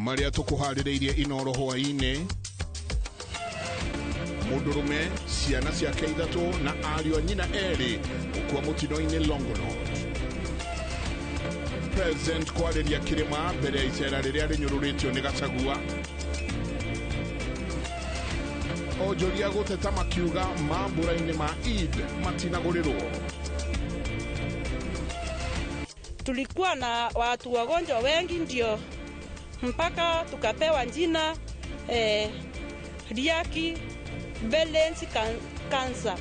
Marĩa tũkũharĩrĩirie Inoro hwaĩ-inĩ: mũndũrũme, ciana ciake ithatũ na ariũ a nyina erĩ gũkua mũtino-inĩ Longonot. President kwarĩria kĩrĩma mbere ya icera rĩrĩa rĩnyũrũrĩtio nĩ Gachagua. Onjoria gũteta makiuga mambura-inĩ ma Eid matinagũrĩrwo. Tulikuwa na watu wagonjwa wengi, ndio mpaka tukapewa jina Riaki Balance Cancer.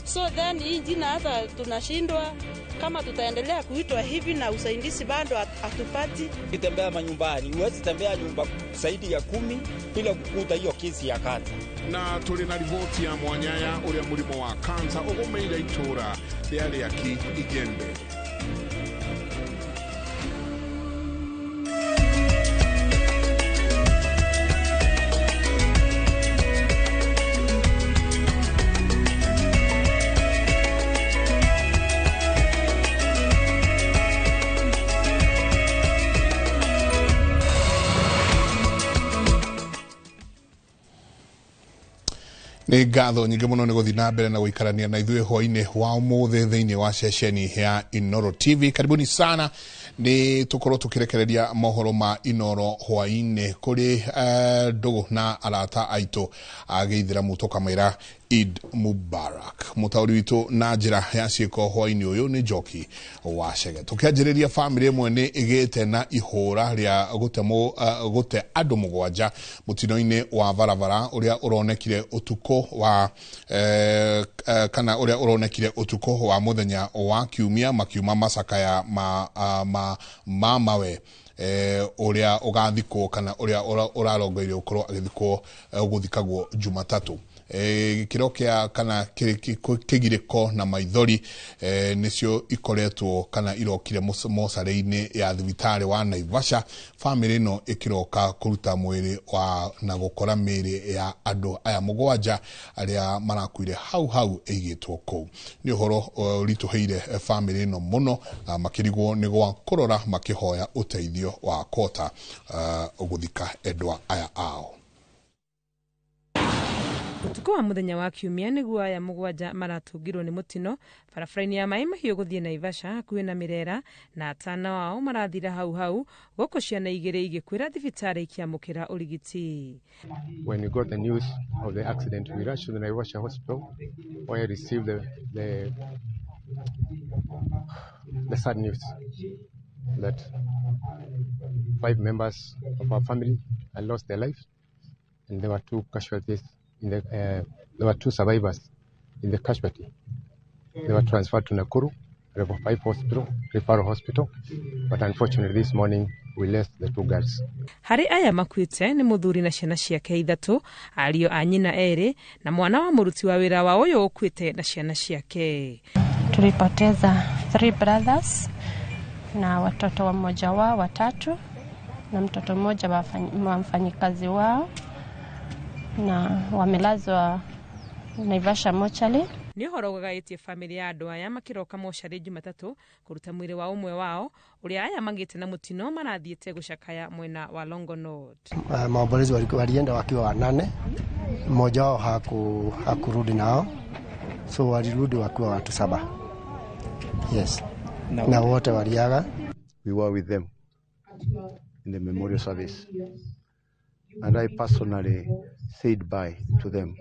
So then hii jina hata tunashindwa kama tutaendelea kuitwa hivi na usaidizi bado hatupati. Ukitembea manyumbani, huwezi tembea nyumba zaidi ya 10 bila kukuta hiyo kesi ya kansa. Na tũrĩ na riboti ya mwanya ya ũrĩa mũrimũ wa kansa ũgũmĩire itũũra rĩa Rĩaki Igembe. Nĩ ngatho nyingĩ mũno nĩ gũthiĩ na mbere na gũikarania na ithuĩ hwaĩ-inĩ wa ũmũthĩ thĩinĩ wa ceceni ya Inoro TV. Karibuni sana, nĩ tũkorwo tũkĩrekereria mohoro ma Inoro hwaĩ-inĩ kũrĩ ndũgũ na arata aitũ a gĩithĩramu tũkamwĩra Eid Mubarak. Mũtaũri witũ na njĩra ya ciĩko hwaĩ-inĩ ũyũ nĩ Njoki wa Chege. Tũkĩanjĩrĩria, bamĩrĩ ĩmwe nĩ ĩgĩte na ihũra rĩa gũte andũ 7 mũtino-inĩ wa barabara ũrĩa ũronekire ũtukũ wa kana ũrĩa ũronekire ũtukũ wa mũthenya wa kiumia makiuma macakaya ma mawe ũrĩa ũgathikwo kana ũrĩa ũrarongoreirio gũkorwo agĩthikwo gũthikagwo Jumatatũ. Gĩkĩro kĩa kana kĩgirĩko na maithori nĩcio ikoretwo kana irokire mocarĩ-inĩ ya thibitarĩ wa Naivasha. Bamĩrĩ ĩno ĩkĩroka kũruta mwĩrĩ wa na gũkora mĩĩrĩ ya andũ aya 7 arĩa marakuire hau hau ĩigĩtwo kũu. Nĩ ũhoro ũritũhĩire bamĩrĩ ĩno mũno, makĩrigwo nĩ gwa kũrora makĩhoya ũteithio wa kota gũthika endwa aya ao. Ũtukũ wa mũthenya wa kiumia nĩguo aya 7 maratungirwo nĩ mũtino barabara-inĩ ya Maĩ Mahiũ gũthiĩ Naivasha hakuhĩ na Mirera, na 5 ao marathira hau hau gũkũ ciana 2 igĩkuĩra thibitarĩ ikĩamũkĩra ũrigiti. When we got the news of the accident, we rushed to the Naivasha hospital where we received the sad news that 5 members of our family had lost their lives, and there were 2 casualties. There were 2 survivors in the casualty. They were transferred to Nakuru Level 5 Hospital, referral hospital, but unfortunately this morning we lost the 2 girls. Harĩ aya makuĩte nĩ mũthuri na ciana ciake 3, ariũ a nyina 2 na mwana wa mũruti wa wĩra wa ũyũ ũkuĩte na ciana ciake. Tulipoteza 3 brothers na watoto wa mmoja wao 3 na mtoto mmoja wa mfanyikazi wao, na wamelazwa Naivasha mochari. Nĩ ũhoro ũgagaĩtie bamĩrĩ ya andũ aya makĩroka mocarĩ Jumatatũ kũruta mwĩrĩ wa ũmwe wao ũrĩa aya magĩte na mũtino marathiĩte gũcakaya mwena wa Longonot. Maombolezi walienda wakiwa 8, mmoja wao hakurudi nao, so walirudi wakiwa watu 7. Yes. Na wote waliaga. We were with them in the memorial service, and I personally said bye to them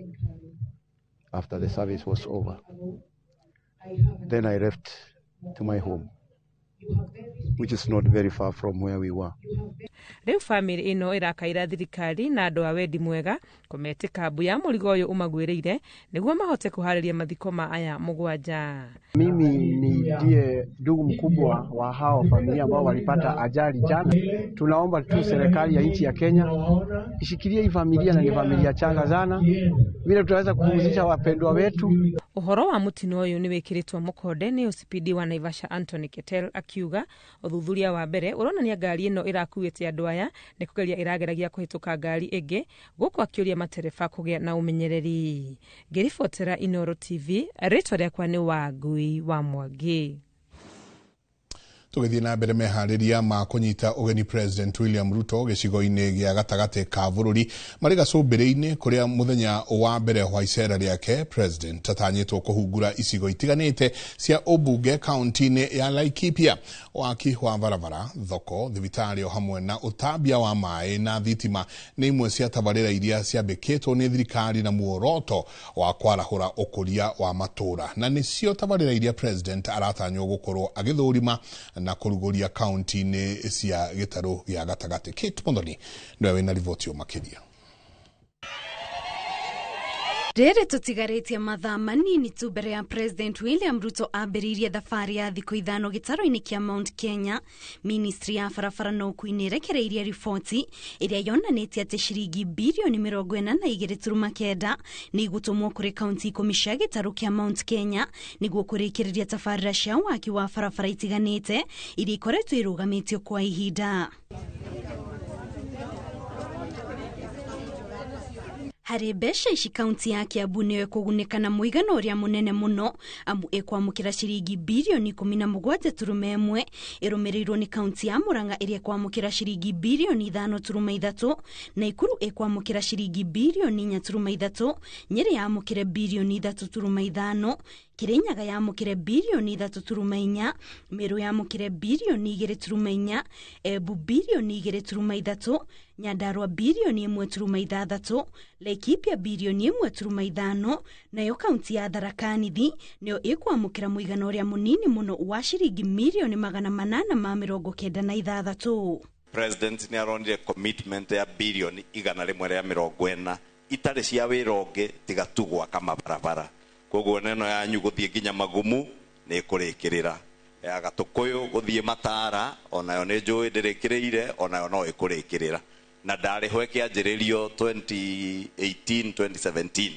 after the service was over. Then I left to my home, which is not very far from where we were. Rĩu bamĩrĩ ĩno ĩrakaira thirikari na andũ a wendi mwega kũmetĩka mbu ya mũrigo ũyũ ũmagwĩrĩire nĩguo mahote kũharĩria mathiko ma aya 7. Mimi ni ndiye ndugu mkubwa wa hao familia ambao walipata ajali jana. Tunaomba tu serikali ya nchi ya Kenya ishikilie hii familia, na ni familia changa sana, vile tutaweza kupumzisha wapendwa wetu. Ũhoro wa mũtino ũyũ nĩ wĩkĩrĩtwo mũkonde nĩ OCPD wa Naivasha Anthony Ketel akiuga ũthuthuria wa mbere ũronania ngari ĩno ĩrakuĩte andũ aya nĩ kũgeria ĩrageragia kũhĩtũka ngari ĩngĩ, gũkũ akĩũria matereba kũgĩa na ũmenyereri. Ngĩribotera Inoro TV, rĩtwa rĩakwa nĩ Wangui wa Mwangi. Tũgĩthiĩ na mbere, meharĩria ma kũnyita ũgeni President William Ruto gĩcigo-inĩ gĩa gatagatĩ ka bũrũri marĩ gacũmbĩrĩ-inĩ, kũrĩa mũthenya wa mbere wa icera rĩake President atanyĩtwo kũhungura icigo itiganĩte cia ũmbunge kaunti-inĩ ya Laikipia. Waki wa barabara, thoko, thibitarĩ o hamwe na ũtambia wa maĩ na thitima nĩ imwe cia tabarĩra iria ciambĩkĩtwo nĩ thirikari na muoroto wa kwarahũra ũkũria wa matũũra, na nĩcio tabarĩra iria President aratanywo gũkorwo agĩthũrima na kũrugũria kaunti-inĩ cia gĩtarũ gĩa gatagatĩ. Kate Muthoni nĩwe wĩna riboti makĩria. Rĩrĩ tũtigarĩtie mathaa manini tu mbere ya President William Ruto ambĩrĩirie thabarĩ ya thikũ 5 gĩtaro-inĩ kĩa Mount Kenya, Ministry ya barabara na ũkui nĩ ĩrekereirie riboti ĩrĩa yonanĩtie atĩ ciringi birioni 42.9 nĩ igũtũmwo kũrĩ kaunti 10 cia gĩtarũ kĩa Mount Kenya nĩguo kũrĩkĩrĩria tabarĩra cia waki wa barabara itiganĩte iria ikoretwo irũgamĩtio kwa ihinda. Harĩ mbeca ici, kaunti ya Kiambu nĩyo ĩkũgunĩka na mũigana ũrĩa mũnene mũno, amu ĩkwamũkĩra ciringi birioni 17.1, ĩrũmĩrĩirwo nĩ kaunti ya Murang'a ĩrĩa ĩkwamũkĩra ciringi birioni 5.3, Naikuru ĩkwamũkĩra ciringi birioni 4.3, Nyĩrĩ yamũkĩre birioni 3.5, Kirinyaga yamũkĩre birioni 3.4, Meru yamũkĩre birioni 2.4, Embu birioni 2.3, Nyandarua birioni 1.6, Laikipia birioni 1.5, nayo kaunti ya Tharaka Nithi nĩyo ĩkwamũkĩra mũigana ũrĩa mũnini mũno wa ciringi mirioni 896. President nĩ aronire commitment ya birioni 140 itarĩ cia wĩra ũngĩ tiga tu gwaka mabarabara. Koguo neno yanyu gũthiĩ nginya Magumu nĩ ĩkũrĩkĩrĩra, ya Gatũkũyũ gũthiĩ Matara onayo nĩ njũĩ ndĩrĩkĩrĩire, onayo no ĩkũrĩkĩrĩra. Na ndarĩho ĩkĩanjĩrĩrio 2018 2017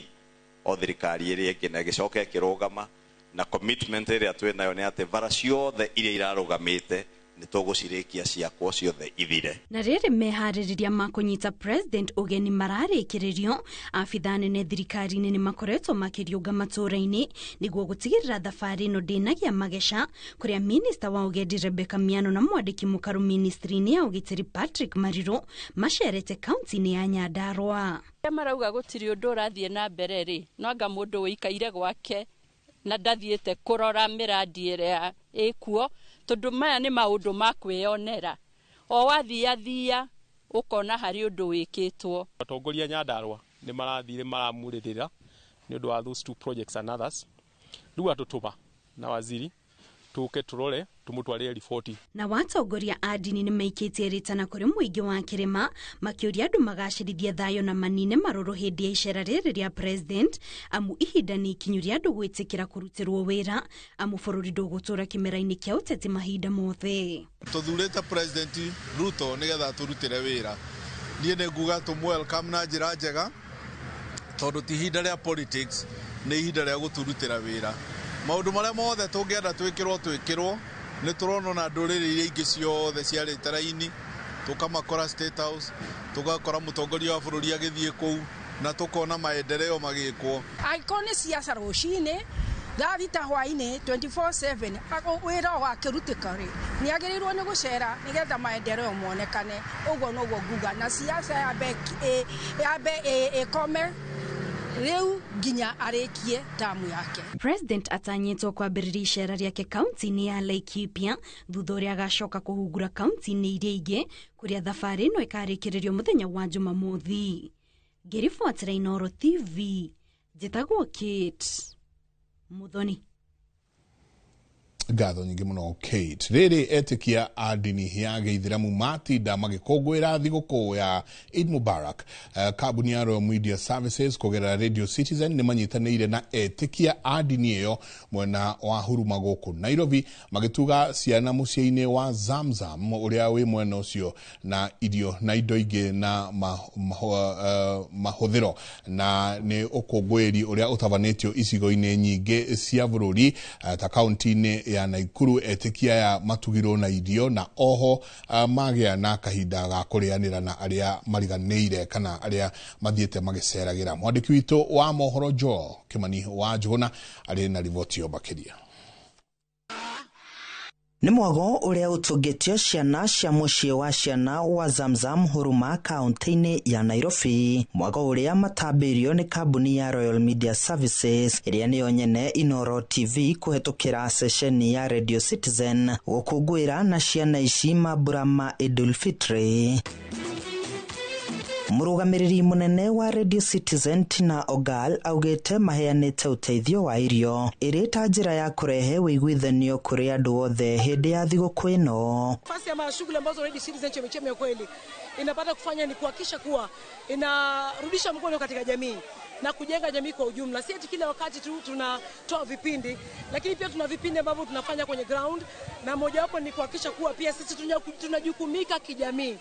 o thirikari ĩrĩa ĩngĩ na ĩgĩcoka ĩkĩrũgama, na commitment ĩrĩa twĩ nayo nĩ atĩ bara ciothe iria irarũgamĩte nĩ tũgũcirĩkia ciakwo ciothe ithire. Na rĩrĩ meharĩrĩria ma kũnyita President ũgeni mararĩkĩrĩrio, abithaa nene thirikari-inĩ nĩ makoretwo makĩriũnga matũũra-inĩ nĩguo gũtigĩrĩra thabarĩ ĩno ndĩnagĩa mageca, kũrĩa minista wa ũgendi Rebecca Miano na mwandĩki mũkaru ministry-inĩ ya ũgitĩri Patrick Mariru macerete kaunti-inĩ ya Nyandarua. Arĩa marauga gũtirĩ ũndũ ũrathiĩ na mbere rĩ, no anga mũndũ ũikaire gwake na ndathiĩte kũrora mĩrandi ĩrĩa ĩkuo, tondũ maya nĩ maũndũ ma kwĩyonera. O wathiathia ũkona harĩ ũndũ wĩkĩtwo. Atongoria Nyandarua nĩ marathire maramurĩrĩra nĩ ũndũ wa those two projects and others. Rĩu atũtũma na waziri tũke tũrore tũmũtwarĩre riboti. Na watongoria a ndini nĩ maikĩtie rĩtana kũrĩ mũingĩ wa kĩrĩma makĩũria andũ magacĩrithie thayũ na manine marũrũ hĩndĩ ya icera rĩrĩ rĩa President, amu ihinda nĩ ikinyu rĩa andũ gwĩtĩkĩra kũrutĩrwo wĩra, amu bũrũri ndũgũtũra kĩmera-inĩ kĩa ũteti mahinda mothe. Tũthurĩte President Ruto nĩgetha atũrutĩre wĩra. Niĩ nĩ nguga tũmũ welcome na njĩra njega, tondũ ti ihinda rĩa politics, nĩ ihinda rĩa gũtũrutĩra wĩra. Maũndũ marĩa mothe tũngĩenda twĩkĩrwo twĩkĩrwo, nĩ tũrona na ndũrĩrĩ iria ingĩ ciothe ciarĩte raini, tũkamakora State House, tũgakora mũtongoria wa bũrũri agĩthiĩ kũu, na tũkona maendeleo magĩkwo. Angĩkorwo nĩ ciaca rũcinĩ thaa thita hwainĩ 24/7 wĩra wakĩrutĩka rĩ, nĩ agĩrĩirwo nĩ gũcera nĩgetha maendeleo monekane. Ũguo noguo nguga, na ciaca yambe ĩkome rĩu nginya arĩkie tamu yake. President atanyĩtwo kwambĩrĩria icera rĩake kaunti-inĩ ya Laikipia thutha ũrĩa agacoka kũhungura kaunti-inĩ iria ingĩ, kũrĩa thabarĩ ĩno ĩkarĩkĩrĩrio mũthenya wa Jumamothi. Ngĩribotera Inooro TV, njĩtagwo Kate Muthoni. Ngatho nyingĩ mũno Kate. Rĩrĩ etĩkia a ndini ya gĩithĩramu matinda magĩkũngũĩra thigũkũ ya Eid Mubarak, kambuni ya Royal Media Services kũgerera Radio Citizen nĩ manyitanĩire na etĩkia a ndini ĩyo mwena wa Huruma gũkũ Nairobi, magĩtuga ciana mũciĩ-inĩ wa Zamzam ũrĩa wĩ mwena ũcio na irio na indo ingĩ na mahũthĩro, na nĩ ũkũngũĩri ũrĩa ũtabanĩtio icigo-inĩ nyingĩ cia bũrũri ta kaunti-inĩ ya Naikuru. Etĩkia ya matugirwo na irio na oho magĩa na kahinda ga kũrĩanĩra na arĩa mariganĩire kana arĩa mathiĩte magĩceragĩra. Mwandĩki witũ wa mohoro Joel Kimani wa Njũgũna arĩ na riboti ĩyo makĩria. Nĩ mwago ũrĩa ũtũngĩtio ciana cia mũciĩ wa ciana wa Zamzam Huruma kaunti-inĩ ya Nairobi, mwago ũrĩa matambĩirio nĩ kambuni ya Royal Media Services ĩrĩa nĩyo nyene Inooro TV kũhetũkĩra ceceni ya Radio Citizen gũkũngũĩra na ciana ici mambura ma Idul Fitri. Mũrũgamĩrĩri mũnene wa Radio Citizen Tina Ogal augĩte maheanĩte ũteithio wa irio ĩrĩ ta njĩra ya kũrehe ũiguithanio kũrĩ andũ othe hĩndĩ ya thigũkũ ĩno. Nafasi ya shughuli ambazo Radio Citizen Chemichemi kweli inapata kufanya ni kuhakikisha kuwa inarudisha mkono katika jamii na kujenga jamii kwa ujumla. Si ati kila wakati tu tunatoa vipindi, lakini pia tuna vipindi ambavyo tunafanya kwenye ground, na mojawapo ni kuhakikisha kuwa pia sisi tunajukumika kijamii.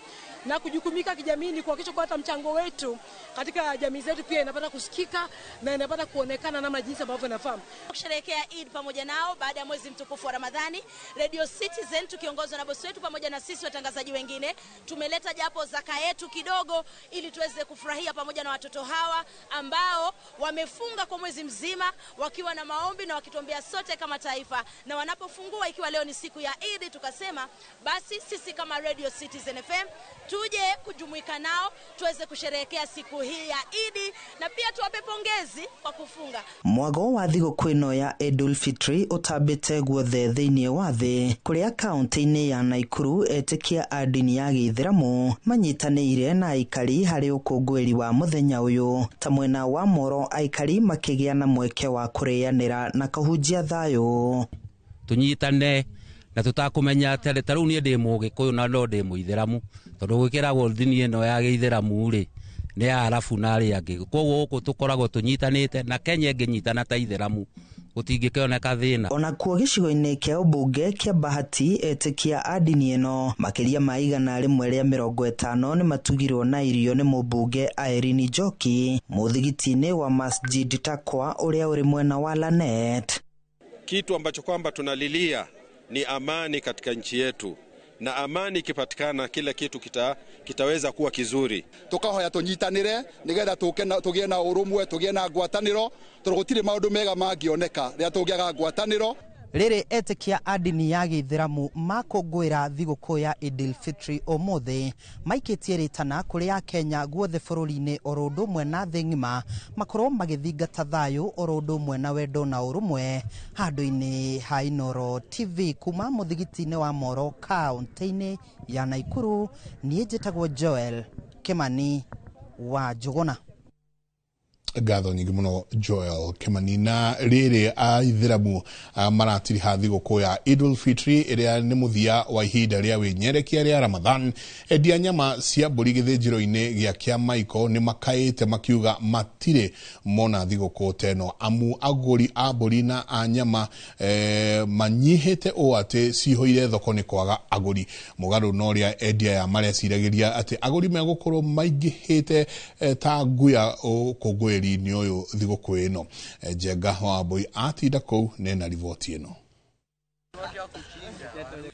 Na kujukumika kijamii ni kuhakikisha kuwa hata mchango wetu katika jamii zetu pia inapata kusikika na inapata kuonekana namna jinsi ambavyo inafahamu. Kusherehekea Eid pamoja nao baada ya mwezi mtukufu wa Ramadhani, Radio Citizen tukiongozwa na bosi wetu pamoja na sisi watangazaji wengine tumeleta japo zaka yetu kidogo ili tuweze kufurahia pamoja na watoto hawa ambao wamefunga kwa mwezi mzima wakiwa na maombi na wakituombea sote kama taifa. Na wanapofungua ikiwa leo ni siku ya Eid, tukasema basi sisi kama Radio Citizen FM tuje kujumuika nao tuweze kusherehekea siku hii ya Eid na pia tuwape pongezi kwa kufunga. Mwago wa thigũkũ ĩno ya Idul Fitri ũtambĩte guothe thĩinĩ wa thĩ, kũrĩa kaunti-inĩ ya Naikuru etĩkia a ndini ya gĩithĩramu manyitanĩire na aikari harĩ ũkũngũĩri wa mũthenya ũyũ, ta mwena wa Moro aikari makĩgĩa na mweke wa kũrĩanĩra na kũhunjia thayũ. Tũnyitane na tũtakũmenya atĩ ta rĩu niĩ ndĩ Mũgĩkũyũ na no ndĩ Mũithĩramu, tondũ gwĩkĩragwo ndini ĩno ya gĩithĩramu rĩ nĩ ya Arabu na arĩa angĩ, koguo gũkũ tũkoragwo tũnyitanĩte na Kenya ĩngĩnyitana ta Ithĩramu gũtingĩkĩoneka thĩna. Onakuo gĩcigo-inĩ kĩa ũmbunge kĩa Bahati etĩkia a ndini ĩno makĩria ma 150 nĩ matugirwo na irio nĩ mũmbunge Irene Njoki mũthigiti-inĩ wa Masjid Taqwa ũrĩa ũrĩ mwena wa Lanet. Kitu ambacho kwamba tunalilia ni amani katika nchi yetu, na amani ikipatikana kila kitu kitaweza kuwa kizuri. Tukahoya tunyitanire nigetha tugie na urumwe, tugie na ngwataniro, tondu gutire maundu mega mangioneka riria tungiaga ngwataniro. Rĩrĩ etĩkia a ndini ya gĩithĩramu makũngũĩra thigũkũ ya Idil Fitri ũmũthĩ maikĩtie rĩtana kũrĩ Akenya guothe bũrũri-inĩ oro ũndũ ũmwe na thĩ ng'ima makorwo magĩthingata thayũ oro ũndũ ũmwe na wendo na ũrũmwe. Handũ-inĩ ha Inooro TV kuma mũthigiti-inĩ wa Moro kaunti-inĩ ya Naikuru, niĩ njĩtagwo Joel Kimani wa Njũgũna. Ngatho nyingĩ mũno Joel Kimani. Na rĩrĩ aithĩramu maratiriha thigũkũ ya Idul Fitri ĩrĩa nĩ mũthia wa ihinda rĩa wĩnyerekia rĩa Ramadhan, endia nyama cia mbũri gĩthĩnjĩro-inĩ gĩa Kĩamaiko nĩ makaĩte makiuga matirĩ mona thigũkũ ta ĩno, amu agũri a mbũri na a nyama manyihĩte ũũ atĩ cihũire thoko nĩ kwaga agũri. Mũgarũ na ũrĩa endia aya mareciragĩria atĩ agũri megũkorwo maingĩhĩte ta nguya ũkũngũĩri nĩ ũyũ thigũkũ ĩno. Njenga wa Mbui atinda kũu nena riboti ĩno.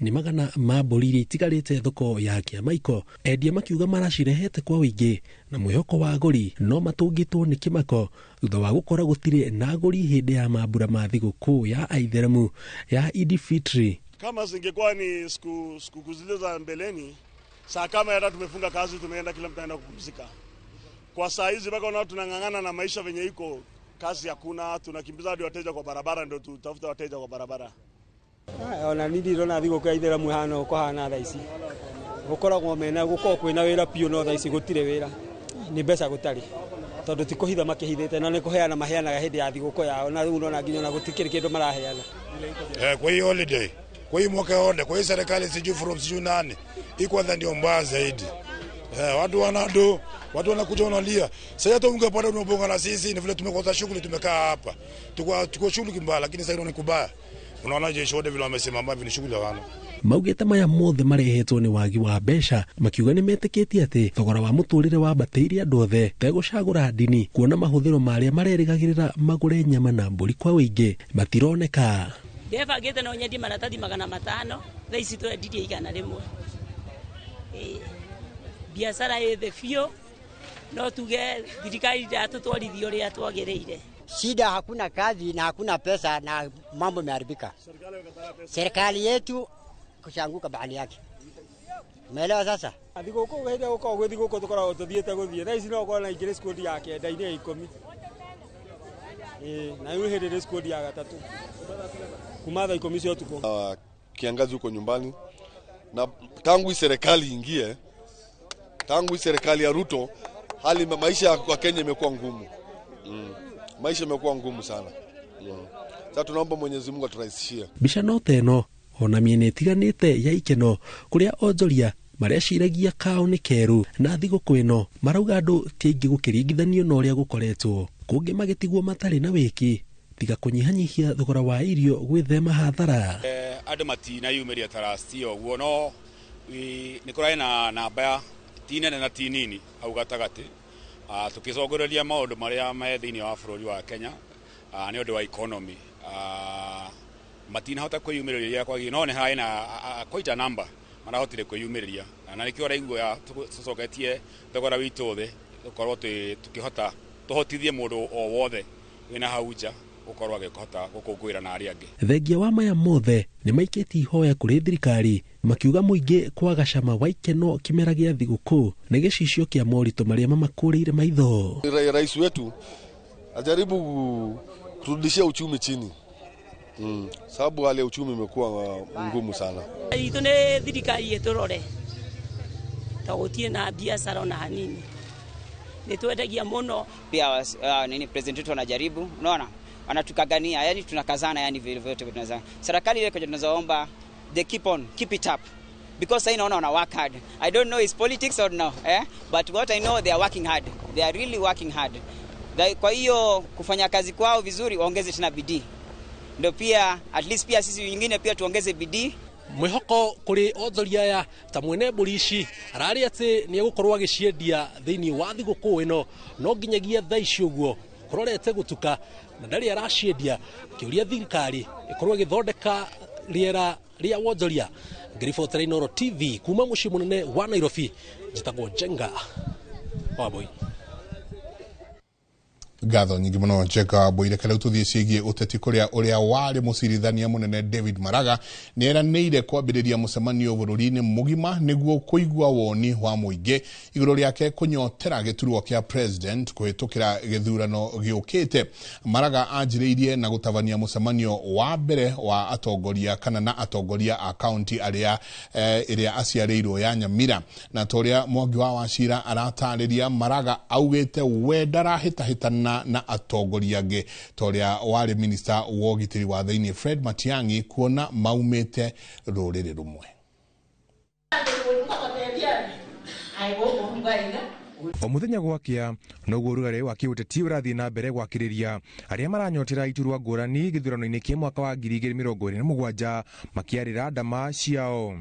Nĩ magana ma mbũri iria itigarĩte thoko ya Kĩamaiko, endia makiuga maracirehete kwa ũingĩ na mwĩhoko wa agũri no matũngĩtwo nĩ kĩmako thutha wa gũkora gũtirĩ na agũri hĩndĩ ya mambura ma thigũkũ ya Aithĩramu ya Idi Fitri. Kama zingekuwa ni siku zile za mbeleni, saa kama hata tumefunga kazi, tumeenda kila mtu anaenda kupumzika. Kwa saa hizi mpaka unao tunang'ang'ana na maisha venye iko, kazi hakuna, tunakimbiza hadi wateja kwa barabara, ndio tutafuta wateja kwa barabara. Ona ni ndirona thigũkũ ya Ithĩramu ĩhana ũũ kũhana thaa ici, gũkoragwo mena gũkoragwo kwĩna wĩra biũ, no thaa ici gũtirĩ wĩra, nĩ mbeca gũtarĩ, tondũ ti kũhitha makĩhithĩte, na nĩ kũheana maheanaga hĩndĩ ya thigũkũ yao, na rĩu ũrona nginya ona gũtikĩrĩ kĩndũ maraheana. Kwa hii holiday, kwa hii mwaka yote, kwa hii serikali sijui from sijui nani, hii kwanza ndio mbaya zaidi. Watu wanado, watu wanakuja wanalia. Sasa hata ungepata unabonga na sisi ni vile tumekosa shughuli, tumekaa hapa. Tuko shughuli mbaya, lakini sasa ni kubaya. Unaona jeshi wote vile wamesimama hivi ni shughuli hawana. Maugĩte maya mothe marehetwo nĩ wagi wa mbeca, makiuga nĩ metĩkĩtie atĩ thogora wa mũtũrĩre wambatĩire andũ othe tegũcagũra ndini, kuona mahũthĩro marĩa marerĩgagĩrĩra magũre nyama na mbũri kwa ũingĩ matironeka. Ndebangĩte no nyendie maratathi 500, thaa ici twendirie 100. Biacara ĩ thĩ biũ, no tuge thirikari ndĩratũtwarithia ũrĩa twagĩrĩire. Shida hakuna kazi na hakuna pesa na mambo yameharibika. Serikali yetu kushanguka bahali yake. Umeelewa sasa? Thigũkũ hĩndĩ gũkoragwo gwĩ thigũkũ tũkoragwo tũthiĩte gũthiĩ thaa ici no ũkorwo na ingĩrĩ squad ya kenda-inĩ ya 10 na rĩu hĩndĩ ĩrĩ squad ya gatatũ kuma thaa 10 cia ũtukũ. Kiangazi huko nyumbani, na tangu serikali ingie, tangu serikali ya Ruto, hali maisha kwa Kenya imekuwa ngumu. Maisha imekuwa ngumu sana. Sasa tunaomba Mwenyezi Mungu aturahisishie. Mbica no teno ona mĩena ĩtiganĩte ya ikeno kũrĩa onjoria mareciragia kao nĩ keru na thigũkũ ĩno marauga andũ ti aingĩ gũkĩringithanio na ũrĩa gũkoretwo kũngĩ magĩtigwo matarĩ na wĩki tiga kũnyihanyihia thogora wa irio gwĩthema hathara. Andũ matinayumĩria tarasti ũguo no nĩ kũrarĩ na namba ti nene na ti nini hau gatagatĩ, tũkĩcongoreria maũndũ marĩa me thĩinĩ wa bũrũri wa Kenya nĩ ũndũ wa economy matinahota kwĩyumĩrĩria kwagĩ no nĩ harĩ na quite a number marahotire kwĩyumĩrĩria na nĩkĩo ũraigua tũcoketie thogora witũ thĩ tũkorwo tũkĩhota tũhotithie mũndũ o wothe wĩna hau nja gũkorwo agĩhota gũkũngũĩra na arĩa angĩ. Thengia wa maya mothe nĩ maikĩtie ihoya kũrĩ thirikari makiuga mũingĩ kwaga cama wa ikeno kĩmera gĩa thigũkũ nĩ gĩcicio kĩa moritũ marĩa mamakũrĩire maitho. Rais wetu ajaribu kurudishia uchumi chini. Sababu hali ya uchumi imekuwa ngumu sana. Itũ nĩ thirikari ĩtũrore ta gũtirĩ na biacara ona hanini, nĩ twendagia mũno. Pia nini president wetu anajaribu, unaona anatukagania, yani tunakazana, yani vile vyote tunaweza. Serikali ile tunazoomba they keep on keep it up because I know wana work hard. I don't know is politics or no, but what I know they are working hard. They are really working hard. Kwa hiyo kufanya kazi kwao vizuri, waongeze tena bidii. Ndio pia at least pia sisi wengine pia tuongeze bidii. Mwihoko kuri onjoria aya ta mwene mbũri ici ararĩ atĩ nĩ egũkorwo agĩciendia thĩinĩ wa thigũkũ ĩno no nginyagia thaa ici ũguo kũrorete gũtuka na ndarĩ araciendia, kĩũria thirikari ĩkorwo ĩgĩthondeka rĩera rĩa wonjoria. Ngĩribotera Inooro TV kuma mũciĩ mũnene wa Nairobi, njĩtagwo Njenga Wambui. Ngatho nyingĩ mũno Njenga Wambui. Reke rĩu tũthiĩ ciĩgiĩ ũteti kũrĩa ũrĩa warĩ mũcirithania mũnene David Maraga nĩ eranĩire kwambĩrĩria mũcemanio bũrũri-inĩ mũgima nĩguo kũigua woni wa mũingĩ igũrũ rĩake kũnyotera gĩturwa kĩa president kũhĩtũkĩra gĩthurano gĩũkĩte. Maraga anjĩrĩirie na gũtabania mũcemanio wa mbere wa atongoria kana na atongoria a kaunti arĩa ĩrĩa aciarĩirwo ya Nyamira, na ta ũrĩa Mwangi wa Wachira aratarĩria, Maraga augĩte we ndarahĩtahĩtana na atongoria angĩ ta ũrĩa warĩ minista wa ũgitĩri wa thĩinĩ Fred Matiang'i kuona maumĩte rũrĩrĩ rũmwe. O muthenya gwakia noguo rugarĩ wa kĩũteti ũrathiĩ na mbere gwakĩrĩria arĩa maranyotera iturwa ngũrani gĩthurano-inĩ kĩa mwaka wa 2027 makĩarĩra ndama ciao.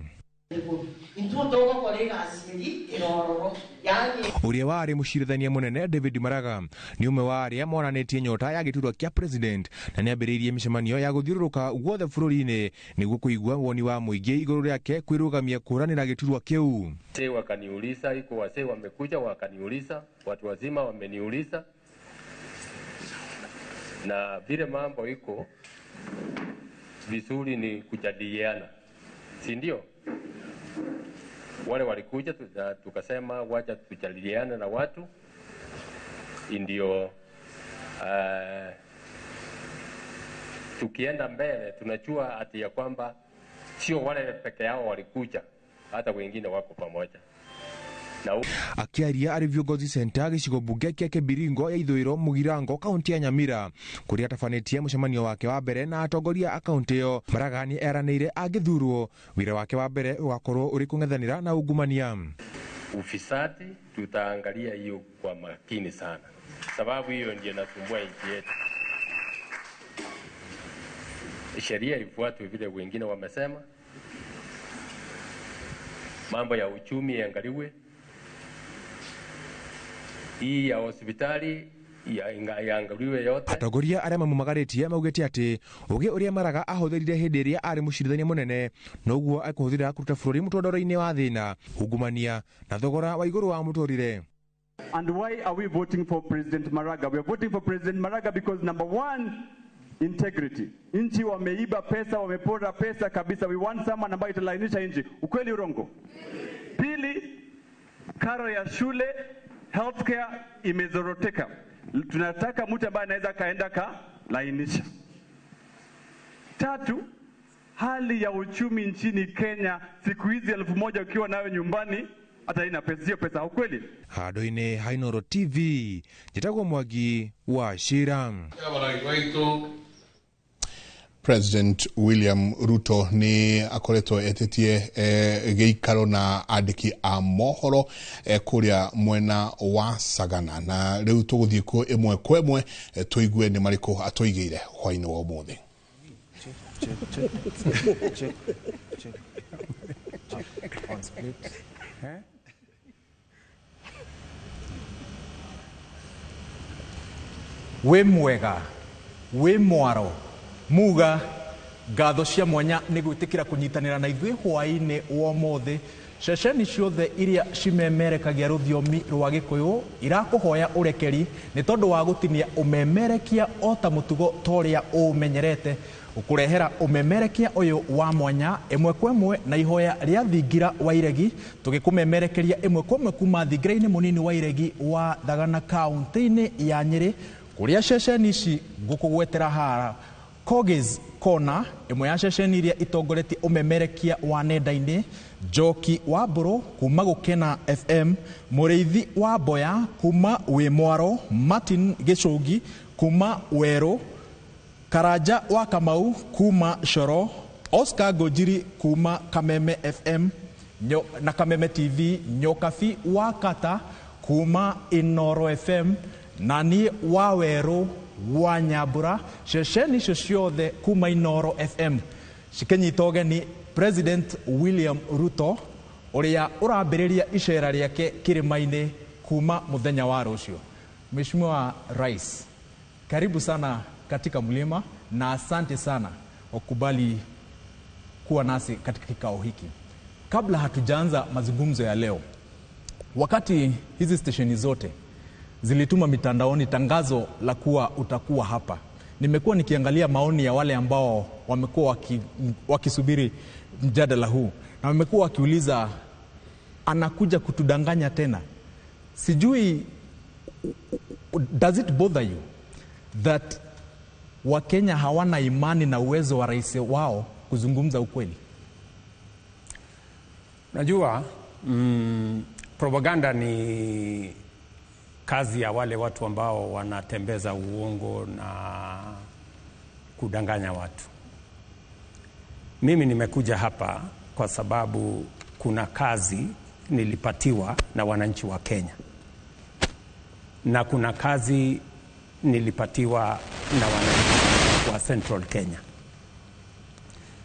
Ũrĩa warĩ mũcirithania mũnene David Maraga nĩ ũmwe wa arĩa monanĩtie nyota ya gĩturwa kĩa president na nĩambĩrĩirie mĩcemanio ya gũthiũrũrũka guothe bũrũri-inĩ nĩguo kũigua woni wa mũingĩ igũrũ rĩake kwĩrũgamia kũhũranĩra gĩturwa kĩu. Wakaniuliza, iko wasee wamekuja wakaniuliza, watu wazima wameniuliza, na vile mambo iko vizuri ni kujadiliana, si ndio? Wale walikuja tukasema wacha tujadiliane na watu ndio tukienda mbele tunajua ati ya kwamba sio wale peke yao walikuja, hata wengine wako pamoja. Akiaria arĩ viongozi center gĩcigo mbunge kĩa Kĩbiringo ya ithũĩro Mũgirango kaunti ya Nyamira kũrĩa atabanĩtie mũcemanio wake wa mbere na atongoria a kaunti ĩyo, Maraga nĩ eranĩire angĩthurwo wĩra wake wa mbere ũgakorwo ũrĩ kũng'ethanĩra na ungumania. Ufisadi tutaangalia hiyo kwa makini sana, sababu hiyo ndiyo inasumbua nchi yetu. Sheria ifuatwe vile wengine wamesema, mambo ya uchumi iangaliwe, hii ya hospitali yaangaliwe yote. Atongoria arĩa mamumagarĩtie maugĩte atĩ ũgĩ ũrĩa Maraga ahũthĩrire hĩndĩ ĩrĩa arĩ mũcirithania mũnene noguo ekũhũthĩra kũruta bũrũri mũtondoro-inĩ wa thĩna, ungumania na thogora wa igũrũ wa mũtũrĩre. And why are we voting for President Maraga? We are voting for President Maraga because number one, Integrity. Nchi wameiba pesa, wamepora pesa kabisa. We want someone ambayo italainisha nchi. Ukweli urongo? Pili, karo ya shule, healthcare imezoroteka. Tunataka mtu ambaye anaweza kaenda kalainisha. Tatu, hali ya uchumi nchini Kenya siku hizi 1000 ukiwa nayo nyumbani hata ina pesa, sio pesa, ukweli? Handũ-inĩ ha Inooro TV, njĩtagwo Mwangi wa Cira. President William Ruto ni akoretwo etetie gĩikaro na andĩki a mohoro kũrĩa mwena wa Sagana, na rĩu tũgũthiĩ kuo ĩmwe kwa ĩmwe tũigue nĩ marĩkũ atũigĩire hwainĩ wa ũmũthĩ. Wĩ mwega, wĩ mwaro, muga ngatho cia mwanya nĩ gwĩtĩkĩra kũnyitanĩra na ithuĩ hwaĩ-inĩ wa ũmũthĩ. Ceceni ciothe iria cimemerekagia rũthiomi rwa Gĩkũyũ irakũhoya ũrekeri nĩ tondũ wa gũtinia ũmemerekia o ta mũtugo ta ũrĩa ũũmenyerete. Ũkũrehera ũmemerekia ũyũ wa mwanya ĩmwe kwa ĩmwe na ihoya rĩa thingira wa Iregi, tũgĩkũmemerekeria ĩmwe kwa ĩmwe kuma thingira-inĩ mũnini wa Iregi wa Thagana kaunti-inĩ ya Nyĩrĩ, kũrĩa ceceni ici ngũkũgwetera haha. Kogis Kona, ĩmwe ya ceceni iria itongoretie ũmemerekia wa nenda-inĩ, Njoki wa Mbũrũ kuma Gũkena FM, Mũrĩithi wa Mboya kuma Wĩ Mwaro, Martin Gĩcũngi kuma Werũ, Karanja wa Kamau kuma Coro, Oscar Ngũnjiri kuma Kameme FM na Kameme TV, Nyokabi wa Kata kuma Inooro FM, nani wa Werũ wa Nyambura. Ceceni icio ciothe kuma Inooro FM cikĩnyita ũgeni President William Ruto ũrĩa ũrambĩrĩria icera rĩake kĩrĩma-inĩ kuma mũthenya wa rũciũ. Mheshimiwa Rais, karibu sana katika mlima na asante sana kwa kukubali kuwa nasi katika kikao hiki. Kabla hatujaanza mazungumzo ya leo, wakati hizi stesheni zote zilituma mitandaoni tangazo la kuwa utakuwa hapa, nimekuwa nikiangalia maoni ya wale ambao wamekuwa wakisubiri mjadala huu, na wamekuwa wakiuliza anakuja kutudanganya tena. Sijui, does it bother you that Wakenya hawana imani na uwezo wa rais wao kuzungumza ukweli? Najua propaganda ni kazi ya wale watu ambao wanatembeza uongo na kudanganya watu. Mimi nimekuja hapa kwa sababu kuna kazi nilipatiwa na wananchi wa Kenya, na kuna kazi nilipatiwa na wananchi wa Central Kenya.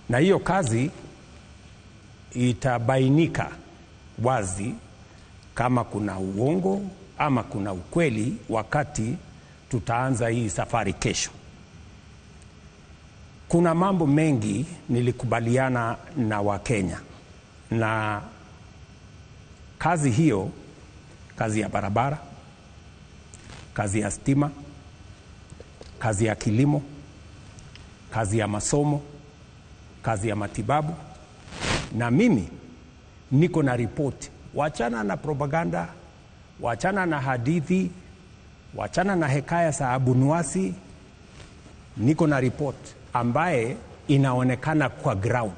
Na hiyo kazi itabainika wazi kama kuna uongo ama kuna ukweli wakati tutaanza hii safari kesho. Kuna mambo mengi nilikubaliana na Wakenya, na kazi hiyo, kazi ya barabara, kazi ya stima, kazi ya kilimo, kazi ya masomo, kazi ya matibabu. Na mimi niko na ripoti. Wachana na propaganda, wachana na hadithi, wachana na hekaya za Abunuwasi. Niko na ripoti ambaye inaonekana kwa ground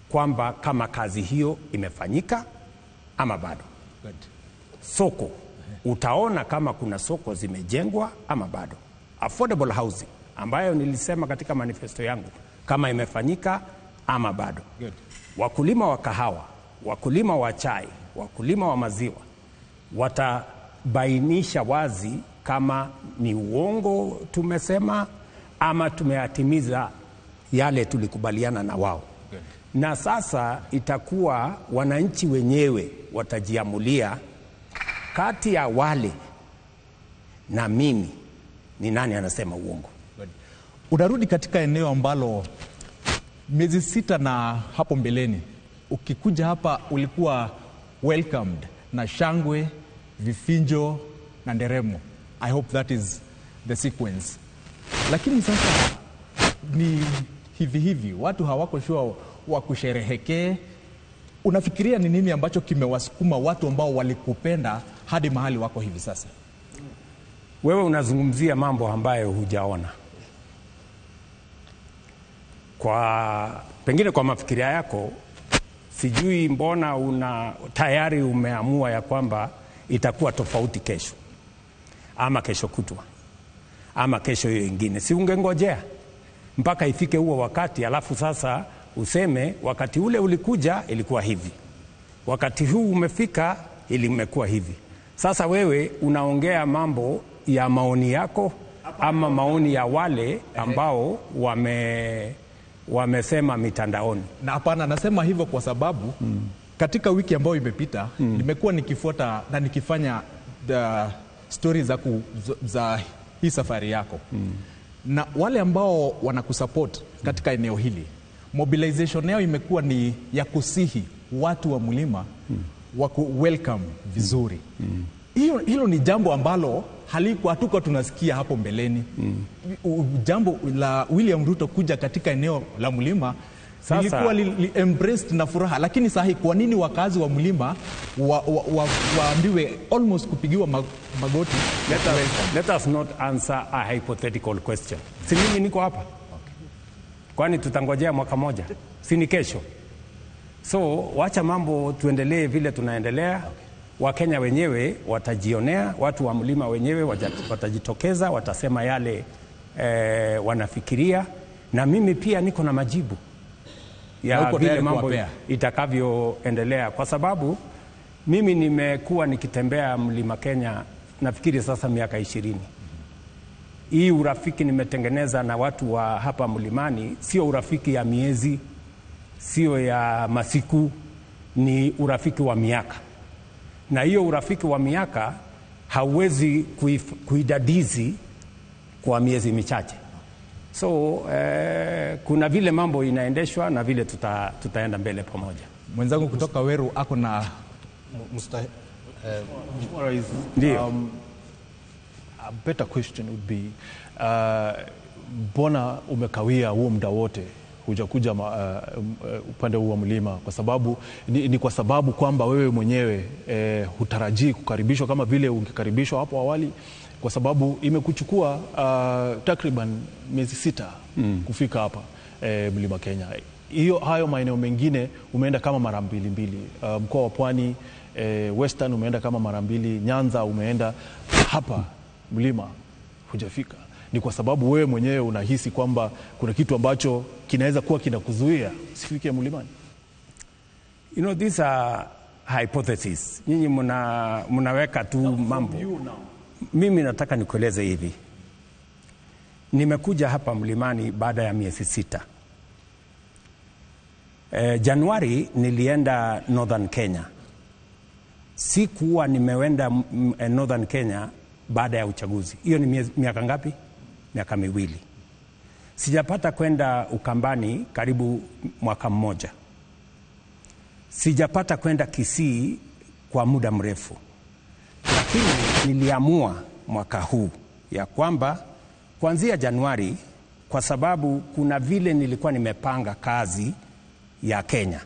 kwamba kama kazi hiyo imefanyika ama bado. Good. Soko, utaona kama kuna soko zimejengwa ama bado. Affordable housing ambayo nilisema katika manifesto yangu kama imefanyika ama bado. Good. Wakulima wa kahawa, wakulima wa chai, wakulima wa maziwa watabainisha wazi kama ni uongo tumesema ama tumeatimiza yale tulikubaliana na wao. Good. Na sasa itakuwa wananchi wenyewe watajiamulia kati ya wale na mimi ni nani anasema uongo. Good. Unarudi katika eneo ambalo miezi 6 na hapo mbeleni ukikuja hapa ulikuwa welcomed na shangwe, vifinjo na nderemo. I hope that is the sequence. Lakini sasa ni hivi hivi, watu hawako sure wa kusherehekee. Unafikiria ni nini ambacho kimewasukuma watu ambao walikupenda hadi mahali wako hivi sasa? Wewe unazungumzia mambo ambayo hujaona. Kwa pengine kwa mafikiria yako, sijui mbona una tayari umeamua ya kwamba itakuwa tofauti kesho ama kesho kutwa ama kesho hiyo ingine. Si ungengojea mpaka ifike huo wakati, alafu sasa useme wakati ule ulikuja ilikuwa hivi, wakati huu umefika ilimekuwa hivi. Sasa wewe unaongea mambo ya maoni yako ama maoni ya wale ambao wamesema mitandaoni. Na hapana, nasema hivyo kwa sababu katika wiki ambayo imepita nimekuwa nikifuata na nikifanya the stories za hii safari yako. Na wale ambao wanakusupport katika eneo hili, mobilization yao imekuwa ni ya kusihi watu wa mlima waku welcome vizuri. Hilo ni jambo ambalo halikuwa hatuko tunasikia hapo mbeleni. Jambo la William Ruto kuja katika eneo la mlima lilikuwa embraced na furaha. Lakini sahi kwa nini wakazi wa mlima waambiwe almost kupigiwa magoti? Let us not answer a hypothetical question. Si mimi niko hapa. Okay. Kwani tutangojea mwaka moja? Si ni kesho? So wacha mambo tuendelee vile tunaendelea. Okay. Wakenya wenyewe watajionea, watu wa mlima wenyewe watajitokeza, watasema yale wanafikiria, na mimi pia niko na majibu ya vile mambo itakavyoendelea, kwa sababu mimi nimekuwa nikitembea mlima Kenya nafikiri sasa miaka 20. Hii urafiki nimetengeneza na watu wa hapa mlimani sio urafiki ya miezi, sio ya masiku, ni urafiki wa miaka. Na hiyo urafiki wa miaka hauwezi kuidadizi kwa miezi michache. So kuna vile mambo inaendeshwa na vile tutaenda mbele pamoja. Mwenzangu kutoka Weru ako na Ndio. A better question would be mbona umekawia huo muda wote hujakuja upande huu wa mlima? Kwa sababu ni kwa sababu kwamba wewe mwenyewe hutarajii kukaribishwa kama vile ungekaribishwa hapo awali, kwa sababu imekuchukua takriban miezi 6 kufika hapa mlima Kenya. Hiyo hayo maeneo mengine umeenda kama mara mbili. Mkoa wa Pwani, Western umeenda kama mara 2, Nyanza umeenda, hapa mlima hujafika. Ni kwa sababu wewe mwenyewe unahisi kwamba kuna kitu ambacho kinaweza kuwa kinakuzuia usifike mlimani? You know, these are hypotheses. Nyinyi mnaweka tu mambo. Mimi nataka nikueleze hivi. Nimekuja hapa mlimani baada ya miezi 6. Januari nilienda Northern Kenya. Sikuwa nimeenda Northern Kenya baada ya uchaguzi. Hiyo ni miaka ngapi? Miaka 2. Sijapata kwenda Ukambani karibu mwaka mmoja. Sijapata kwenda Kisii kwa muda mrefu. Lakini niliamua mwaka huu ya kwamba kuanzia Januari, kwa sababu kuna vile nilikuwa nimepanga kazi ya Kenya.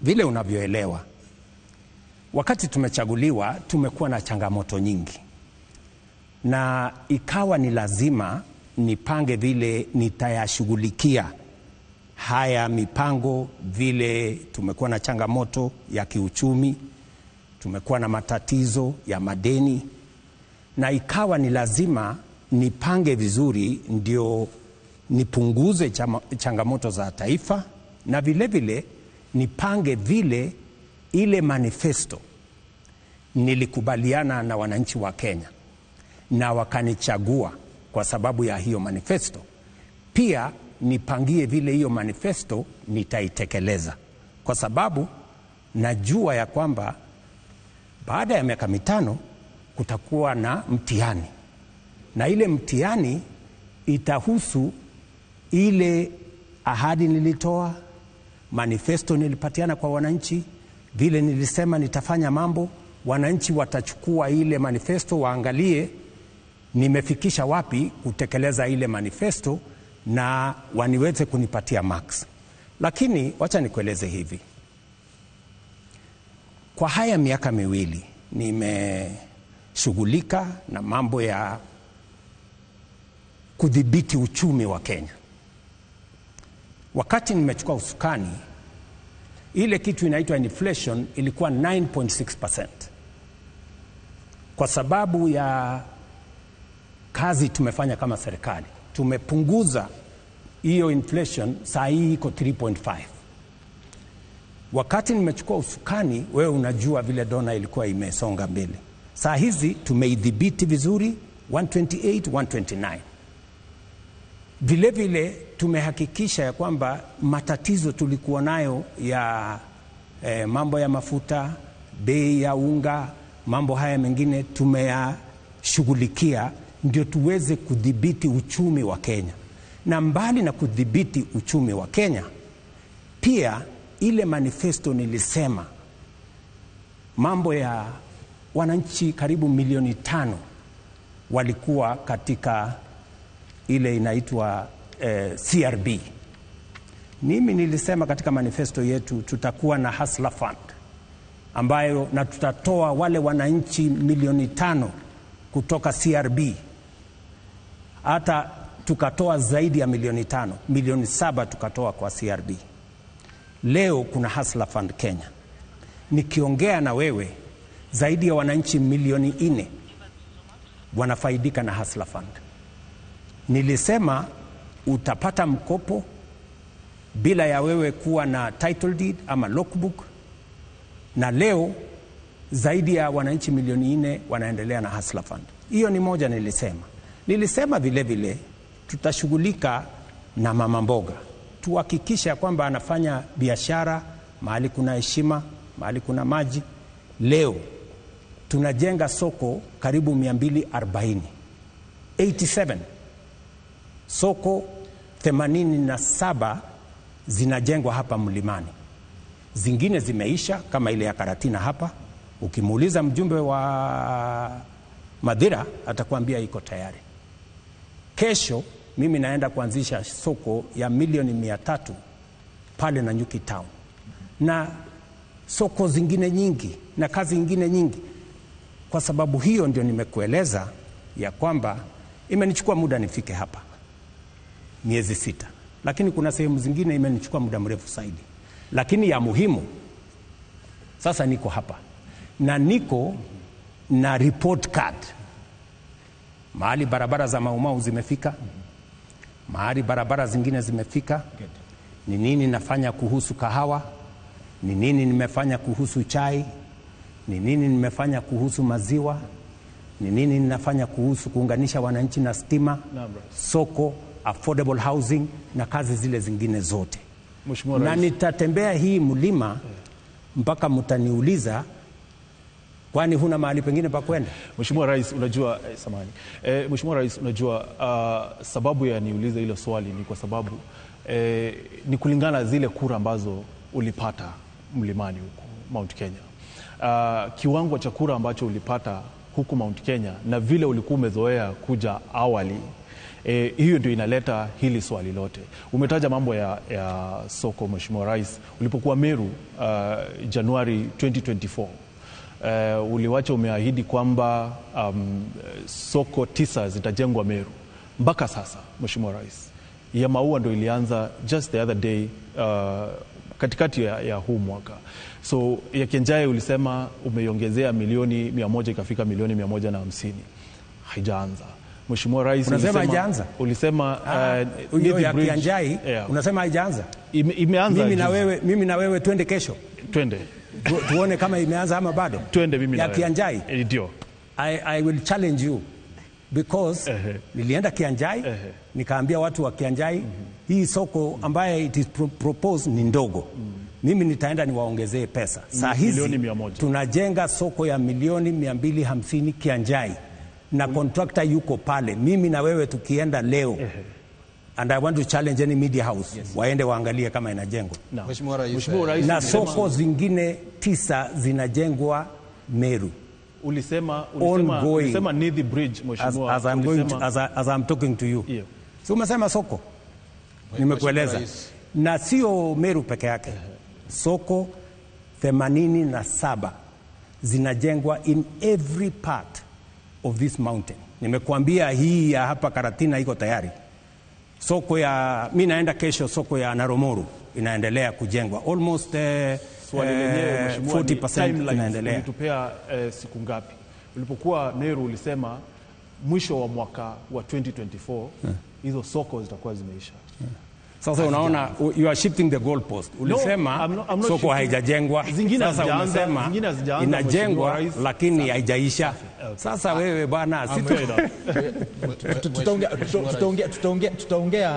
Vile unavyoelewa, wakati tumechaguliwa tumekuwa na changamoto nyingi. Na ikawa ni lazima nipange vile nitayashughulikia haya mipango. Vile tumekuwa na changamoto ya kiuchumi, tumekuwa na matatizo ya madeni, na ikawa ni lazima nipange vizuri ndio nipunguze changamoto za taifa, na vile vile nipange vile ile manifesto nilikubaliana na wananchi wa Kenya na wakanichagua kwa sababu ya hiyo manifesto. Pia nipangie vile hiyo manifesto nitaitekeleza, kwa sababu najua ya kwamba baada ya miaka 5 kutakuwa na mtihani, na ile mtihani itahusu ile ahadi nilitoa, manifesto nilipatiana kwa wananchi, vile nilisema nitafanya mambo. Wananchi watachukua ile manifesto waangalie nimefikisha wapi kutekeleza ile manifesto na waniweze kunipatia marks. Lakini wacha nikueleze hivi. Kwa haya miaka miwili nimeshughulika na mambo ya kudhibiti uchumi wa Kenya. Wakati nimechukua usukani, ile kitu inaitwa inflation ilikuwa 9.6%. Kwa sababu ya kazi tumefanya kama serikali, tumepunguza hiyo inflation, saa hii iko 3.5. Wakati nimechukua usukani, wewe unajua vile dona ilikuwa imesonga mbele. Saa hizi tumeidhibiti vizuri 128, 129. Vile vile tumehakikisha ya kwamba matatizo tulikuwa nayo ya mambo ya mafuta, bei ya unga, mambo haya mengine tumeyashughulikia ndio tuweze kudhibiti uchumi wa Kenya. Na mbali na kudhibiti uchumi wa Kenya, pia ile manifesto nilisema mambo ya wananchi karibu milioni 5 walikuwa katika ile inaitwa CRB. Mimi nilisema katika manifesto yetu tutakuwa na Hustler Fund ambayo na tutatoa wale wananchi milioni 5 kutoka CRB. Hata tukatoa zaidi ya milioni 5, milioni 7 tukatoa kwa CRB. Leo kuna Hustler Fund Kenya. Nikiongea na wewe, zaidi ya wananchi milioni 4 wanafaidika na Hustler Fund. Nilisema utapata mkopo bila ya wewe kuwa na title deed ama logbook, na leo zaidi ya wananchi milioni 4 wanaendelea na Hustler Fund. Hiyo ni moja nilisema. Nilisema vile vile tutashughulika na mama mboga, tuhakikishe kwamba anafanya biashara mahali kuna heshima, mahali kuna maji. Leo tunajenga soko karibu 240, 87 soko 87 zinajengwa hapa mlimani. Zingine zimeisha kama ile ya Karatina hapa. Ukimuuliza mjumbe wa Madhira atakwambia iko tayari. Kesho mimi naenda kuanzisha soko ya milioni 300 pale na Nanyuki Town, na soko zingine nyingi na kazi nyingine nyingi. Kwa sababu hiyo ndio nimekueleza ya kwamba imenichukua muda nifike hapa, miezi 6, lakini kuna sehemu zingine imenichukua muda mrefu zaidi. Lakini ya muhimu sasa niko hapa na niko na report card. Mahali barabara za Mau Mau zimefika, mahali barabara zingine zimefika. Ni nini nafanya kuhusu kahawa? Ni nini nimefanya kuhusu chai? Ni nini nimefanya kuhusu maziwa? Ni nini ninafanya kuhusu kuunganisha wananchi na stima, soko, affordable housing na kazi zile zingine zote. Na nitatembea hii mlima mpaka mtaniuliza kwani huna mahali pengine pa kwenda? Mheshimiwa Rais, unajua samahani. Mheshimiwa Rais, unajua sababu ya niulize hilo swali ni kwa sababu ni kulingana zile kura ambazo ulipata mlimani huku Mount Kenya. Kiwango cha kura ambacho ulipata huku Mount Kenya na vile ulikuwa umezoea kuja awali, hiyo ndio inaleta hili swali lote. Umetaja mambo ya soko, Mheshimiwa Rais. Ulipokuwa Meru Januari 2024, uliwacha umeahidi kwamba soko 9 zitajengwa Meru. Mpaka sasa, Mheshimiwa Rais, ya maua ndio ilianza just the other day, katikati ya huu mwaka. So ya Kianjai ulisema umeiongezea milioni 100 ikafika milioni 150. Haijaanza. Mheshimiwa Rais, unasema haijaanza? Ulisema hiyo ya Kianjai, unasema haijaanza? Imeanza. Mimi na wewe twende kesho. Twende. Tuone kama imeanza ama bado. Twende mimi na wewe. Ya Kianjai. Ndio. I will challenge you because nilienda Kianjai, nikaambia watu wa Kianjai hii soko ambaye it is proposed ni ndogo. Mimi nitaenda niwaongezee pesa. Saa hizi tunajenga soko ya milioni 250 Kianjai na contractor yuko pale. Mimi na wewe tukienda leo, and I want to challenge any media house, waende waangalie kama inajengwa. Mheshimiwa Rais, na soko zingine 9 zinajengwa Meru. Ulisema Nithi Bridge, mheshimiwa. As I'm going to, as I'm talking to you. Yeah. So umesema soko. Nimekueleza. Na sio Meru peke yake. Soko 87 zinajengwa in every part of this mountain. Nimekuambia hii ya hapa Karatina iko tayari. Soko ya, mimi naenda kesho, soko ya Naromoru inaendelea kujengwa. Almost 40% inaendelea. Ulitupea siku ngapi? Ulipokuwa Meru ulisema mwisho wa mwaka wa 2024 hizo soko zitakuwa zimeisha. Sasa unaona, you are shifting the goalpost. Ulisema no, I'm not soko haijajengwa. Sasa umesema inajengwa lakini haijaisha. Sasa wewe bwana,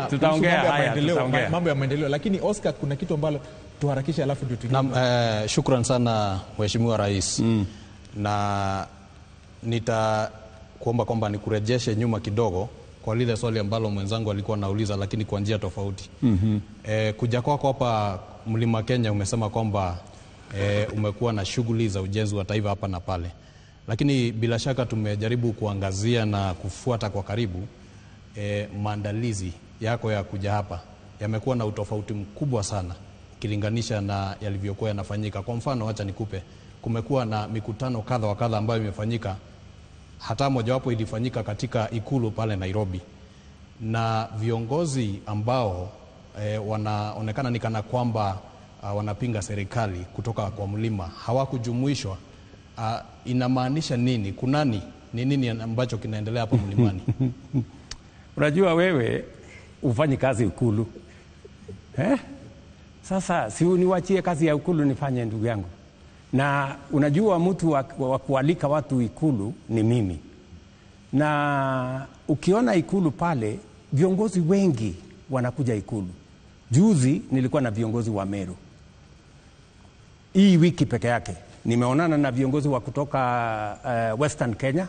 tutaongea mambo ya maendeleo, lakini Oscar, kuna kitu ambalo tuharakishe alafu ndio tuingie. Naam, shukran sana Mheshimiwa Rais. Na nitakuomba kwamba nikurejeshe nyuma kidogo kwa lile swali ambalo mwenzangu alikuwa anauliza, lakini kwa njia tofauti. Kuja kwako hapa Mlima Kenya umesema kwamba umekuwa na shughuli za ujenzi wa taifa hapa na pale. Lakini bila shaka tumejaribu kuangazia na kufuata kwa karibu maandalizi yako ya kuja hapa yamekuwa na utofauti mkubwa sana ukilinganisha na yalivyokuwa yanafanyika. Kwa mfano, acha nikupe, kumekuwa na mikutano kadha wa kadha ambayo imefanyika, hata mojawapo ilifanyika katika Ikulu pale Nairobi, na viongozi ambao wanaonekana ni kana kwamba wanapinga serikali kutoka kwa mlima hawakujumuishwa. Inamaanisha nini? Kunani? Ni nini ambacho kinaendelea hapa mlimani? Unajua wewe ufanyi kazi Ikulu. Sasa si niwachie kazi ya Ikulu nifanye, ndugu yangu. Na unajua mtu wa kualika watu Ikulu ni mimi. Na ukiona Ikulu pale, viongozi wengi wanakuja Ikulu. Juzi nilikuwa na viongozi wa Meru. Hii wiki peke yake nimeonana na viongozi wa kutoka Western Kenya,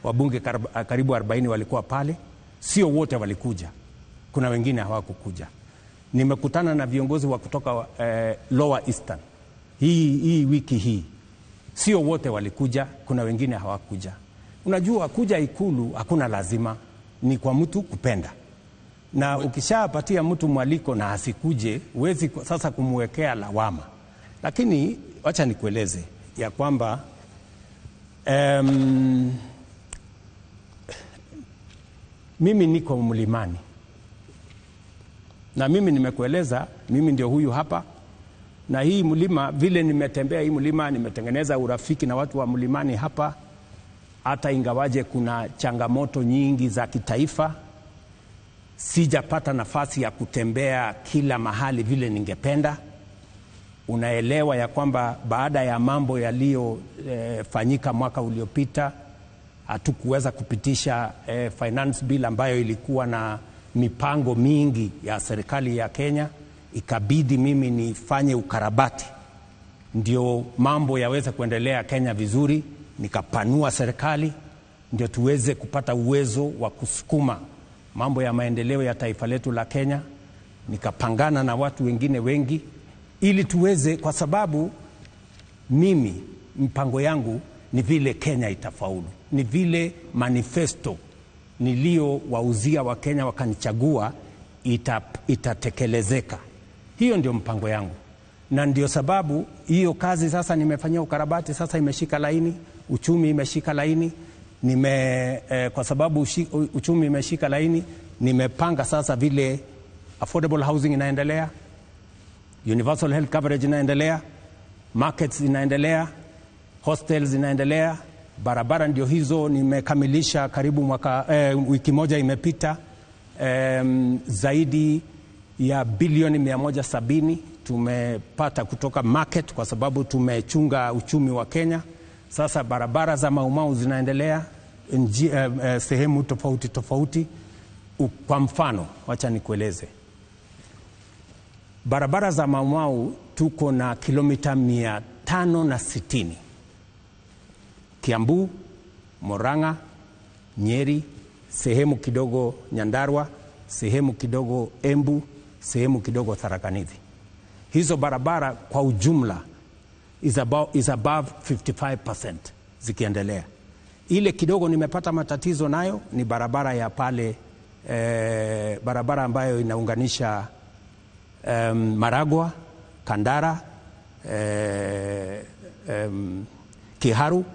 wabunge karibu 40 walikuwa pale. Sio wote walikuja, kuna wengine hawakukuja. Nimekutana na viongozi wa kutoka Lower Eastern hii wiki hii. Sio wote walikuja, kuna wengine hawakuja. Unajua kuja Ikulu hakuna lazima, ni kwa mtu kupenda. Na ukishapatia mtu mwaliko na asikuje, huwezi sasa kumwekea lawama. Lakini wacha nikueleze ya kwamba mimi niko mlimani. Na mimi nimekueleza, mimi ndio huyu hapa. Na hii mlima, vile nimetembea hii mlima, nimetengeneza urafiki na watu wa mlimani hapa. Hata ingawaje kuna changamoto nyingi za kitaifa, sijapata nafasi ya kutembea kila mahali vile ningependa. Unaelewa ya kwamba baada ya mambo yaliyofanyika mwaka uliopita, hatukuweza kupitisha finance bill ambayo ilikuwa na mipango mingi ya serikali ya Kenya. Ikabidi mimi nifanye ukarabati ndio mambo yaweze kuendelea Kenya vizuri. Nikapanua serikali ndio tuweze kupata uwezo wa kusukuma mambo ya maendeleo ya taifa letu la Kenya. Nikapangana na watu wengine wengi ili tuweze, kwa sababu mimi mpango yangu ni vile Kenya itafaulu, ni vile manifesto nilio wauzia wa Kenya wakanichagua itatekelezeka. Hiyo ndio mpango yangu. Na ndio sababu hiyo kazi sasa nimefanyia ukarabati, sasa imeshika laini, uchumi imeshika laini. Kwa sababu uchumi imeshika laini, nimepanga sasa vile affordable housing inaendelea, universal health coverage inaendelea, markets inaendelea, hostels inaendelea, barabara ndio hizo nimekamilisha karibu mwaka, wiki moja imepita, zaidi ya bilioni 170 tumepata kutoka market kwa sababu tumechunga uchumi wa Kenya. Sasa barabara za Mau Mau zinaendelea sehemu tofauti tofauti. Kwa mfano, wacha nikueleze. Barabara za Mau Mau tuko na kilomita 560. Kiambu, Murang'a, Nyeri, sehemu kidogo Nyandarua, sehemu kidogo Embu, sehemu kidogo Tharaka Nithi. Hizo barabara kwa ujumla is above 55% zikiendelea. Ile kidogo nimepata matatizo nayo ni barabara ya pale, barabara ambayo inaunganisha Maragua, Kandara, Kiharu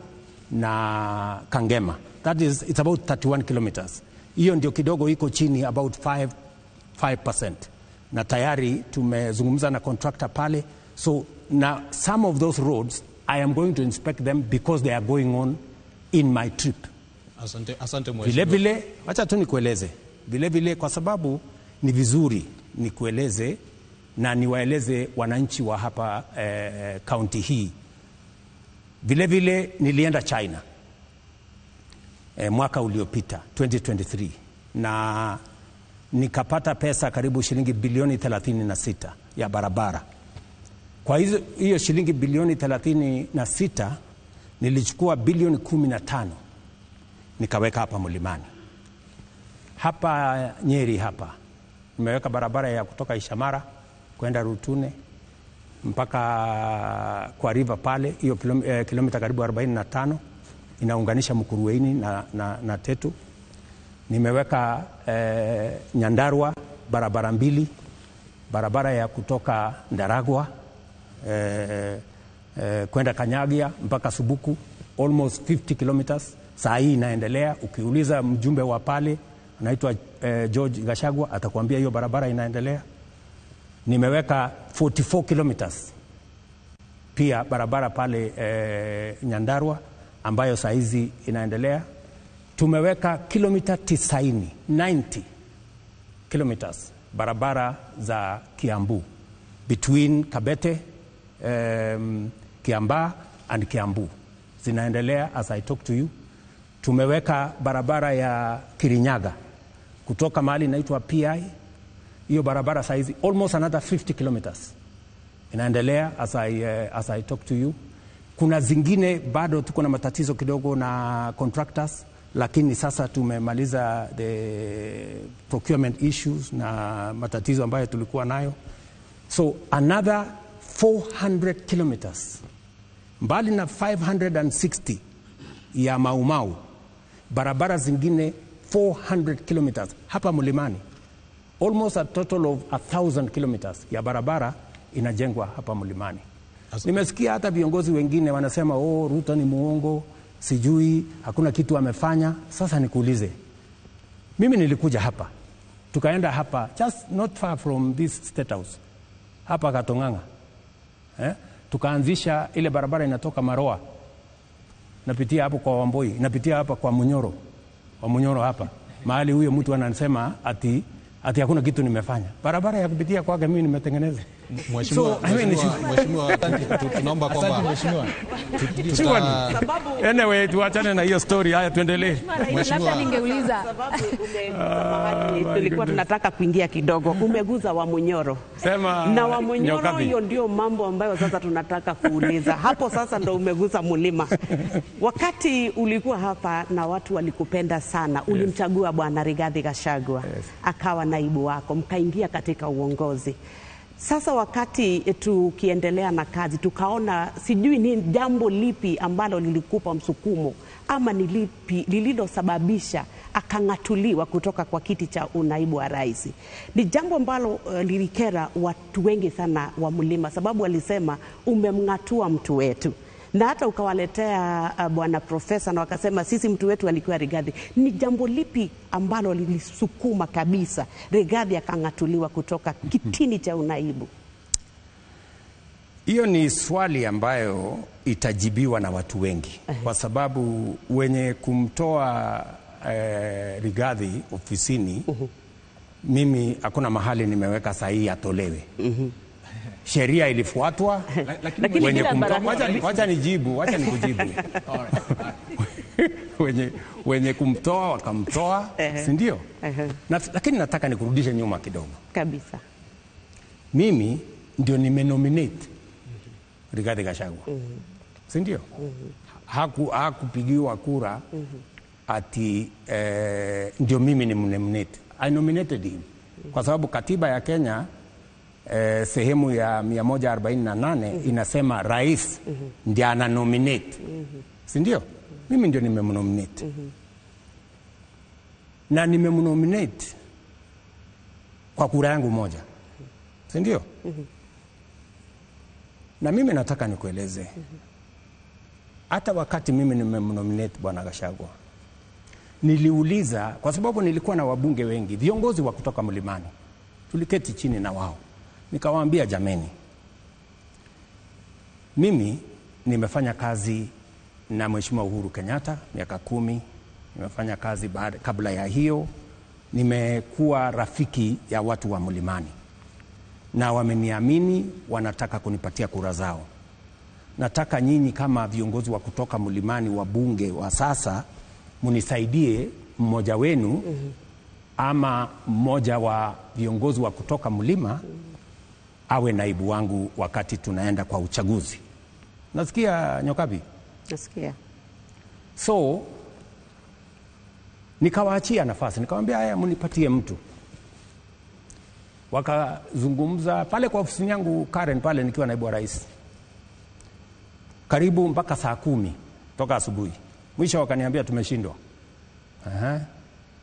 na Kangema. That is, it's about 31 kilometers. Hiyo ndio kidogo iko chini about 5%. Na tayari tumezungumza na contractor pale. So now some of those roads I am going to inspect them because they are going on in my trip. Asante, asante mheshimiwa. Vile vile, wacha tu nikueleze. Vile vile kwa sababu ni vizuri nikueleze na niwaeleze wananchi wa hapa kaunti hii. Vile vile nilienda China mwaka uliopita 2023 na nikapata pesa karibu shilingi bilioni 36 ya barabara. Kwa hiyo shilingi bilioni 36 nilichukua bilioni 15 nikaweka hapa Mlimani. Hapa Nyeri hapa nimeweka barabara ya kutoka Ishamara kwenda Rutune mpaka kwa river pale, hiyo kilomita karibu 45 inaunganisha Mukurueini na Tetu. Nimeweka Nyandarua barabara mbili, barabara ya kutoka Ndaragwa kwenda Kanyagia mpaka Subuku, almost 50 kilometers. Saa hii inaendelea. Ukiuliza mjumbe wa pale anaitwa George Gachagua atakwambia hiyo barabara inaendelea. Nimeweka 44 kilometers pia barabara pale Nyandarua ambayo saa hizi inaendelea. Tumeweka kilomita 90 kilometers barabara za Kiambu between Kabete, Kiambaa and Kiambu zinaendelea as I talk to you. Tumeweka barabara ya Kirinyaga kutoka mahali inaitwa PI, hiyo barabara saizi almost another 50 kilometers inaendelea as I talk to you. Kuna zingine bado tuko na matatizo kidogo na contractors, lakini sasa tumemaliza the procurement issues na matatizo ambayo tulikuwa nayo. So another 400 kilometers mbali na 560 ya Mau Mau, barabara zingine 400 kilometers hapa Mlimani, almost a total of 1,000 kilometers ya barabara inajengwa hapa Mlimani. Nimesikia hata viongozi wengine wanasema oh, Ruto ni muongo, sijui hakuna kitu amefanya. Sasa nikuulize, mimi nilikuja hapa, tukaenda hapa just not far from this state house hapa Katonganga, tukaanzisha ile barabara inatoka Maroa napitia hapo kwa Wamboi, napitia hapa kwa Munyoro, wa Munyoro hapa mahali huyo mtu anasema ati hakuna kitu nimefanya. Barabara ya kupitia kwake mimi nimetengeneza. Mheshimiwa, mheshimiwa, tunaomba kwamba mheshimiwa, anyway tuachane na hiyo story, haya tuendelee. Mheshimiwa, ningeuliza sababu tulikuwa tunataka kuingia kidogo, umeguza wa Munyoro. Sema na wa Munyoro, hiyo ndio mambo ambayo sasa tunataka kuuliza. Hapo sasa ndo umeguza mlima. Wakati ulikuwa hapa na watu walikupenda sana, ulimchagua Bwana Rigathi Gachagua akawa naibu wako, mkaingia katika uongozi. Sasa wakati tukiendelea na kazi tukaona sijui ni jambo lipi ambalo lilikupa msukumo ama ni lipi lililosababisha akang'atuliwa kutoka kwa kiti cha unaibu wa rais. Ni jambo ambalo lilikera watu wengi sana wa mlima, sababu walisema umemng'atua mtu wetu. Na hata ukawaletea bwana profesa na wakasema sisi mtu wetu alikuwa Rigathi. Ni jambo lipi ambalo lilisukuma kabisa Rigathi akang'atuliwa kutoka kitini cha unaibu? Hiyo ni swali ambayo itajibiwa na watu wengi, kwa sababu wenye kumtoa Rigathi ofisini, mimi hakuna mahali nimeweka sahihi atolewe. Sheria ilifuatwa. Lakini wacha nijibu, wacha nikujibu. Wenye kumtoa wakamtoa, si ndio? Lakini nataka nikurudishe nyuma kidogo. Kabisa. Mimi ndio nimenominate Rigathi Gachagua. Si ndio? Hakupigiwa kura ati ndio mimi nimnominate. I nominated him. Kwa sababu katiba ya Kenya sehemu ya 148 inasema rais ndiye ana nominate. Si ndio? Mimi ndio nimemnominate. Na nimemnominate kwa kura yangu moja, si ndio? Na mimi nataka nikueleze, hata wakati mimi nimemnominate Bwana Gachagua, niliuliza kwa sababu nilikuwa na wabunge wengi, viongozi wa kutoka mlimani. Tuliketi chini na wao, nikawaambia, jameni, mimi nimefanya kazi na Mheshimiwa Uhuru Kenyatta miaka 10, nimefanya kazi kabla ya hiyo, nimekuwa rafiki ya watu wa mlimani na wameniamini, wanataka kunipatia kura zao. Nataka nyinyi kama viongozi wa kutoka mlimani, wabunge wa sasa, munisaidie mmoja wenu ama mmoja wa viongozi wa kutoka mlima awe naibu wangu wakati tunaenda kwa uchaguzi. Nasikia Nyokabi? Nasikia. So nikawaachia nafasi, nikamwambia haya, mnipatie mtu. Wakazungumza pale kwa ofisi yangu Karen pale nikiwa naibu wa rais, karibu mpaka saa 10 toka asubuhi. Mwisho wakaniambia tumeshindwa.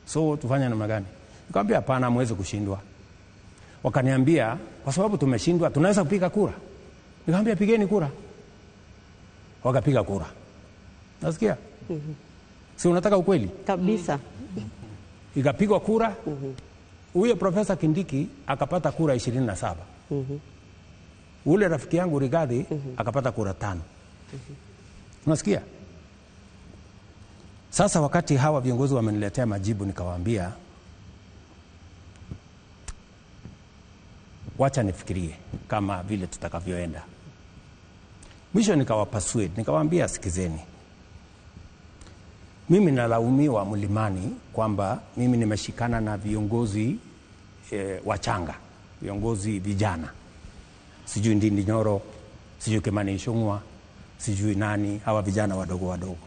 So tufanye namna gani? Nikamwambia hapana, hamwezi kushindwa. Wakaniambia kwa sababu tumeshindwa tunaweza kupiga kura. Nikamwambia pigeni kura. Wakapiga kura. Nasikia? Si unataka ukweli? Kabisa. Ikapigwa kura. Huyo Profesa Kindiki akapata kura 27. Ule rafiki yangu Rigathi akapata kura 5. Unasikia? Sasa wakati hawa viongozi wameniletea majibu, nikawaambia wacha nifikirie kama vile tutakavyoenda. Mwisho nikawapasuade, nikawaambia sikizeni, mimi nalaumiwa mlimani kwamba mimi nimeshikana na viongozi wachanga, viongozi vijana, sijui Ndindi Nyoro, sijui Kimani Ichung'wa, sijui nani, hawa vijana wadogo wadogo,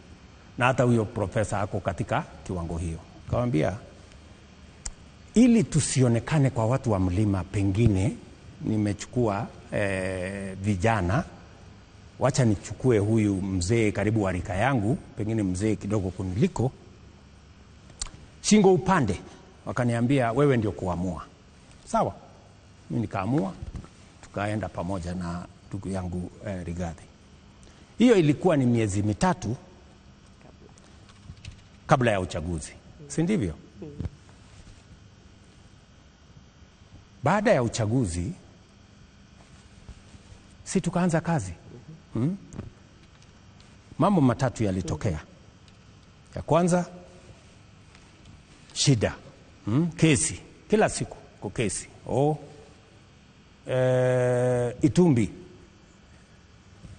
na hata huyo profesa ako katika kiwango hiyo. Nikamwambia ili tusionekane kwa watu wa mlima, pengine nimechukua vijana, wacha nichukue huyu mzee karibu wa rika yangu, pengine mzee kidogo kuniliko, shingo upande. Wakaniambia wewe ndio kuamua. Sawa, mimi nikaamua, tukaenda pamoja na ndugu yangu Rigathi. Hiyo ilikuwa ni miezi 3 kabla ya uchaguzi, si ndivyo? Baada ya uchaguzi si tukaanza kazi. Mambo matatu yalitokea. Ya kwanza, shida, kesi kila siku kwa kesi. Itumbi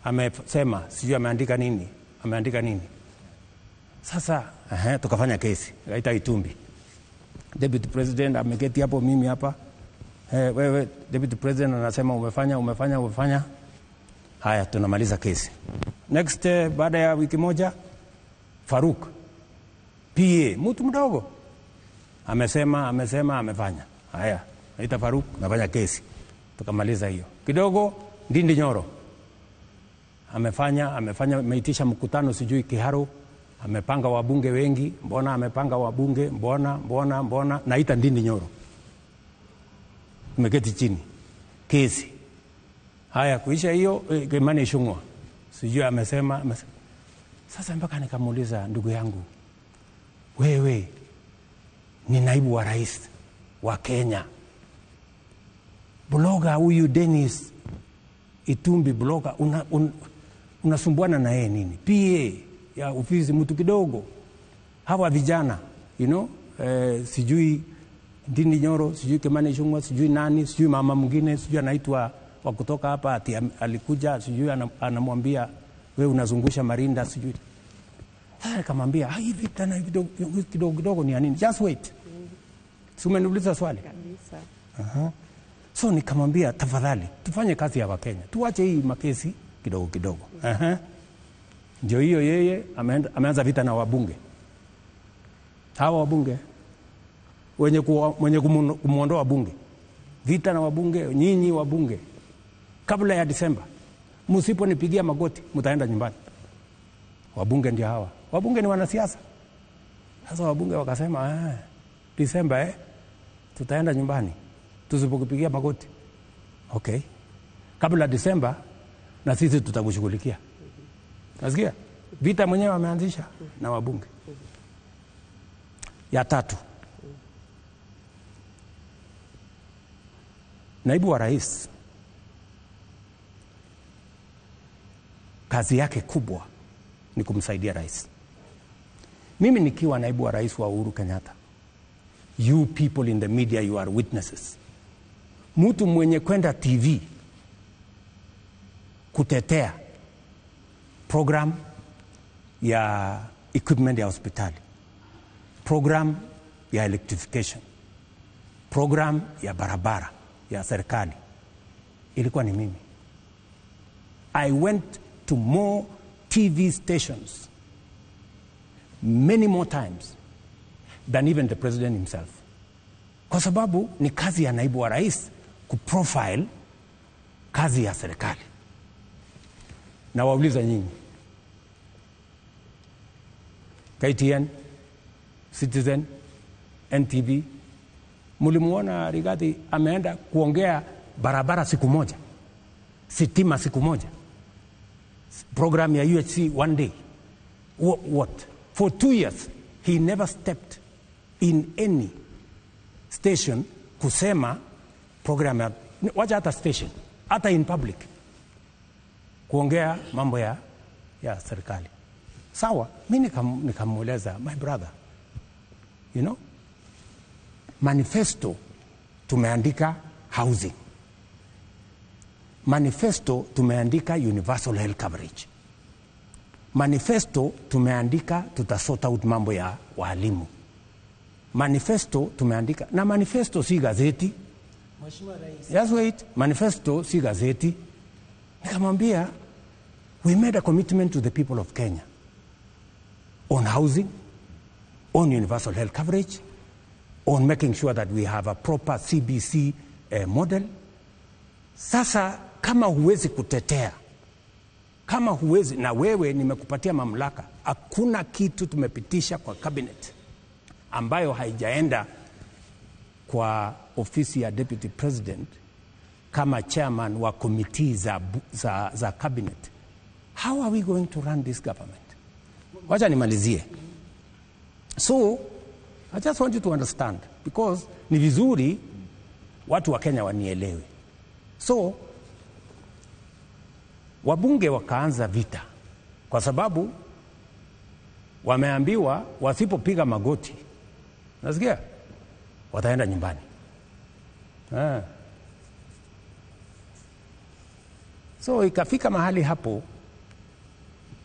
amesema sijui ameandika nini, ameandika nini. Sasa tukafanya kesi, kaita Itumbi. Deputy President ameketi hapo, mimi hapa. Wewe Deputy President anasema umefanya, umefanya, umefanya. Haya, tunamaliza kesi. Next, baada ya wiki moja, Faruk PA, mtu mdogo, amesema, amesema, amefanya. Haya, naita Faruk, nafanya kesi. Tukamaliza hiyo. Kidogo Ndindi Nyoro amefanya, amefanya, ameitisha mkutano sijui Kiharu, amepanga wabunge wengi, mbona amepanga wabunge, mbona, mbona, mbona, naita Ndindi Nyoro. Tumeketi chini. Kesi. Haya, kuisha hiyo, Kimani Ichung'wa sijui amesema, amesema. Sasa mpaka nikamuuliza ndugu yangu, wewe ni naibu wa rais wa Kenya, bloga huyu Dennis Itumbi bloga, unasumbuana na yeye nini? PA ya ofisi mtu kidogo, hawa vijana you know, sijui Ndindi Nyoro, sijui Kimani Ichung'wa, sijui nani, sijui mama mwingine, sijui anaitwa wa kutoka hapa ati alikuja, sijui anamwambia wewe unazungusha marinda sijui. Sasa nikamwambia hivi tena hivi kidogo kidogo ni ya nini? Just wait. Si umeniuliza swali? Kabisa. So nikamwambia tafadhali tufanye kazi ya Wakenya, tuache hii makesi kidogo kidogo. Ndio hiyo yeye ameanza vita na wabunge. Hawa wabunge wenye kumuondoa bunge. Vita na wabunge, nyinyi wabunge, kabla ya Disemba msiponipigia magoti mtaenda nyumbani. Wabunge ndio hawa. Wabunge ni wanasiasa. Sasa wabunge wakasema Disemba tutaenda nyumbani tusipokupigia magoti. Okay. Kabla Disemba na sisi tutakushughulikia. Nasikia? Vita mwenyewe wameanzisha na wabunge. Ya tatu, naibu wa rais kazi yake kubwa ni kumsaidia rais. Mimi nikiwa naibu wa rais wa Uhuru Kenyatta, you people in the media, you are witnesses. Mtu mwenye kwenda TV kutetea program ya equipment ya hospitali, program ya electrification, program ya barabara ya serikali, ilikuwa ni mimi. I went to more TV stations many more times than even the president himself. Kwa sababu ni kazi ya naibu wa rais kuprofile kazi ya serikali. Na wauliza nyinyi, KTN, Citizen, NTV, mulimuona Rigathi ameenda kuongea barabara siku moja, sitima siku moja, program ya UHC one day? What? For 2 years he never stepped in any station kusema program ya, wacha hata station, hata in public kuongea mambo ya serikali. Sawa, mimi nikamueleza, my brother, you know, manifesto tumeandika housing, manifesto tumeandika universal health coverage, manifesto tumeandika tutasort out mambo ya walimu, manifesto tumeandika, na manifesto si gazeti. Mheshimiwa Rais. Just wait, manifesto si gazeti. Nikamwambia, we made a commitment to the people of Kenya on housing, on universal health coverage, on making sure that we have a proper CBC model. Sasa kama huwezi kutetea, kama huwezi, na wewe nimekupatia mamlaka, hakuna kitu tumepitisha kwa cabinet ambayo haijaenda kwa ofisi ya deputy president kama chairman wa committee za cabinet. How are we going to run this government? Wacha nimalizie. So, I just want you to understand, because ni vizuri watu wa Kenya wanielewe. So, wabunge wakaanza vita kwa sababu wameambiwa wasipopiga magoti, nasikia, wataenda nyumbani. So ikafika mahali hapo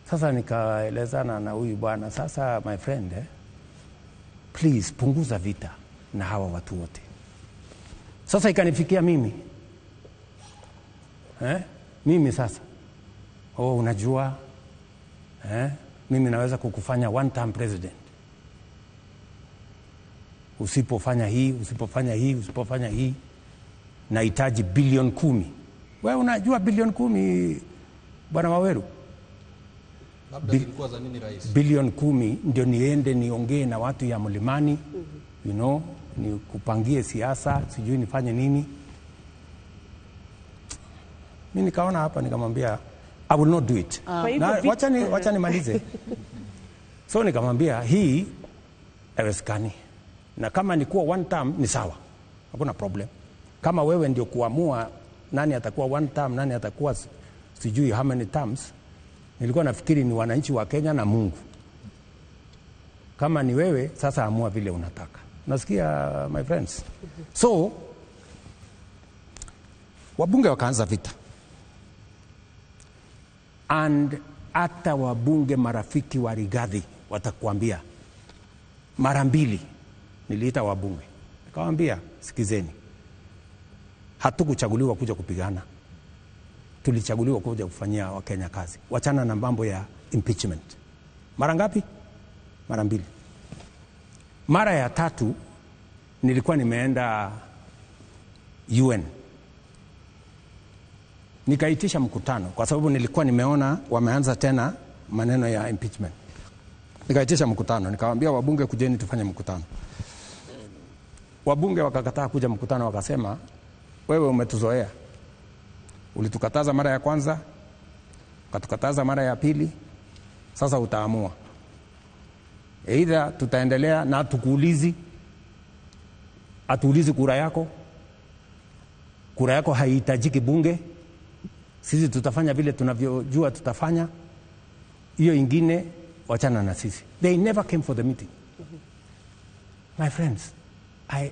sasa nikaelezana na huyu bwana, sasa my friend, please punguza vita na hawa watu wote. Sasa ikanifikia mimi. Mimi sasa, oh, unajua, mimi naweza kukufanya one term president. Usipofanya hii, usipofanya hii, usipofanya hii, nahitaji bilioni 10. Wewe unajua bilioni 10, Bwana Waweru? Labda zilikuwa za nini, rais? Bilioni 10 ndio niende niongee na watu ya mlimani, you know, nikupangie siasa, sijui nifanye nini. Mimi nikaona hapa nikamwambia I will not do it. Na wacha nimalize. So nikamwambia hii haiwezekani. Na kama ni kuwa one term ni sawa, hakuna problem. Kama wewe ndio kuamua nani atakuwa one term, nani atakuwa sijui how many terms, nilikuwa nafikiri ni wananchi wa Kenya na Mungu. Kama ni wewe sasa amua vile unataka. Nasikia my friends. So wabunge wakaanza vita. And hata wabunge marafiki wa Rigathi watakuambia, mara mbili niliita wabunge, nikawaambia sikizeni, hatukuchaguliwa kuja kupigana, tulichaguliwa kuja kufanyia Wakenya kazi. Wachana na mambo ya impeachment. Mara ngapi? Mara mbili. Mara ya tatu nilikuwa nimeenda UN, nikaitisha mkutano kwa sababu nilikuwa nimeona wameanza tena maneno ya impeachment. Nikaitisha mkutano, nikawaambia wabunge, kujeni tufanye mkutano. Wabunge wakakataa kuja mkutano, wakasema wewe umetuzoea, ulitukataza mara ya kwanza, ukatukataza mara ya pili, sasa utaamua. Either tutaendelea na tukuulizi, atuulizi kura yako, kura yako haihitajiki bunge, sisi tutafanya vile tunavyojua tutafanya, hiyo ingine wachana na sisi. They never came for the meeting. My friends,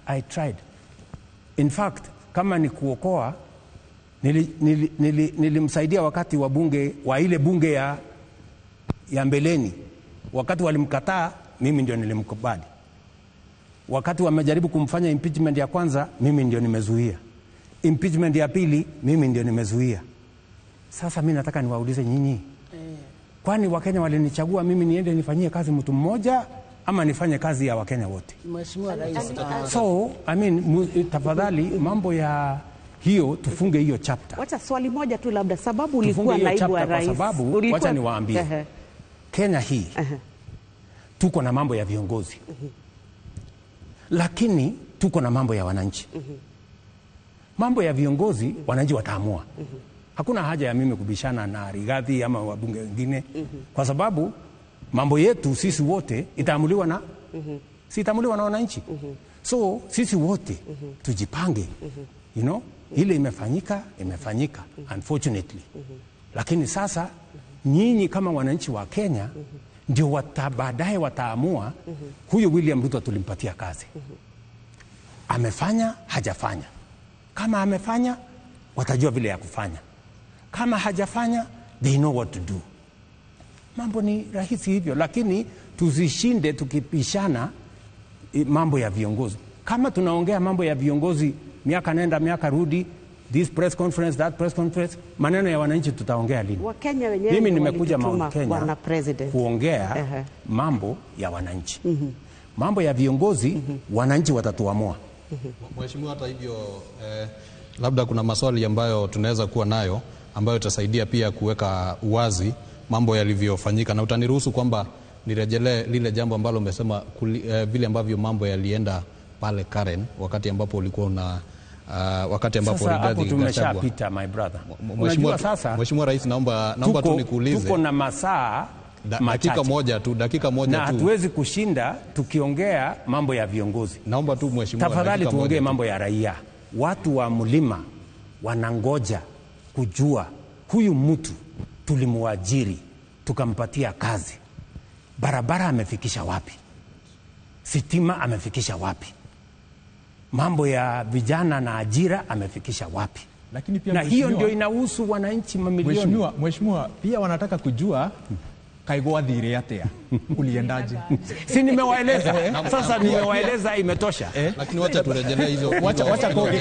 I tried. In fact, kama ni kuokoa, nilimsaidia wakati wa bunge, wa ile bunge ya mbeleni. Wakati walimkataa, mimi ndio nilimkubali. Wakati wamejaribu kumfanya impeachment ya kwanza, mimi ndio nimezuia. Impeachment ya pili, mimi ndio nimezuia. Sasa mimi nataka niwaulize nyinyi, kwani Wakenya walinichagua mimi niende nifanyie kazi mtu mmoja ama nifanye kazi ya Wakenya wote? Mheshimiwa Rais. So, I mean, tafadhali mambo ya hiyo tufunge hiyo chapter. Wacha swali moja tu labda, sababu ulikuwa naibu wa rais. Kwa sababu wacha niwaambie. Kenya hii tuko na mambo ya viongozi. Lakini tuko na mambo ya wananchi. Mambo ya viongozi wananchi wataamua. Hakuna haja ya mimi kubishana na Rigathi ama wabunge wengine, kwa sababu mambo yetu sisi wote itaamuliwa na si itaamuliwa na wananchi. So sisi wote tujipange. You know, ile imefanyika, imefanyika unfortunately. Lakini sasa nyinyi kama wananchi wa Kenya ndio baadaye wataamua huyu William Ruto tulimpatia kazi. Amefanya, hajafanya. Kama amefanya, watajua vile ya kufanya. Kama hajafanya, they know what to do. Mambo ni rahisi hivyo, lakini tuzishinde tukipishana mambo ya viongozi. Kama tunaongea mambo ya viongozi miaka nenda miaka rudi, this press conference, that press conference, maneno ya wananchi tutaongea lini? Wakenya wenyewe. Mimi nimekuja Mount Kenya kuongea mambo ya wananchi. Mambo ya viongozi, wananchi watatuamua. Mheshimiwa, hata hivyo labda kuna maswali ambayo tunaweza kuwa nayo ambayo itasaidia pia kuweka uwazi mambo yalivyofanyika, na utaniruhusu kwamba nirejelee lile jambo ambalo umesema vile ambavyo mambo yalienda pale Karen wakati ambapo ulikuwa una wakati ambapo Rigathi tumeshapita, my brother. Mheshimiwa, sasa Mheshimiwa Rais, naomba tu nikuulize. Tuko na masaa dakika moja tu, dakika moja na tu. Hatuwezi kushinda tukiongea mambo ya viongozi. Naomba tu mheshimiwa, tafadhali tuongee mambo ya raia. Watu wa mlima wanangoja kujua huyu mtu tulimuajiri tukampatia kazi, barabara amefikisha wapi, sitima amefikisha wapi, mambo ya vijana na ajira amefikisha wapi. Lakini pia na hiyo ndio inahusu wananchi mamilioni. Mheshimiwa, pia wanataka kujua kaigo athire atia, uliendaje? Si nimewaeleza. Sasa nimewaeleza, imetosha. Lakini wacha turejelee hizo. Wacha Kogi.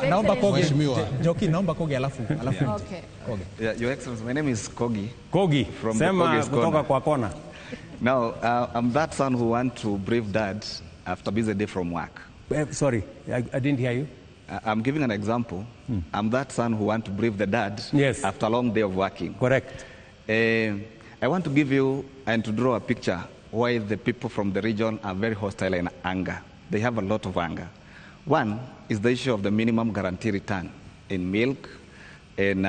Naomba Kogi. Mheshimiwa. Njoki, naomba Kogi alafu. Okay. Kogi. Yeah, Your Excellency, my name is Kogi. Kogi. From sema kutoka kwa kona. Now, I'm that son who want to brief dad after busy day from work. Sorry, I didn't hear you. I'm giving an example. I'm that son who want to brief the dad yes, after a long day of working. Correct. I want to give you and to draw a picture why the people from the region are very hostile in anger. They have a lot of anger. One is the issue of the minimum guarantee return in milk, in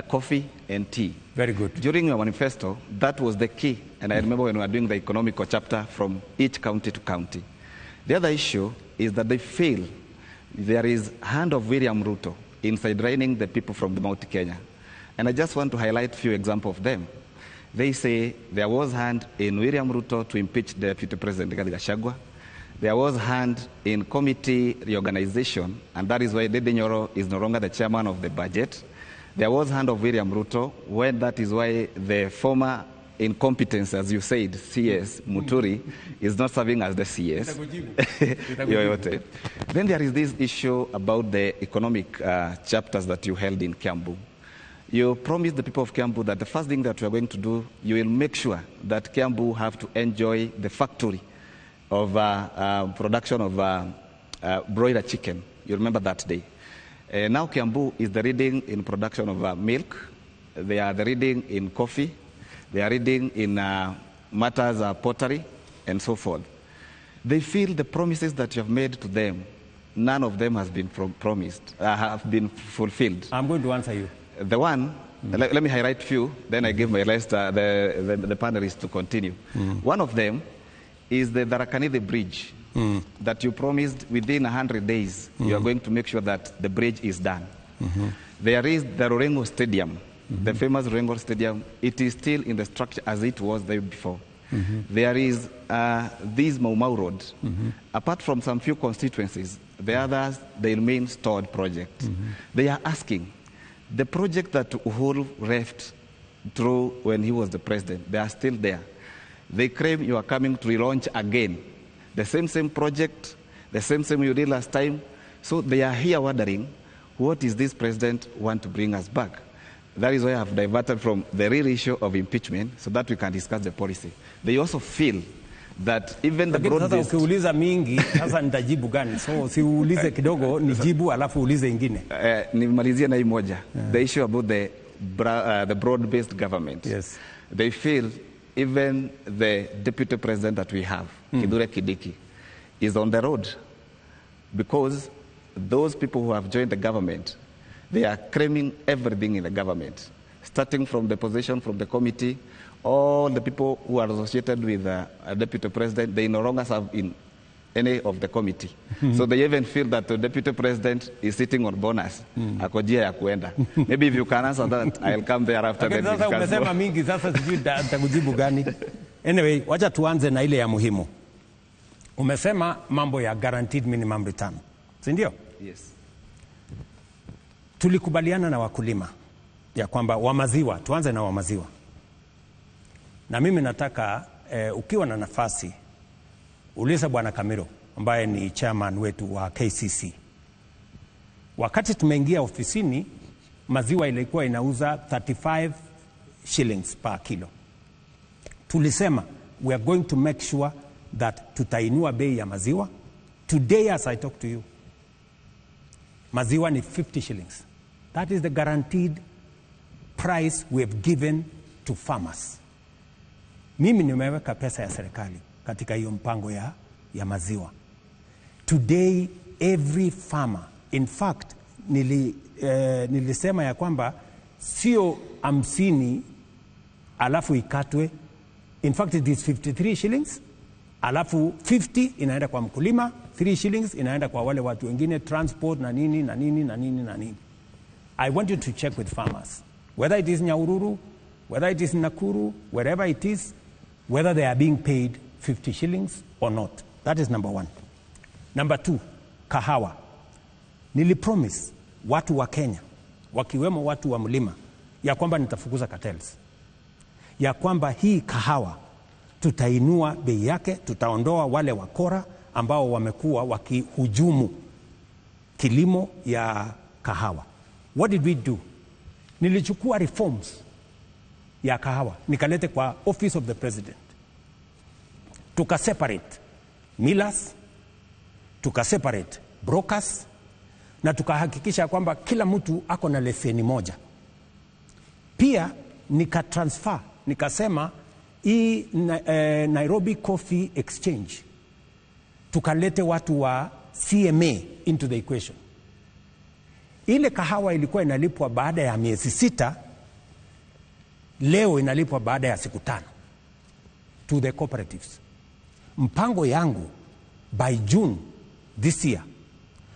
coffee and tea. Very good. During your manifesto, that was the key. And I remember when we were doing the economical chapter from each county to county. The other issue is that they feel there is hand of William Ruto in sidelining the people from the Mount Kenya. And I just want to highlight a few examples of them. They say there was hand in William Ruto to impeach Deputy President Rigathi Gachagua. There was hand in committee reorganization, and that is why Ndindi Nyoro is no longer the chairman of the budget. There was hand of William Ruto, when that is why the former incompetence, as you said, CS Muturi, is not serving as the CS. Yoyote. Then there is this issue about the economic chapters that you held in Kiambu. You promised the people of Kiambu that the first thing that you are going to do, you will make sure that Kiambu have to enjoy the factory of production of broiler chicken. You remember that day. Now Kiambu is the leading in production of milk. They are the leading in coffee. They are leading in matters of pottery and so forth. They feel the promises that you have made to them, none of them has been promised, have been fulfilled. I'm going to answer you. The one, let me highlight few, then I give my rest, the panelists to continue. One of them is the Tharaka Nithi Bridge that you promised within 100 days you are going to make sure that the bridge is done. There is the Rurengo Stadium, the famous Rurengo Stadium. It is still in the structure as it was there before. There is this Mau Mau Road. Apart from some few constituencies, the others, they remain stored projects. They are asking, the project that Uhuru left through when he was the president, they are still there. They claim you are coming to relaunch again. The same project, the same you did last time. So they are here wondering, what is this president want to bring us back? That is why I have diverted from the real issue of impeachment so that we can discuss the policy. They also feel that even the broad-based... Sasa ukiuliza mingi, sasa nitajibu gani? So siulize kidogo, nijibu alafu ulize ingine. Nimalizie na hii moja. The issue about the broad-based government. Yes. They feel even the deputy president that we have, Kithure Kindiki, is on the road because those people who have joined the government, they are claiming everything in the government, starting from the position, from the committee, all the people who are associated with a deputy president, they no longer serve in any of the committee. So they even feel that the deputy president is sitting on bonus. Ako njia ya kuenda. Maybe if you can answer that, I'll come there after. Okay, sasa umesema mingi, sasa sijui nitakujibu gani. Anyway, wacha tuanze na ile ya muhimu. Umesema mambo ya guaranteed minimum return. Si ndio? Yes. Tulikubaliana na wakulima ya kwamba wa maziwa, tuanze na wa maziwa. Na mimi nataka ukiwa na nafasi uliza Bwana Kamiro ambaye ni chairman wetu wa KCC. Wakati tumeingia ofisini maziwa ilikuwa inauza 35 shillings per kilo. Tulisema we are going to make sure that tutainua bei ya maziwa. Today as I talk to you, maziwa ni 50 shillings. That is the guaranteed price we have given to farmers. Mimi nimeweka pesa ya serikali katika hiyo mpango ya maziwa. Today every farmer, in fact nilisema ya kwamba sio 50 alafu ikatwe. In fact it is 53 shillings alafu 50 inaenda kwa mkulima, 3 shillings inaenda kwa wale watu wengine, transport na nini na nini na nini na nini. I want you to check with farmers, whether it is Nyahururu, whether it is Nakuru, wherever it is, whether they are being paid 50 shillings or not. That is number one. Number two, kahawa. Nilipromise watu wa Kenya, wakiwemo watu wa mlima, ya kwamba nitafukuza cartels. Ya kwamba hii kahawa tutainua bei yake, tutaondoa wale wakora ambao wamekuwa wakihujumu kilimo ya kahawa. What did we do? Nilichukua reforms ya kahawa, nikalete kwa Office of the President. Tuka separate millers, tuka separate brokers, na tukahakikisha kwamba kila mtu ako na leseni moja. Pia nika transfer, nikasema hii Nairobi Coffee Exchange, tukalete watu wa CMA into the equation. Ile kahawa ilikuwa inalipwa baada ya miezi 6, leo inalipwa baada ya siku 5 to the cooperatives. Mpango yangu by June this year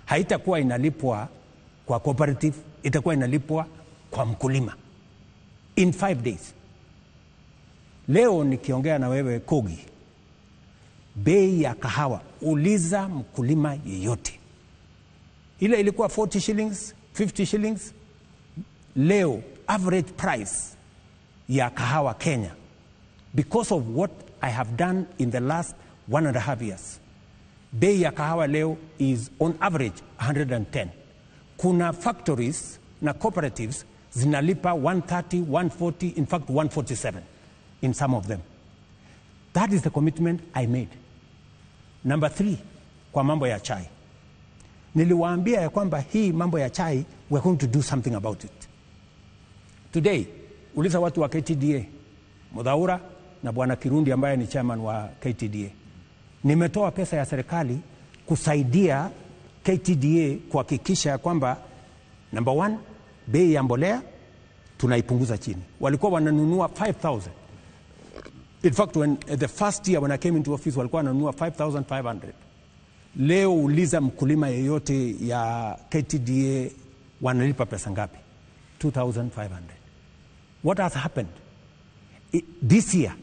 haitakuwa inalipwa kwa cooperative, itakuwa inalipwa kwa mkulima in 5 days. Leo nikiongea na wewe Kogi, bei ya kahawa uliza mkulima yeyote, ile ilikuwa 40 shillings, 50 shillings. Leo average price ya kahawa Kenya, because of what I have done in the last 1.5 years, bei ya kahawa leo is on average 110. Kuna factories na cooperatives zinalipa 130, 140, in fact 147 in some of them. That is the commitment I made. Number 3, kwa mambo ya chai. Niliwaambia ya kwamba hii mambo ya chai, we are going to do something about it. Today, uliza watu wa KTDA, Mudhaura na Bwana Kirundi ambaye ni chairman wa KTDA. Nimetoa pesa ya serikali kusaidia KTDA kuhakikisha ya kwamba number one, bei ya mbolea tunaipunguza chini. Walikuwa wananunua 5,000. In fact, when the first year when I came into office walikuwa wananunua 5,500. Leo uliza mkulima yeyote ya KTDA wanalipa pesa ngapi? 2,500. What has happened? This year,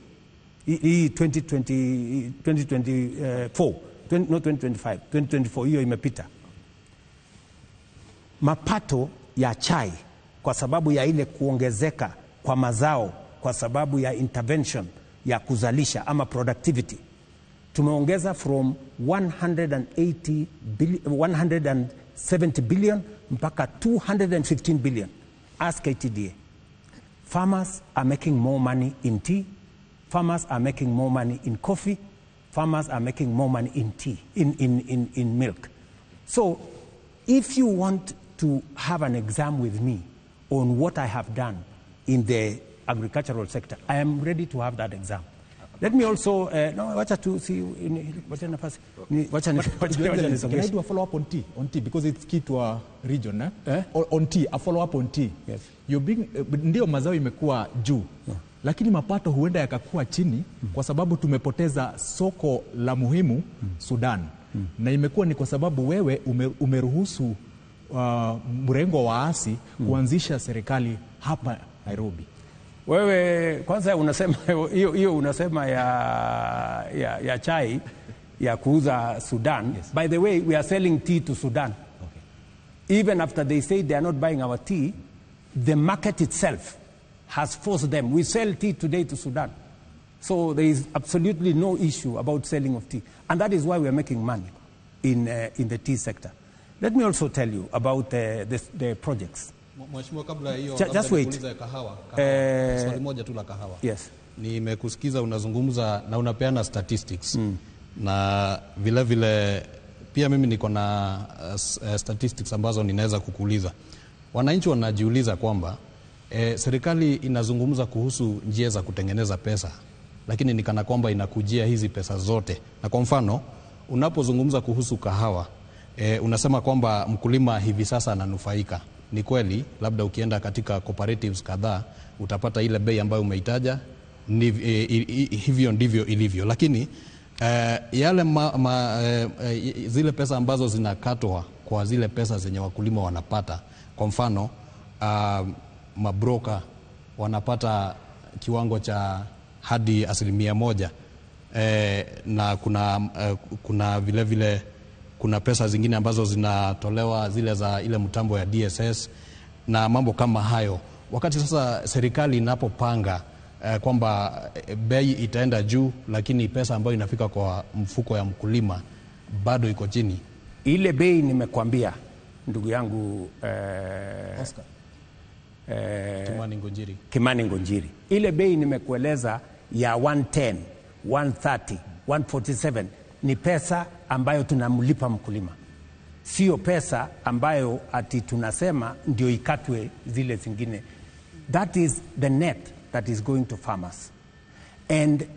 2020, 2024, not 2025, 2024, hiyo imepita. Mapato ya chai kwa sababu ya ile kuongezeka kwa mazao, kwa sababu ya intervention ya kuzalisha ama productivity, tumeongeza from 180 billion, 170 billion mpaka 215 billion. Ask KTDA. Farmers are making more money in tea. Farmers are making more money in coffee. Farmers are making more money in tea, in milk. So if you want to have an exam with me on what I have done in the agricultural sector, I am ready to have that exam. Let me also, no, wacha tu, see, wacha nafasi, wacha Can I do a follow-up on tea? On tea, because it's key to our region, eh? Eh? On tea, a follow-up on tea. Yes. You're being, ndio mazao imekuwa juu. Yeah. Lakini mapato huenda yakakuwa chini kwa sababu tumepoteza soko la muhimu Sudan. Na imekuwa ni kwa sababu wewe umeruhusu mrengo wa waasi kuanzisha serikali hapa Nairobi. Wewe kwanza unasema hiyo unasema ya chai ya kuuza Sudan. Yes. By the way, we are selling tea to Sudan. Okay. Even after they say they are not buying our tea, the market itself has forced them. We sell tea today to Sudan. So there is absolutely no issue about selling of tea. And that is why we are making money in the tea sector. Let me also tell you about the projects. Mheshimiwa, kabla hiyo just wait. Kahawa. Swali moja tu la kahawa. Yes. Nimekusikiza unazungumza na unapeana statistics. Na vile vile pia mimi niko na statistics ambazo ninaweza kukuuliza. Wananchi wanajiuliza kwamba serikali inazungumza kuhusu njia za kutengeneza pesa, lakini ni kana kwamba inakujia hizi pesa zote. Na kwa mfano, unapozungumza kuhusu kahawa, unasema kwamba mkulima hivi sasa ananufaika. Ni kweli, labda ukienda katika cooperatives kadhaa utapata ile bei ambayo umeitaja, hivyo ndivyo ilivyo. Lakini yale zile pesa ambazo zinakatwa kwa zile pesa zenye wakulima wanapata, kwa mfano mabroka wanapata kiwango cha hadi 1%, na kuna vile vile kuna pesa zingine ambazo zinatolewa zile za ile mtambo ya DSS na mambo kama hayo. Wakati sasa serikali inapopanga kwamba bei itaenda juu, lakini pesa ambayo inafika kwa mfuko ya mkulima bado iko chini. Ile bei nimekuambia ndugu yangu Oscar Kimani Ngunjiri. Kimani Ngunjiri. Ile bei nimekueleza ya 110, 130, 147 ni pesa ambayo tunamlipa mkulima. Sio pesa ambayo ati tunasema ndio ikatwe zile zingine. That is the net that is going to farmers. And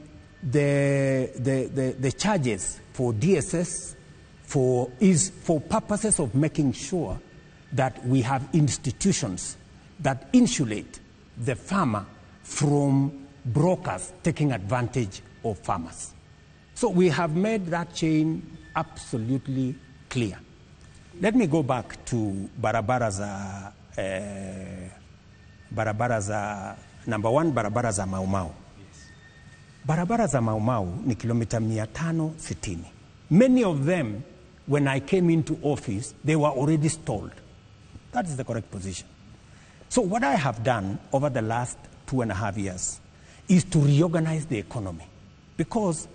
the charges for DSS is for purposes of making sure that we have institutions that insulate the farmer from brokers taking advantage of farmers. So we have made that chain absolutely clear. Let me go back to barabara za number one, barabara za Mau Mau. Yes. Barabara za Mau Mau ni kilomita 560. Many of them, when I came into office, they were already stalled. That is the correct position. So what I have done over the last 2.5 years is to reorganize the economy, because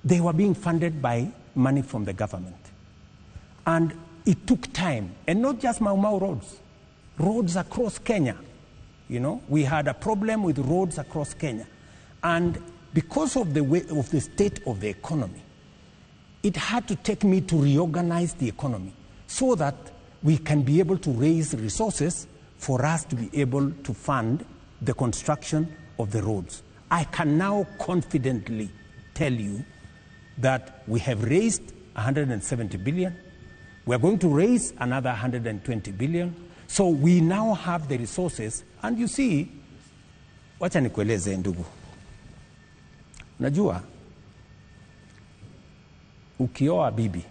they were being funded by money from the government. And it took time, and not just Mau Mau roads, roads across Kenya. You know, we had a problem with roads across Kenya. And because of the way of the state of the economy, it had to take me to reorganize the economy so that we can be able to raise resources for us to be able to fund the construction of the roads. I can now confidently tell you that we have raised 170 billion. We are going to raise another 120 billion. So we now have the resources. And you see, wacha nikueleze ndugu. Unajua, ukioa bibi,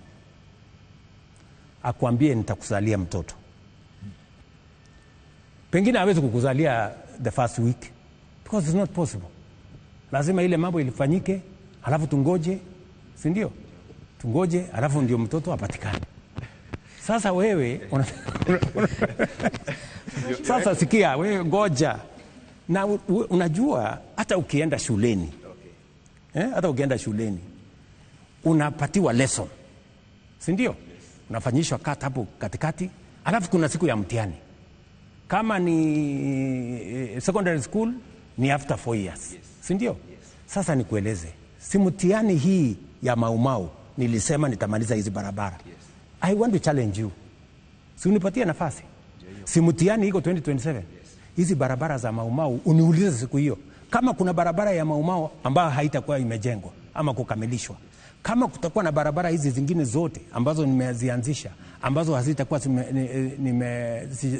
akwambie nitakuzalia mtoto. Pengine hawezi kukuzalia the first week, because it's not possible. Lazima ile mambo ilifanyike, halafu tungoje, si ndio? Tungoje, halafu ndio mtoto apatikane. Sasa wewe, sasa sikia, wewe ngoja. Na unajua, hata ukienda shuleni, hata ukienda shuleni, unapatiwa lesson, si ndio? Unafanyishwa kata hapo katikati, halafu kuna siku ya mtihani. Kama ni secondary school, ni after 4 years. Si ndio? Sasa nikueleze, si mtihani hii ya Maumau nilisema nitamaliza hizi barabara. I want to challenge you. Si unipatie nafasi. Si mtihani iko 2027. Hizi barabara za Maumau uniulize siku hiyo. Kama kuna barabara ya Maumau ambayo haitakuwa imejengwa ama kukamilishwa. Kama kutakuwa na barabara hizi zingine zote ambazo nimezianzisha, ambazo hazitakuwa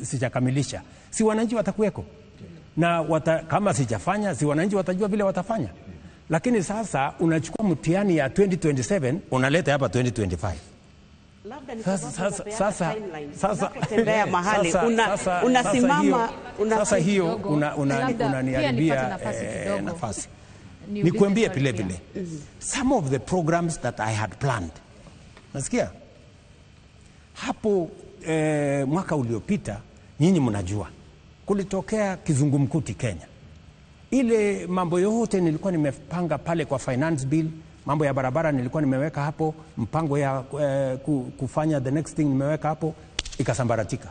sijakamilisha, si wananchi watakuweko? Na kama sijafanya, si wananchi watajua vile watafanya. Lakini sasa unachukua mtihani ya 2027 unaleta hapa 2025. Sasa tembea mahali unasimama, sasa hiyo unaniharibia nafasi. Nikuambie vile vile, some of the programs that I had planned, nasikia hapo mwaka uliopita, nyinyi mnajua kulitokea kizungumkuti Kenya. Ile mambo yote nilikuwa nimepanga pale kwa finance bill, mambo ya barabara nilikuwa nimeweka hapo, mpango ya kufanya the next thing nimeweka hapo, ikasambaratika.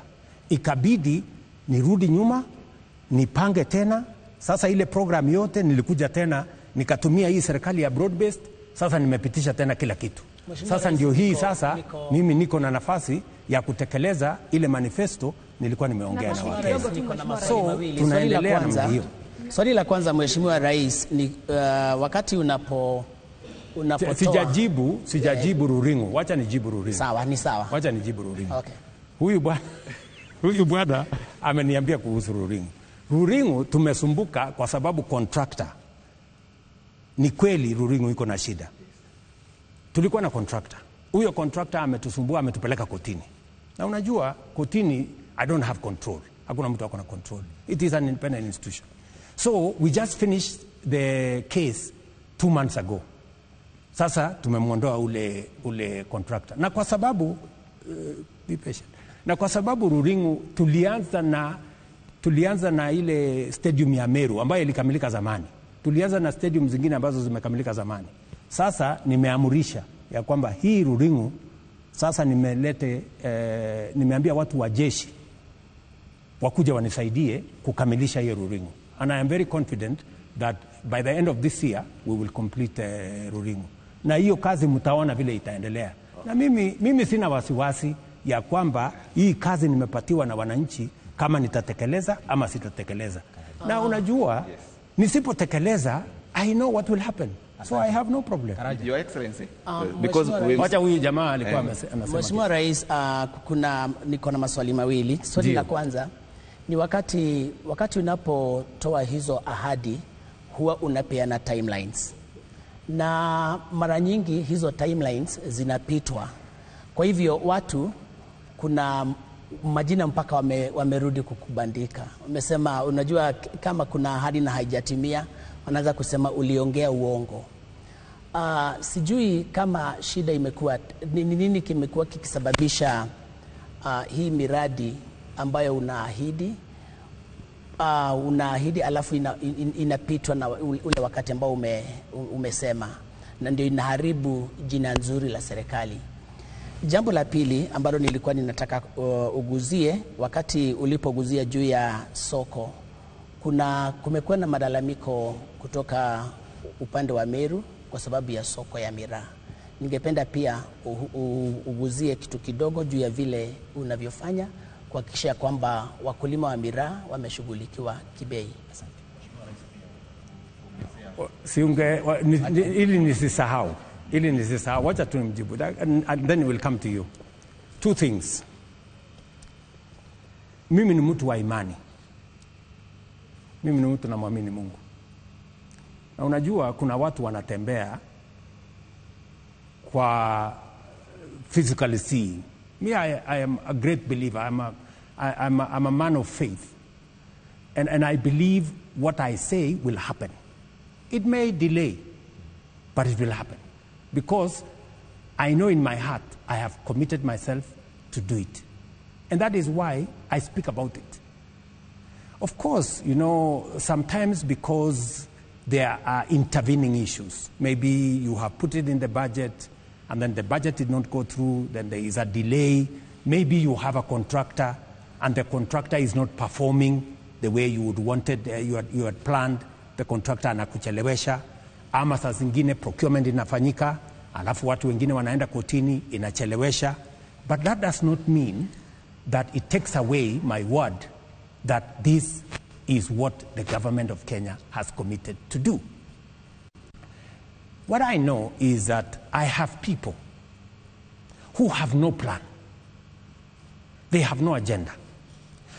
Ikabidi nirudi nyuma, nipange tena. Sasa ile program yote nilikuja tena, nikatumia hii serikali ya broad based, sasa nimepitisha tena kila kitu. Sasa ndio hii sasa mimi niko na nafasi ya kutekeleza ile manifesto nilikuwa nimeongea na Wakenya. So tunaendelea na hiyo. Swali la kwanza Mheshimiwa Rais ni wakati unapotoa sijajibu Ruringu. Wacha nijibu Ruringu. Sawa, ni sawa. Wacha nijibu Ruringu. Okay. Huyu bwana ameniambia kuhusu Ruringu. Ruringu tumesumbuka kwa sababu contractor. Ni kweli Ruringu iko na shida. Tulikuwa na contractor. Huyo contractor ametusumbua, ametupeleka kotini. Na unajua kotini I don't have control. Hakuna mtu akona control. It is an independent institution. So we just finished the case 2 months ago. Sasa tumemwondoa ule contractor. Na kwa sababu be patient. Na kwa sababu Ruringu tulianza na ile stadium ya Meru ambayo ilikamilika zamani. Tulianza na stadium zingine ambazo zimekamilika zamani. Sasa nimeamurisha ya kwamba hii Ruringu sasa nimelete nimeambia watu wa jeshi wakuja wanisaidie kukamilisha hiyo Ruringu. And I am very confident that by the end of this year we will complete Ruringu. Na hiyo kazi mtaona vile itaendelea. Na mimi sina wasiwasi ya kwamba hii kazi nimepatiwa na wananchi kama nitatekeleza ama sitatekeleza. Na unajua nisipotekeleza I know what will happen. So I have no problem. Your Excellency, because wacha huyu jamaa alikuwa anasema. Mheshimiwa Rais, kuna niko na maswali mawili. Swali la kwanza ni wakati unapotoa hizo ahadi huwa unapeana timelines. Na mara nyingi hizo timelines zinapitwa. Kwa hivyo watu kuna majina mpaka wamerudi kukubandika. Wamesema unajua kama kuna ahadi na haijatimia wanaanza kusema uliongea uongo. Sijui kama shida imekuwa ni nini kimekuwa kikisababisha hii miradi ambayo unaahidi alafu inapitwa na ule wakati ambao umesema, na ndio inaharibu jina nzuri la serikali. Jambo la pili ambalo nilikuwa ninataka uguzie, wakati ulipoguzia juu ya soko, kumekuwa na malalamiko kutoka upande wa Meru kwa sababu ya soko ya miraa. Ningependa pia uguzie kitu kidogo juu ya vile unavyofanya kuhakikisha kwamba wakulima wa miraa wameshughulikiwa kibei. Asante. Siunge, ili nisisahau. Ili nisisahau. Wacha tu nimjibu. And then we'll come to you. Two things. Mimi ni mtu wa imani. Mimi ni mtu namwamini Mungu. Na unajua kuna watu wanatembea kwa physically seeing. Me, I am a great believer. I'm a man of faith. And I believe what I say will happen. It may delay, but it will happen. Because I know in my heart I have committed myself to do it. And that is why I speak about it. Of course, you know, sometimes because there are intervening issues. Maybe you have put it in the budget, and then the budget did not go through, then there is a delay. Maybe you have a contractor, and the contractor is not performing the way you would wanted, you had planned. The contractor anakuchelewesha. Ama saa zingine procurement inafanyika, alafu watu wengine wanaenda kotini, inachelewesha. But that does not mean that it takes away my word that this is what the government of Kenya has committed to do. What I know is that I have people who have no plan. They have no agenda.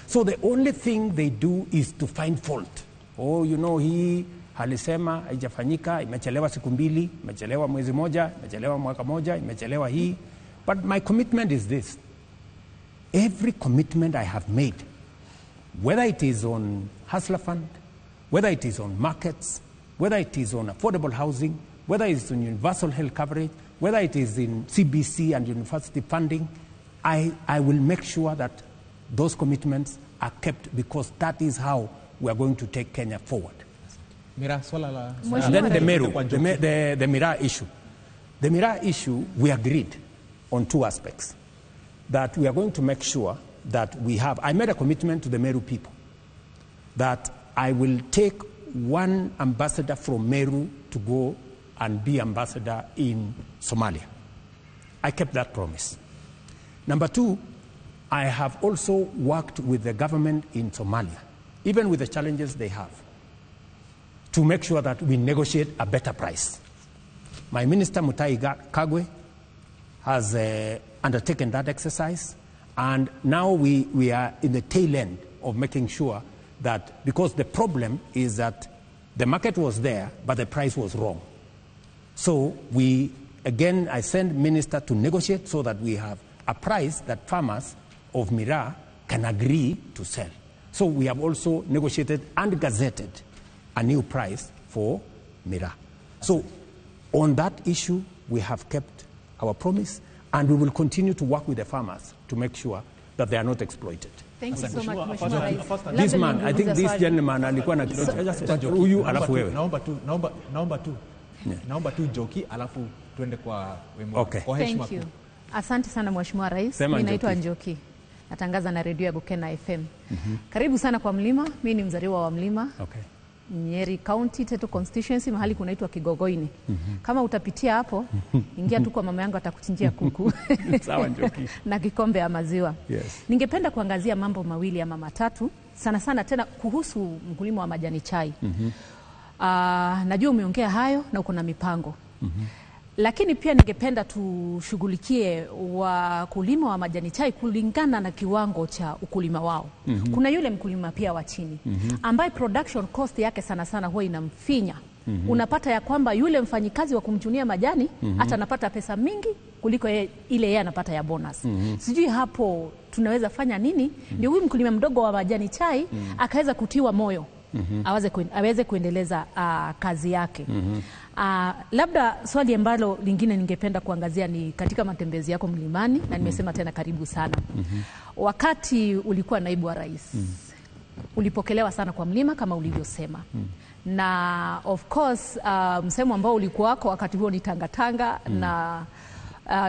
So the only thing they do is to find fault. Oh, you know, he alisema haijafanyika, imechelewa siku mbili, imechelewa mwezi moja, imechelewa mwaka moja, imechelewa hii. But my commitment is this. Every commitment I have made, whether it is on Hustler Fund, whether it is on markets, whether it is on affordable housing, whether it is on universal health coverage, whether it is in CBC and university funding, I will make sure that those commitments are kept, because that is how we are going to take Kenya forward. Mira, swala la... And then the Meru, the Miraa issue. The Miraa issue, we agreed on two aspects. That we are going to make sure that we have... I made a commitment to the Meru people that I will take one ambassador from Meru to go and be ambassador in Somalia. I kept that promise. Number two, I have also worked with the government in Somalia, even with the challenges they have, to make sure that we negotiate a better price. My minister, Mutahi Kagwe, has undertaken that exercise, and now we are in the tail end of making sure that, because the problem is that the market was there, but the price was wrong. So we, again, I send minister to negotiate so that we have a price that farmers of Miraa can agree to sell. So we have also negotiated and gazetted a new price for Miraa. So on that issue, we have kept our promise, and we will continue to work with the farmers to make sure that they are not exploited. Thank you so much, Mheshimiwa Rais. This man, I think this gentleman alikuwa na huyu alafu wewe. Naomba tu Njoki alafu tuende kwa Wimwaro. Okay. Kwa heshima. Thank you. Asante sana Mheshimiwa Rais. Mimi naitwa Njoki. Natangaza na redio ya Gukena FM. Karibu sana kwa Mlima. Mimi ni mzaliwa wa Mlima. Okay. Nyeri County, Tetu Constituency, mahali kunaitwa Kigogoini. Kama utapitia hapo, ingia tu kwa mama yangu atakuchinjia kuku. Sawa Njoki. Na kikombe ya maziwa. Yes. Ningependa kuangazia mambo mawili ama matatu, sana sana tena kuhusu mkulima wa majani chai. Najua umeongea hayo na uko na mipango. Lakini pia ningependa tushughulikie wakulima wa majani chai kulingana na kiwango cha ukulima wao. Kuna yule mkulima pia wa chini ambaye production cost yake sana sana huwa inamfinya. Unapata ya kwamba yule mfanyikazi wa kumchunia majani hata anapata pesa mingi kuliko ile yeye anapata ya bonus. Sijui hapo tunaweza fanya nini ndio huyu mkulima mdogo wa majani chai akaweza kutiwa moyo. Aweze kuendeleza kazi yake. Labda swali ambalo lingine ningependa kuangazia ni katika matembezi yako mlimani, na nimesema tena karibu sana. Wakati ulikuwa naibu wa rais, ulipokelewa sana kwa mlima kama ulivyosema. Na of course msemo ambao ulikuwa wako wakati huo ni tangatanga, na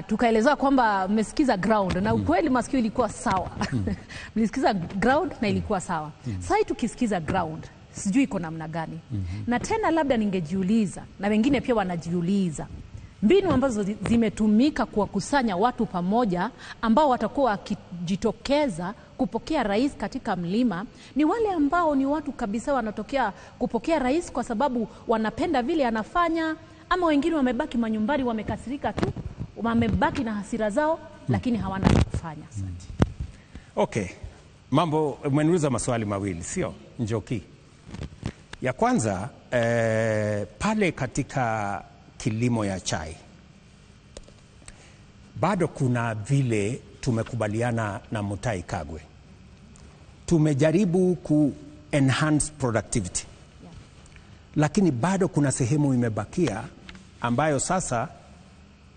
tukaelezewa kwamba mmesikiza ground na ukweli masikio ilikuwa sawa. Mlisikiza ground na ilikuwa sawa. Sasa tukisikiza ground sijui iko namna gani. Na tena labda ningejiuliza, na wengine pia wanajiuliza, mbinu ambazo zimetumika kuwakusanya watu pamoja ambao watakuwa wakijitokeza kupokea rais katika mlima ni wale ambao ni watu kabisa wanatokea kupokea rais kwa sababu wanapenda vile anafanya, ama wengine wamebaki manyumbani wamekasirika tu, wamebaki na hasira zao lakini hawana cha kufanya. Okay. Mambo umeniuliza maswali mawili, sio Njoki? Ya kwanza pale katika kilimo ya chai bado kuna vile tumekubaliana na Mutahi Kagwe. Tumejaribu ku enhance productivity. Yeah. Lakini bado kuna sehemu imebakia ambayo sasa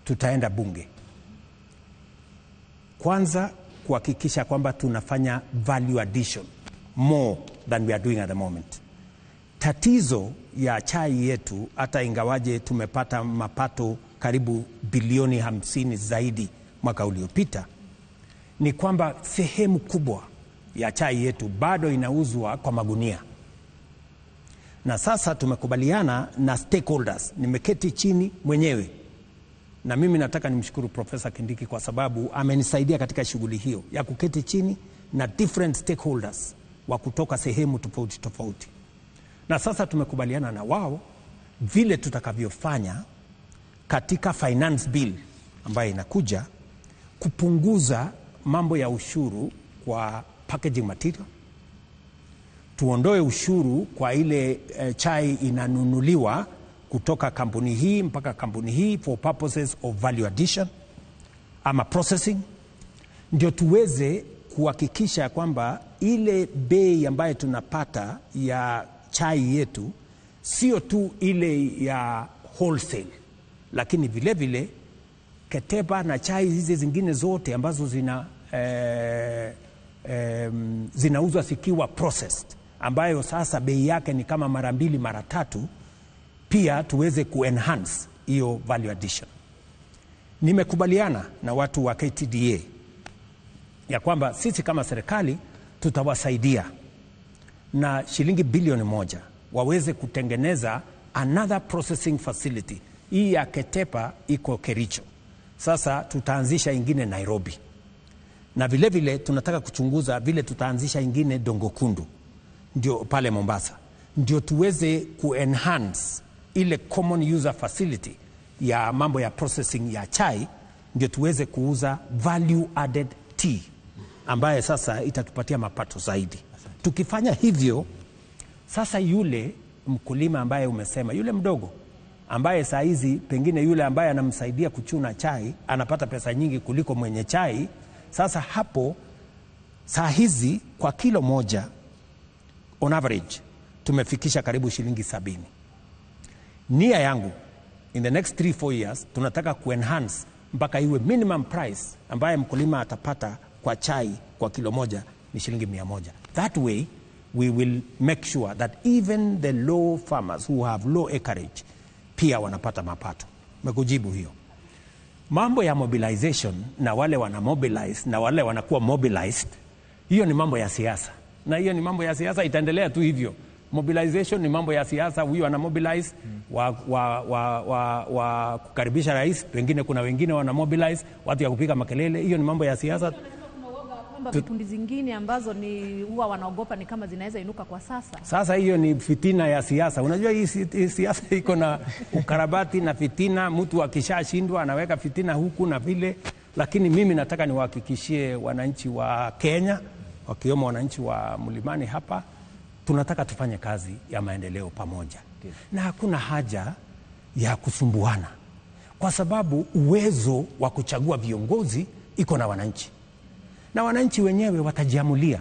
tutaenda bunge. Kwanza kuhakikisha kwamba tunafanya value addition more than we are doing at the moment. Tatizo ya chai yetu, hata ingawaje tumepata mapato karibu bilioni 50 zaidi mwaka uliopita, ni kwamba sehemu kubwa ya chai yetu bado inauzwa kwa magunia. Na sasa tumekubaliana na stakeholders, nimeketi chini mwenyewe. Na mimi nataka nimshukuru Profesa Kindiki kwa sababu amenisaidia katika shughuli hiyo ya kuketi chini na different stakeholders wa kutoka sehemu tofauti tofauti. Na sasa tumekubaliana na wao vile tutakavyofanya katika finance bill ambayo inakuja kupunguza mambo ya ushuru kwa packaging material, tuondoe ushuru kwa ile chai inanunuliwa kutoka kampuni hii mpaka kampuni hii for purposes of value addition ama processing, ndio tuweze kuhakikisha kwamba ile bei ambayo tunapata ya chai yetu sio tu ile ya wholesale, lakini vile vile Ketepa na chai hizi zingine zote ambazo zinauzwa zikiwa processed, ambayo sasa bei yake ni kama mara 2 mara 3, pia tuweze kuenhance hiyo value addition. Nimekubaliana na watu wa KTDA ya kwamba sisi kama serikali tutawasaidia na shilingi bilioni 1 waweze kutengeneza another processing facility. Hii ya Ketepa iko Kericho. Sasa tutaanzisha ingine Nairobi. Na vile vile tunataka kuchunguza vile tutaanzisha ingine Dongokundu, ndio pale Mombasa, ndio tuweze kuenhance ile common user facility ya mambo ya processing ya chai, ndio tuweze kuuza value added tea ambaye sasa itatupatia mapato zaidi. Tukifanya hivyo sasa, yule mkulima ambaye umesema, yule mdogo ambaye saa hizi pengine yule ambaye anamsaidia kuchuna chai anapata pesa nyingi kuliko mwenye chai. Sasa hapo saa hizi kwa kilo moja on average tumefikisha karibu shilingi 70. Nia yangu in the next 3-4 years tunataka kuenhance mpaka iwe minimum price ambaye mkulima atapata kwa chai kwa kilo moja ni shilingi 100. That way we will make sure that even the low farmers who have low acreage pia wanapata mapato. Mekujibu hiyo. Mambo ya mobilization na wale wana mobilize na wale wanakuwa mobilized, hiyo ni mambo ya siasa. Na hiyo ni mambo ya siasa, itaendelea tu hivyo. Mobilization ni mambo ya siasa, huyu ana mobilize wa kukaribisha rais, pengine kuna wengine wana mobilize watu ya kupiga makelele, hiyo ni mambo ya siasa. Kwamba vikundi zingine ambazo ni huwa wanaogopa ni kama zinaweza inuka kwa sasa. Sasa hiyo ni fitina ya siasa. Unajua hii siasa iko na ukarabati na fitina, mtu akishashindwa anaweka fitina huku na vile. Lakini mimi nataka niwahakikishie wananchi wa Kenya, wakiwemo wananchi wa Mlimani hapa, tunataka tufanye kazi ya maendeleo pamoja. Na hakuna haja ya kusumbuana, kwa sababu uwezo wa kuchagua viongozi iko na wananchi. Na wananchi wenyewe watajiamulia.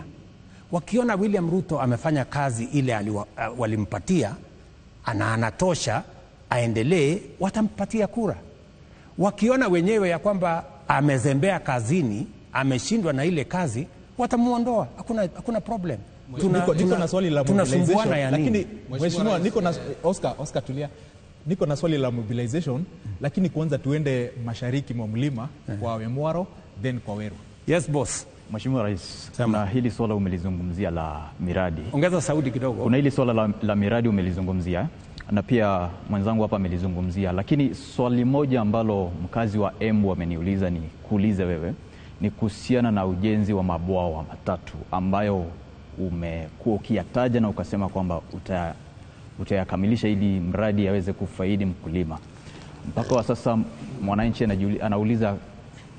Wakiona William Ruto amefanya kazi ile walimpatia, anatosha, aendelee, watampatia kura. Wakiona wenyewe ya kwamba amezembea kazini, ameshindwa na ile kazi, watamuondoa. Hakuna problem. Niko na swali la mobilization, lakini mheshimiwa, niko na Oscar tulia. Niko na swali la mobilization, lakini kwanza tuende mashariki mwa mlima kwa Wemwaro then kwa Weru. Yes boss. Mheshimiwa Rais, kuna hili swala umelizungumzia la miradi. Ongeza sauti kidogo. Kuna hili swala la miradi umelizungumzia na pia mwenzangu hapa amelizungumzia, lakini swali moja ambalo mkazi wa Embu ameniuliza ni kuulize wewe ni kuhusiana na ujenzi wa mabwawa matatu ambayo umekuwa ukiyataja na ukasema kwamba utayakamilisha ili mradi aweze kufaidi mkulima. Mpaka wa sasa mwananchi anauliza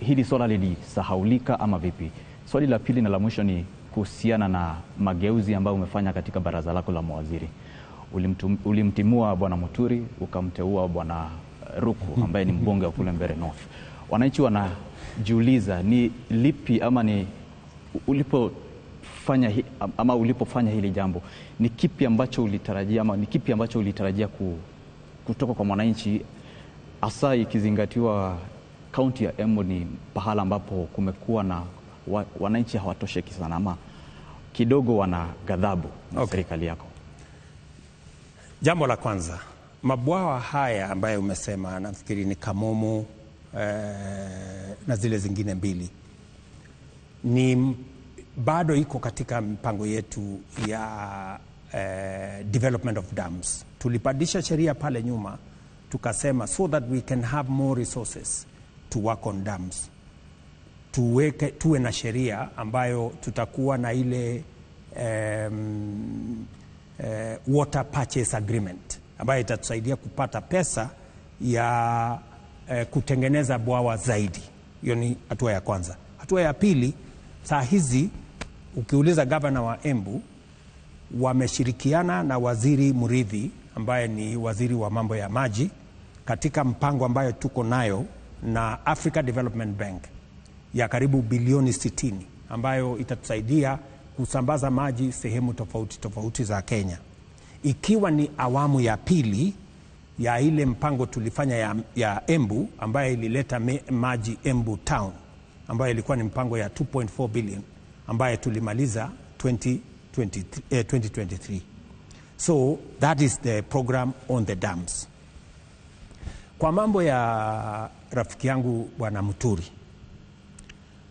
hili swala lilisahaulika ama vipi? Swali la pili na la mwisho ni kuhusiana na mageuzi ambayo umefanya katika baraza lako la mawaziri. Ulimtimua Bwana Muturi, ukamteua Bwana Ruku ambaye ni mbunge wa kule Mbeere North. Wananchi wanajiuliza ni lipi ama ni ulipofanya hili jambo, ni kipi ambacho ulitarajia ama ni kipi ambacho ulitarajia kutoka kwa mwananchi, hasa ikizingatiwa kaunti ya Embu ni pahala ambapo kumekuwa na wananchi hawatosheki sana ama kidogo wana ghadhabu na serikali yako? Jambo la kwanza, mabwawa haya ambayo umesema, nafikiri ni Kamomo na zile zingine mbili, ni bado iko katika mpango yetu ya development of dams. Tulipandisha sheria pale nyuma tukasema so that we can have more resources to work on dams, tuwe na sheria ambayo tutakuwa na ile water purchase agreement ambayo itatusaidia kupata pesa ya kutengeneza bwawa zaidi. Hiyo ni hatua ya kwanza. Hatua ya pili, saa hizi ukiuliza gavana wa Embu, wameshirikiana na Waziri Murithi ambaye ni waziri wa mambo ya maji katika mpango ambayo tuko nayo na Africa Development Bank ya karibu bilioni 60 ambayo itatusaidia kusambaza maji sehemu tofauti tofauti za Kenya, ikiwa ni awamu ya pili ya ile mpango tulifanya ya Embu ambayo ilileta maji Embu Town, ambayo ilikuwa ni mpango ya 2.4 billion ambayo tulimaliza 2023. So that is the program on the dams. Kwa mambo ya rafiki yangu Bwana Muturi,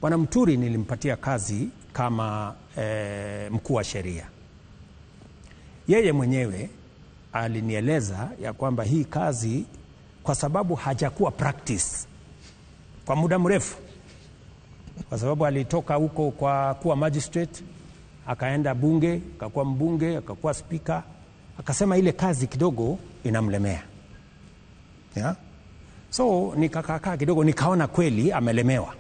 Bwana Muturi nilimpatia kazi kama mkuu wa sheria. Yeye mwenyewe alinieleza ya kwamba hii kazi, kwa sababu hajakuwa practice kwa muda mrefu, kwa sababu alitoka huko kwa kuwa magistrate, akaenda bunge, akakuwa mbunge, akakuwa speaker, akasema ile kazi kidogo inamlemea. Yeah? So nikakaa kidogo nikaona kweli amelemewa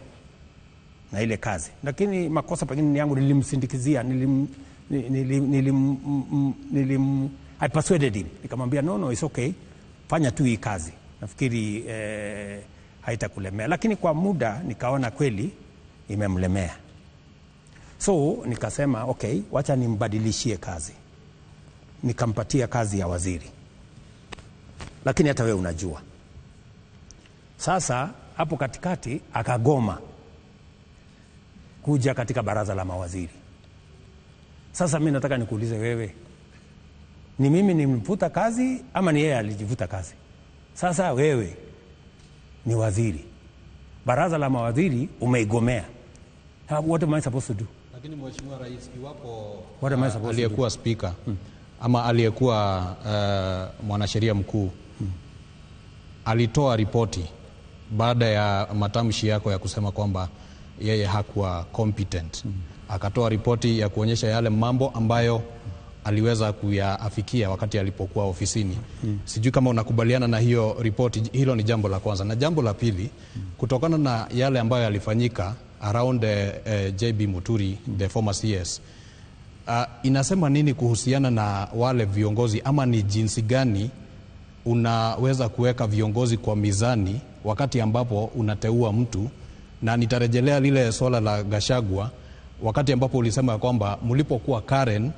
na ile kazi. Lakini makosa pengine ni yangu, nilimsindikizia, I persuaded him. Nikamwambia no, it's okay. Fanya tu hii kazi. Nafikiri haitakulemea. Lakini kwa muda nikaona kweli imemlemea. So nikasema okay, wacha nimbadilishie kazi. Nikampatia kazi ya waziri. Lakini hata wewe unajua. Sasa hapo katikati akagoma kuja katika baraza la mawaziri. Sasa mimi nataka nikuulize wewe, ni mimi nimemfuta kazi ama ni yeye alijivuta kazi? Sasa wewe ni waziri, baraza la mawaziri umeigomea. What am I supposed to do? Lakini Mheshimiwa Rais, iwapo aliyekuwa speaker ama aliyekuwa mwanasheria mkuu alitoa ripoti baada ya matamshi yako ya kusema kwamba yeye hakuwa competent, akatoa ripoti ya kuonyesha yale mambo ambayo aliweza kuyaafikia wakati alipokuwa ofisini. Sijui kama unakubaliana na hiyo ripoti. Hilo ni jambo la kwanza. Na jambo la pili, kutokana na yale ambayo yalifanyika around JB Muturi, the former CS, inasema nini kuhusiana na wale viongozi, ama ni jinsi gani unaweza kuweka viongozi kwa mizani wakati ambapo unateua mtu? Na nitarejelea lile swala la Gachagua, wakati ambapo ulisema kwamba mlipokuwa Karen,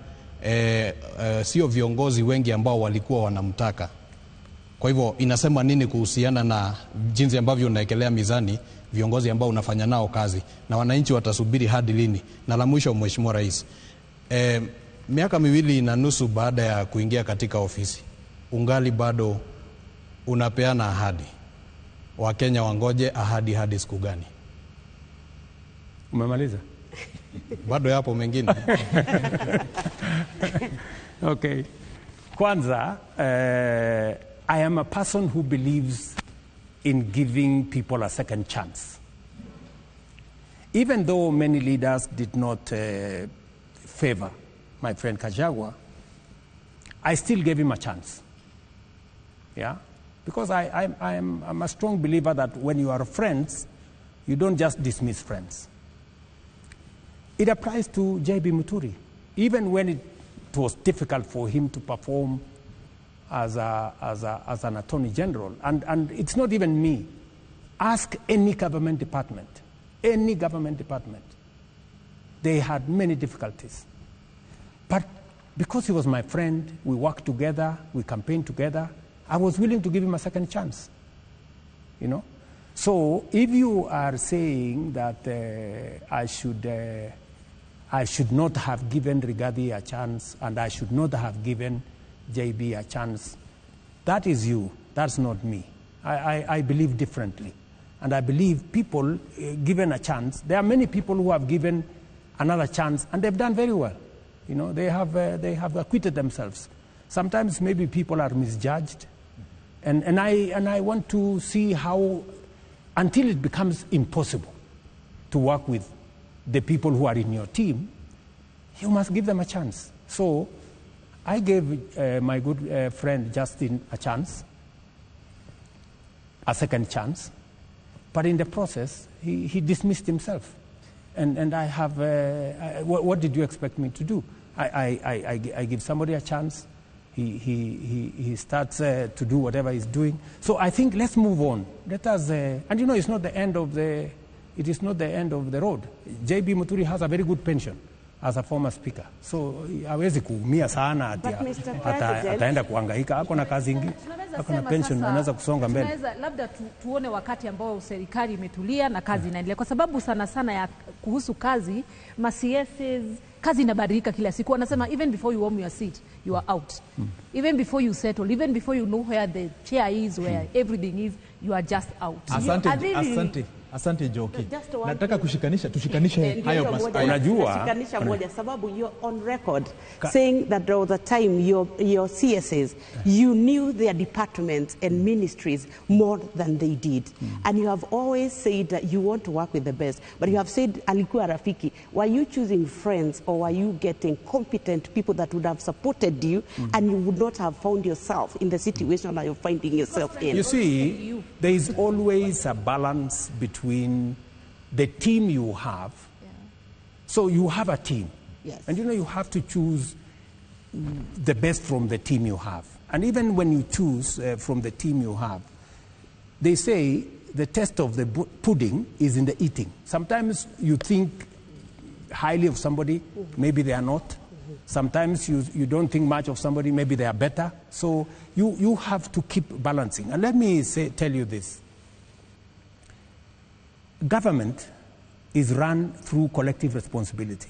sio viongozi wengi ambao walikuwa wanamtaka. Kwa hivyo inasema nini kuhusiana na jinsi ambavyo unaekelea mizani viongozi ambao unafanya nao kazi, na wananchi watasubiri hadi lini? Na la mwisho, Mheshimiwa Rais, miaka 2.5 baada ya kuingia katika ofisi, ungali bado unapeana ahadi. Wakenya wangoje ahadi hadi siku gani? Umemaliza? Bado yapo mengine. Okay. Kwanza, I am a person who believes in giving people a second chance. Even though many leaders did not favor my friend Gachagua, I still gave him a chance. Yeah? Because I'm a strong believer that when you are friends, you don't just dismiss friends. It applies to J.B. Muturi. Even when it was difficult for him to perform as an attorney general, and it's not even me. Ask any government department, any government department. They had many difficulties. But because he was my friend, we worked together, we campaigned together, I was willing to give him a second chance, you know? So if you are saying that I should not have given Rigathi a chance and I should not have given JB a chance, that is you, that's not me. I believe differently. And I believe people given a chance, there are many people who have given another chance and they've done very well. You know, they have acquitted themselves. Sometimes maybe people are misjudged. And I want to see how, until it becomes impossible to work with the people who are in your team, you must give them a chance. So I gave my good friend Justin a chance, a second chance, but in the process, he dismissed himself. And I have, what did you expect me to do? I give somebody a chance. He starts to do whatever he's doing. So I think let's move on. Let us, and you know, it's not the end of the, it is not the end of the road. J.B. Muturi has a very good pension as a former speaker. So hawezi kuumia sana ati ataenda kuhangaika, ako na kazi nyingi, ako na pension, anaweza kusonga mbele. Tunaweza labda tuone wakati ambao serikali imetulia na kazi inaendelea, kwa sababu sana sana ya kuhusu kazi, ma CSs, kazi inabadilika kila siku. Wanasema even before you warm your seat, you are out. Even before you settle, even before you know where the chair is, where everything is, you are just out. Asante, asante. Asante Joki. Nataka kushikanisha, tushikanishe hayo maswali. Unajua, tushikanisha moja sababu you're on record saying that there was a time your CSs, you knew their departments and ministries more than they did. And you have always said that you want to work with the best, but you have said alikuwa rafiki. Were you choosing friends or were you getting competent people that would have supported you and you would not have found yourself in the situation that you're finding yourself in? You see, there is always a balance between the team you have. Yeah. So you have a team. Yes. And you know, you have to choose the best from the team you have. And even when you choose from the team you have, they say the test of the pudding is in the eating. Sometimes you think highly of somebody, maybe they are not. Sometimes you don't think much of somebody, maybe they are better. So you have to keep balancing. And let me tell you this. Government is run through collective responsibility.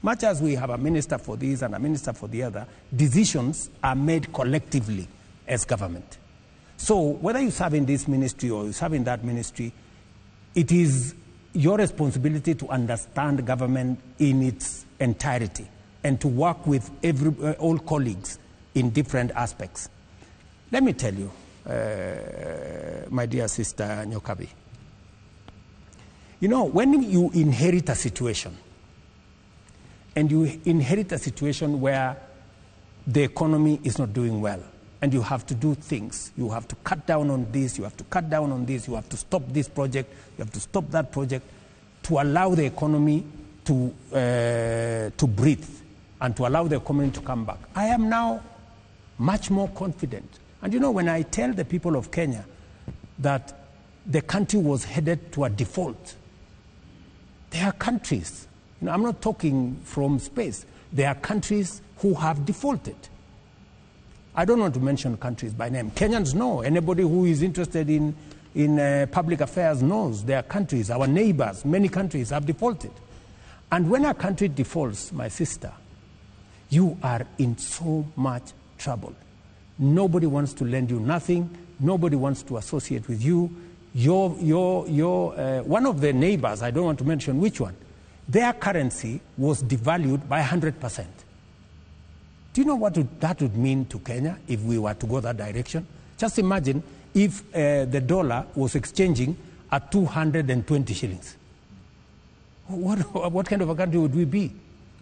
Much as we have a minister for this and a minister for the other, decisions are made collectively as government. So whether you serve in this ministry or you serve in that ministry, it is your responsibility to understand government in its entirety and to work with all colleagues in different aspects. Let me tell you, my dear sister Nyokabi, you know, when you inherit a situation, and you inherit a situation where the economy is not doing well, and you have to do things, you have to cut down on this, you have to cut down on this, you have to stop this project, you have to stop that project, to allow the economy to breathe and to allow the economy to come back. I am now much more confident. And you know, when I tell the people of Kenya that the country was headed to a default, there are countries, you know, I'm not talking from space, there are countries who have defaulted. I don't want to mention countries by name. Kenyans know. Anybody who is interested in public affairs knows there are countries, our neighbors, many countries have defaulted. And when a country defaults, my sister, you are in so much trouble. Nobody wants to lend you nothing. Nobody wants to associate with you. One of the neighbors, I don't want to mention which one, their currency was devalued by 100%. Do you know what that would mean to Kenya if we were to go that direction? Just imagine if the dollar was exchanging at 220 shillings. What kind of a country would we be?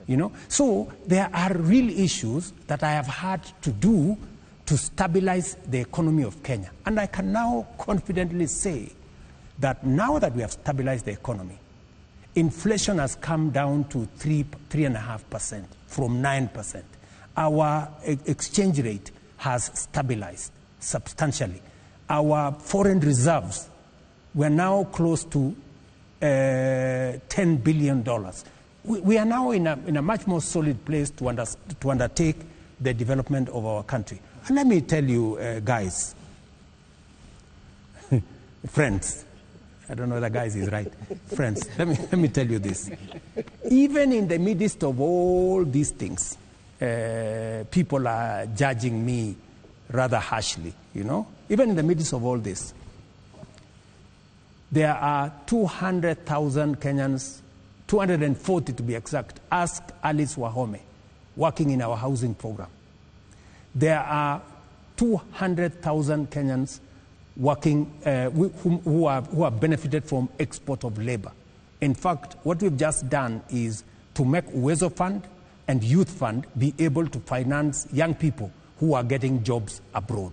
You know? So there are real issues that I have had to do to stabilize the economy of Kenya. And I can now confidently say that now that we have stabilized the economy, inflation has come down to 3.5% from 9%. Our exchange rate has stabilized substantially. Our foreign reserves were now close to $10 billion. We are now in a much more solid place to undertake the development of our country. And let me tell you, guys, friends, I don't know whether guys is right. Friends, let me tell you this. Even in the midst of all these things, people are judging me rather harshly, you know. Even in the midst of all this, there are 200,000 Kenyans, 240 to be exact, ask Alice Wahome, working in our housing program. There are 200,000 Kenyans working, who have benefited from export of labor. In fact, what we've just done is to make Uwezo Fund and Youth Fund be able to finance young people who are getting jobs abroad.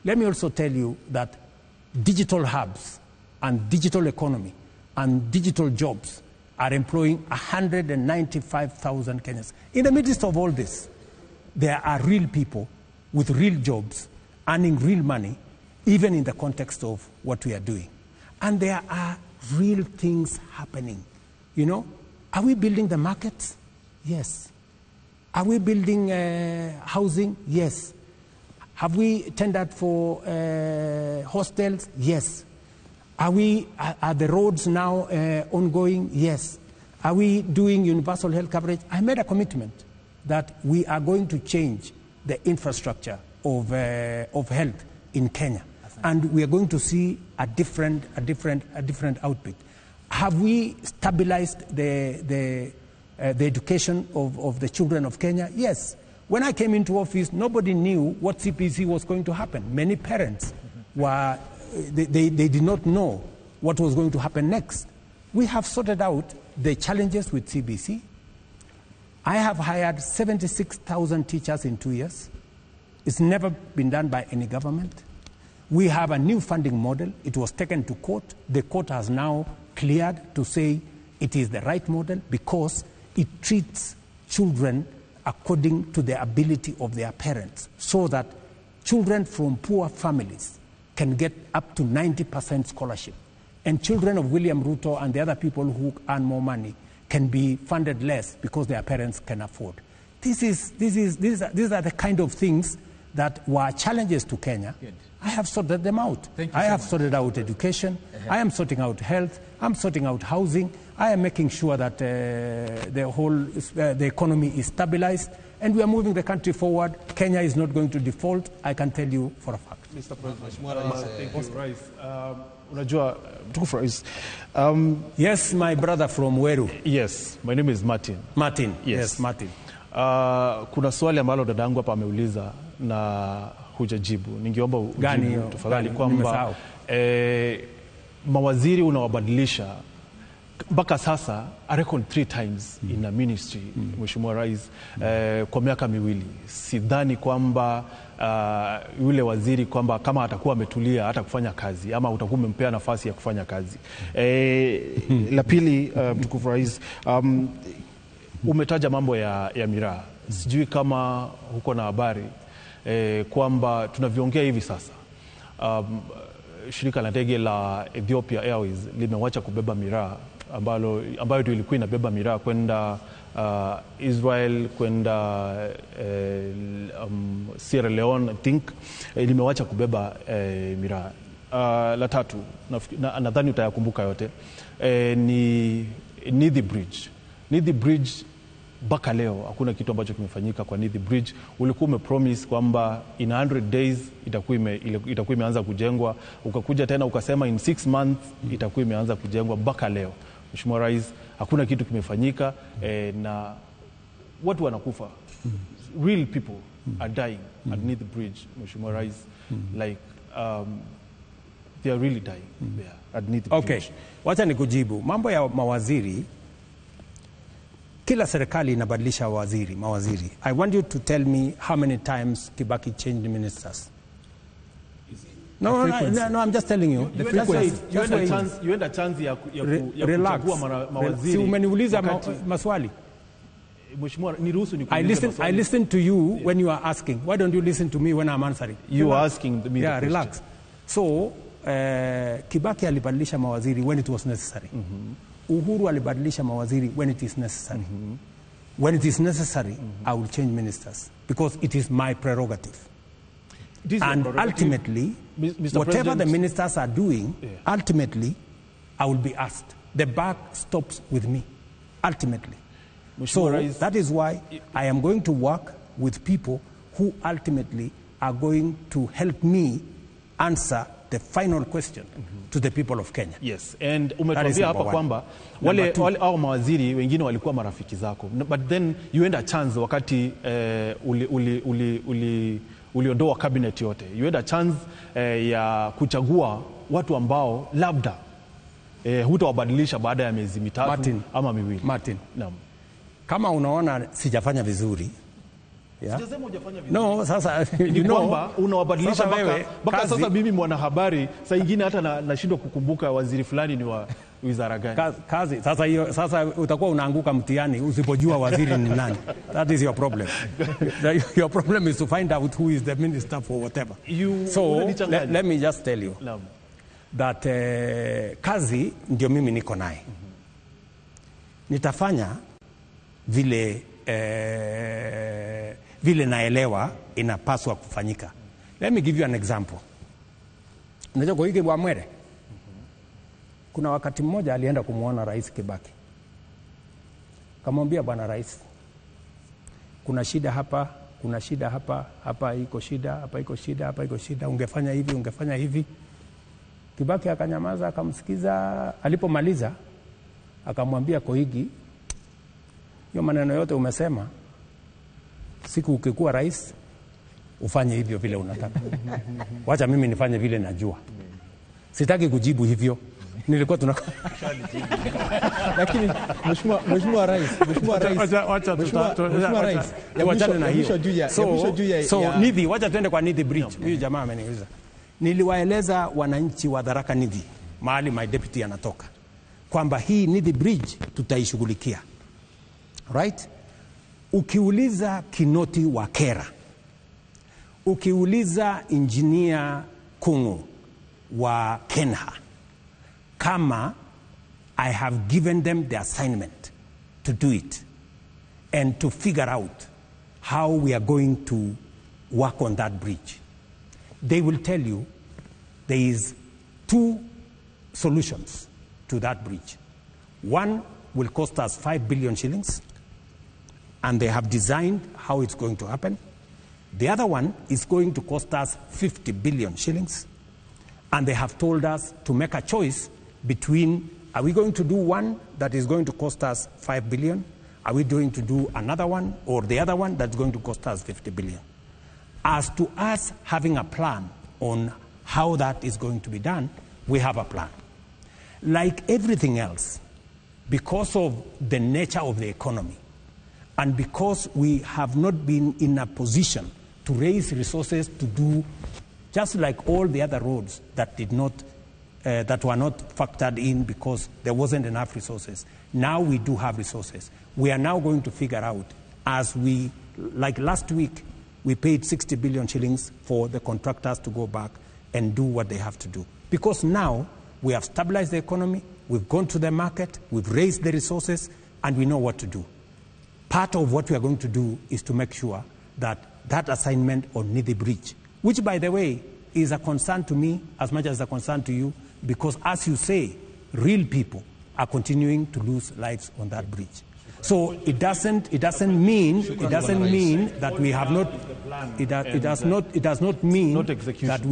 Let me also tell you that digital hubs and digital economy and digital jobs are employing 195,000 Kenyans. In the midst of all this, there are real people with real jobs earning real money, even in the context of what we are doing. And there are real things happening. You know, are we building the markets? Yes. Are we building housing? Yes. Have we tendered for hostels? Yes. Are the roads now ongoing? Yes. Are we doing universal health coverage? I made a commitment that we are going to change the infrastructure of health in Kenya. And we are going to see a different output. Have we stabilized the education of the children of Kenya? Yes. When I came into office, nobody knew what CPC was going to happen. Many parents were, they did not know what was going to happen next. We have sorted out the challenges with CBC. I have hired 76,000 teachers in 2 years. It's never been done by any government. We have a new funding model. It was taken to court. The court has now cleared to say it is the right model because it treats children according to the ability of their parents, so that children from poor families can get up to 90% scholarship. And children of William Ruto and the other people who earn more money can be funded less because their parents can afford. These are the kind of things that were challenges to Kenya. Good. I have sorted them out. I have sorted out education. I am sorting out health. I'm sorting out housing. I am making sure that the economy is stabilized, and we are moving the country forward. Kenya is not going to default. I can tell you for a fact. Mr. President, thank you, Rais. Unajua, mtukufu Rais. Yes, my brother from Weru. Yes, my name is Martin. Martin, yes, Martin. Kuna swali ambalo dadangu hapa ameuliza na hujajibu. Ningeomba ujibu tafadhali kwamba mawaziri unawabadilisha mpaka sasa, I reckon 3 times in a ministry, Mheshimiwa Rais, kwa miaka miwili. Sidhani kwamba yule waziri kwamba kama atakuwa ametulia hata kufanya kazi ama utakuwa umempea nafasi ya kufanya kazi. La pili, mtukufu Rais, umetaja mambo ya miraa. Sijui kama huko na habari kwamba tunaviongea hivi sasa. Shirika la ndege la Ethiopia Airways limewacha kubeba miraa ambayo ndio ilikuwa inabeba miraa kwenda Israel, kwenda Sierra Leone, I think, limewacha kubeba miraa. La tatu, nadhani utayakumbuka yote, ni Nithi Bridge. Nithi Bridge mpaka leo hakuna kitu ambacho kimefanyika kwa Nithi Bridge. Ulikuwa umepromise kwamba in 100 days itakuwa imeanza kujengwa, ukakuja tena ukasema in 6 months itakuwa imeanza kujengwa. Mpaka leo Mheshimiwa Rais, hakuna kitu kimefanyika, na watu wanakufa. Real people are dying at Nithi Bridge, Mheshimiwa Rais. Like They are really dying there at Nithi Okay, Bridge. Wacha nikujibu. Mambo ya mawaziri, kila serikali inabadilisha mawaziri. I want you to tell me how many times Kibaki changed ministers. No, no, no, no, I'm just telling you. You had a chance ya kuchagua mawaziri. Si umeniuliza maswali. Mheshimiwa, niruhusu nikuulize maswali. I listen to you when you are asking. Why don't you listen to me when I'm answering? You are asking me the question. Yeah, relax. So, Kibaki alibadilisha mawaziri when it was necessary. Uhuru alibadilisha mawaziri when it is necessary. When it is necessary, I will change ministers because it is my prerogative. And ultimately, Mr. whatever the ministers are doing, ultimately, I will be asked. The buck stops with me, ultimately. So that is why I am going to work with people who ultimately are going to help me answer the final question to the people of Kenya. Yes, and umetuambia hapa kwamba wale au mawaziri wengine walikuwa marafiki zako. But then you had a chance wakati uliondoa cabinet yote. You had a chance ya kuchagua watu ambao labda hutawabadilisha baada ya miezi mitatu ama miwili. Martin. Naam. Kama unaona sijafanya vizuri, yeah? Sijasema hujafanya vizuri. No, sasa you know kwamba unawabadilisha mpaka sasa mimi mwanahabari saa nyingine hata nashindwa kukumbuka waziri fulani ni wa wizara gani. Kazi sasa hiyo, sasa utakuwa unaanguka mtihani usipojua waziri ni nani. That is your problem. Your problem is to find out who is the minister for whatever. So let me just tell you that kazi ndio mimi niko naye. Nitafanya vile vile naelewa inapaswa kufanyika. Let me give you an example. Unajua Koigi wa Mwere? Kuna wakati mmoja alienda kumuona Rais Kibaki. Kamwambia, Bwana Rais, kuna shida hapa, kuna shida hapa, hapa iko shida, hapa iko shida, hapa iko shida, ungefanya hivi, ungefanya hivi. Kibaki akanyamaza, akamsikiza. Alipomaliza akamwambia Koigi, hiyo maneno yote umesema, siku ukikuwa rais ufanye hivyo vile unataka. Wacha mimi nifanye vile najua. Sitaki kujibu hivyo. Nilikuwa Lakini Mheshimiwa Rais, Mheshimiwa Rais, wachana na hiyo. So Nithi, wacha tuende kwa Nithi Bridge. Huyu jamaa ameniuliza. Niliwaeleza wananchi wa Tharaka Nithi, mahali my deputy anatoka, kwamba hii Nithi Bridge tutaishughulikia. Right? Ukiuliza Kinoti wa Kera, ukiuliza engineer Kungu wa Kenha, kama I have given them the assignment to do it and to figure out how we are going to work on that bridge, they will tell you there is two solutions to that bridge. One will cost us 5 billion shillings, and they have designed how it's going to happen. The other one is going to cost us 50 billion shillings, and they have told us to make a choice between, are we going to do one that is going to cost us 5 billion? Are we going to do another one or the other one that's going to cost us 50 billion? As to us having a plan on how that is going to be done, we have a plan. Like everything else, because of the nature of the economy, and because we have not been in a position to raise resources to do just like all the other roads that did not, that were not factored in because there wasn't enough resources. Now we do have resources. We are now going to figure out, as we, like last week, we paid 60 billion shillings for the contractors to go back and do what they have to do. Because now we have stabilized the economy, we've gone to the market, we've raised the resources, and we know what to do. Part of what we are going to do is to make sure that that assignment on Nithi Bridge, which, by the way, is a concern to me as much as a concern to you, because, as you say, real people are continuing to lose lives on that bridge. So it doesn't mean that we have not, it does not mean that